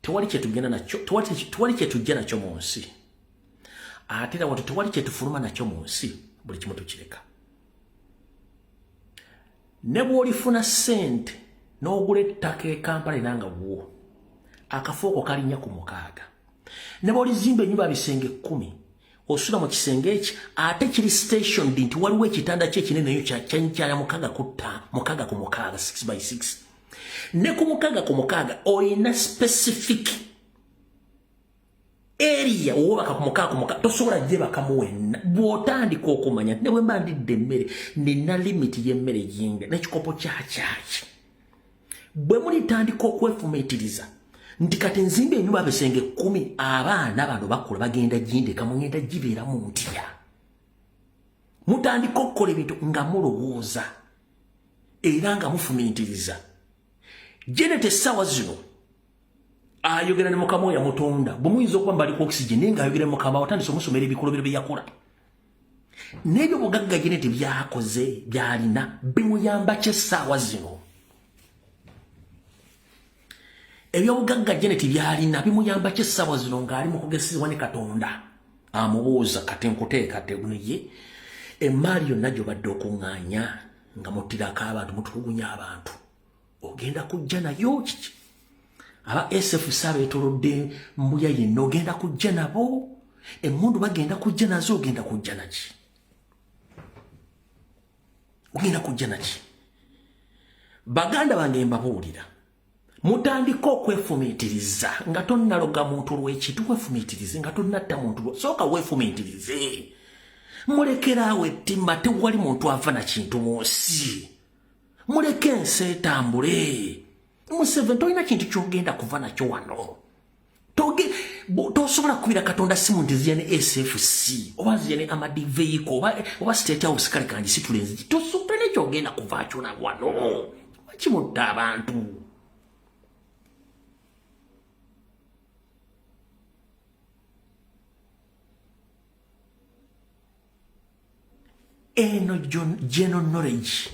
Tewali kyetugenda nakyo, tewali kyetujja nakyo mu nsi, ate era watu tewali kyetufuluma nakyo mu nsi. Buli kimu tukireka. Ne bw'olifuna ssente n'ogula ettaka e Kampala era nga wuwo, akafuuko kalinnya ku mukaaga. Ne bw'olizimba ennyumba bisenge 10, osula mu kisenge eki ate kiri stationed nti waliwo ekitanda kye ekinene eyo kyankyala mukaaga ku ttaano, mukaaga ku mukaaga, 6 by 6, ne ku mukaaga ku mukaaga olina specific area owobaka ku mukaaga ku mukaaga, tosobola gyebakamu wenna. Bw'otandika okumanya nti ne bwe mba ndidde emmere, nina limit y'emmere yinga n'ekikopo kya kyaki. Bwe mulitandika okwefumiitiriza nti kati nzimba enyumba bisenge 10, abaana bano bakula bagenda gindeka, mugenda gibeeramu ntya? Mutandika okukola ebintu nga mulowooza era nga mufumiitiriza. Janet essaawa zino ayogera ne mukama we yamutonda. Bwe muyinza okuba mbali ku oxygen, naye ng'ayogera ne mukama, watandise omusomera ebikolobero bye yakola n'ebyo bugagga Janet byakoze byalina bimuyamba ki essaawa zino? Ebyobugagga Janet byalina bimuyamba ki essaawa zino ng'ali mu kugesezebwa ne Katonda? Amubuuza, kati nkuteekate naye emmaali yonna gy'obadde okuŋŋaanya Nga muttirako abantu, mutulugunya abantu. Ogenda kujja nayo kiki? Aba SFC abeetolodde Mbuya yenna ogenda kujja nabo, emmundu bagenda kujja nazo, ogenda kujja naki? Ogenda kujja naki? Baganda bange mbabuulira, mutandika okwefumiitiriza nga tonnaloga muntu lw'ekintu, weefumiitirize nga tonnatta muntu, sooka weefumiitirize. Mulekeraawo ettima, tewali muntu ava na kintu mu nsi. Muleke ensi etambule. Museveni tolina kintu ky'ogenda kuva nakyo wano. Tosobola kukubira Katonda simu nti nzija ne SFC oba nzija ne armored vehicle oba State House, kale kangisitule nzije. Tosobola ky'ogenda kuva kyo na wano. Lwaki mutta abantu? Eno general knowledge,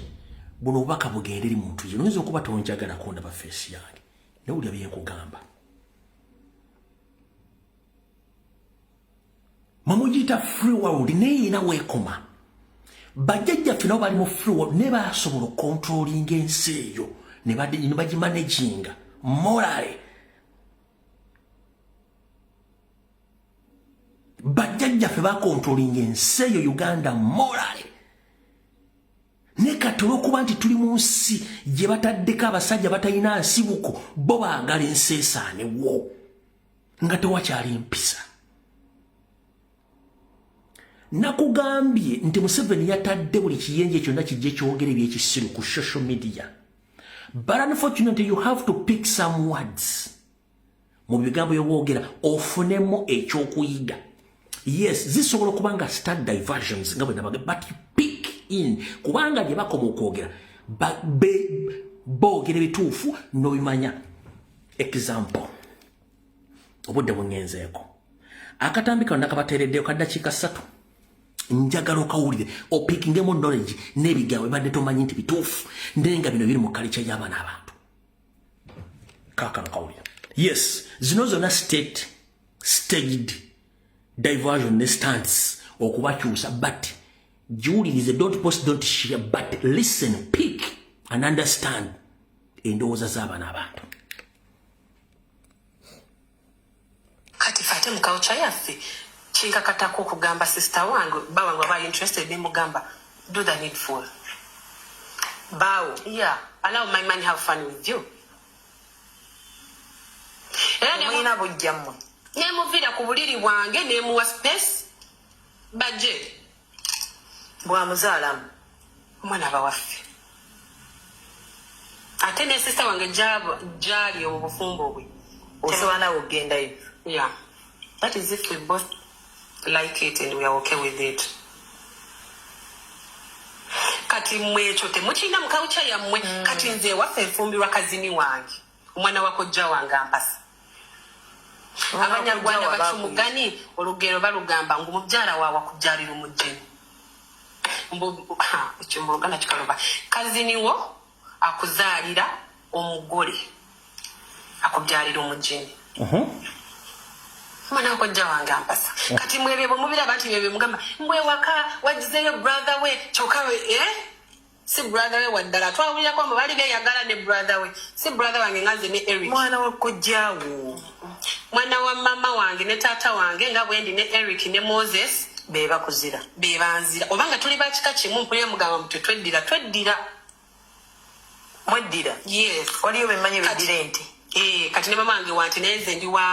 buno obubaka bugende eri muntu ye. Oyinza okuba tonjagalako ndaba face yange, naye wulira bye nkugamba. Mwemugiyita free world, naye yina weekoma. Bajjajjaffe nabo bali mu free world, naye basobola okucontrollinga ensi eyo ne bagimanaginga morally. Bajjajjaffe bacontrollinga ensi eyo Uganda morally. Ne kati olw'okuba nti tuli mu nsi gye bataddeko abasajja batalina nsibuko, bo baagala ensi esaanewo nga tewakyali mpisa. Nakugambye nti Museveni yatadde buli kiyenje kyonna kijje kyogere ebyekisiru ku social media. But unfortunately you have to pick some words mu bigambo by'oboogera ofunemu ekyokuyiga. Yes, zisobola okuba nga start diversions nga bwe nabaga, but you pick in, kubanga gye bakoma okwogera boogera ebituufu n'obimanya. Example, obudde bungenzeeko, akatambi kano nakabateereddeyo ka ddakiika 3, njagala okawulire opickingemu knowledge n'ebigambo ebadde tomanyi nti bituufu, naye nga bino biri mu culture y'abaana abantu. Kaakano kawulira. Yes, zino zonna state staged diversion ne stunts okubakyusa, but giwulirize, don't post, don't share, but listen, pick and understand endowooza z'abaana abantu. Kati fe ate mu culture yaffe kinkakatako okugamba sister wange, ba wange aba interested, nemugamba do the needful. Baawo? Yeah, allow my man have fun with you. Era mulina bujja mmwe? Nemuviira ku buliri bwange, nemuwa space baje. Bwamuzaalamu? Omwana bawaffe, ate ne sister wange gyali obwo bufumbo bwe. Osobola nawe okugendayo? Yeah, that is if we both like it and we are okay with it. Kati mmwe ekyo temukirina mu culture yammwe. Kati nze ewaffe nfumbirwa cousin wange, omwana wa kojja wange ampasa. Abanyarwanda baca umugani, olugero balugamba ngo umubyara wawe akubyarira umugeni. Ekyo mu Luganda kikaluba. Cousin wo akuzaalira omugole, akubyalira umugeni. Omwana wa kojja wange ampasa. Kati mwebyo bwe mubiraba nti byebyo mugamba mbwe waka wagizeyo brother we, kyokka si brother we waddala. Twawulirako mbu bali beeyagala ne brother we, si brother wange nga nze ne Eric. Mwana wa kojjaawo? Mwana wa mama wange ne taata wange, nga bwendi ne Eric ne Moses. Be bakuzira? Be banzira, obanga tuli bakika kimu. Mpulira mugamba mbu tetweddira, tweddira. Mweddira? Yes. Waliyo bemmanyi beddira ente. Kati ne mama wange wanti, naye nze ndi wa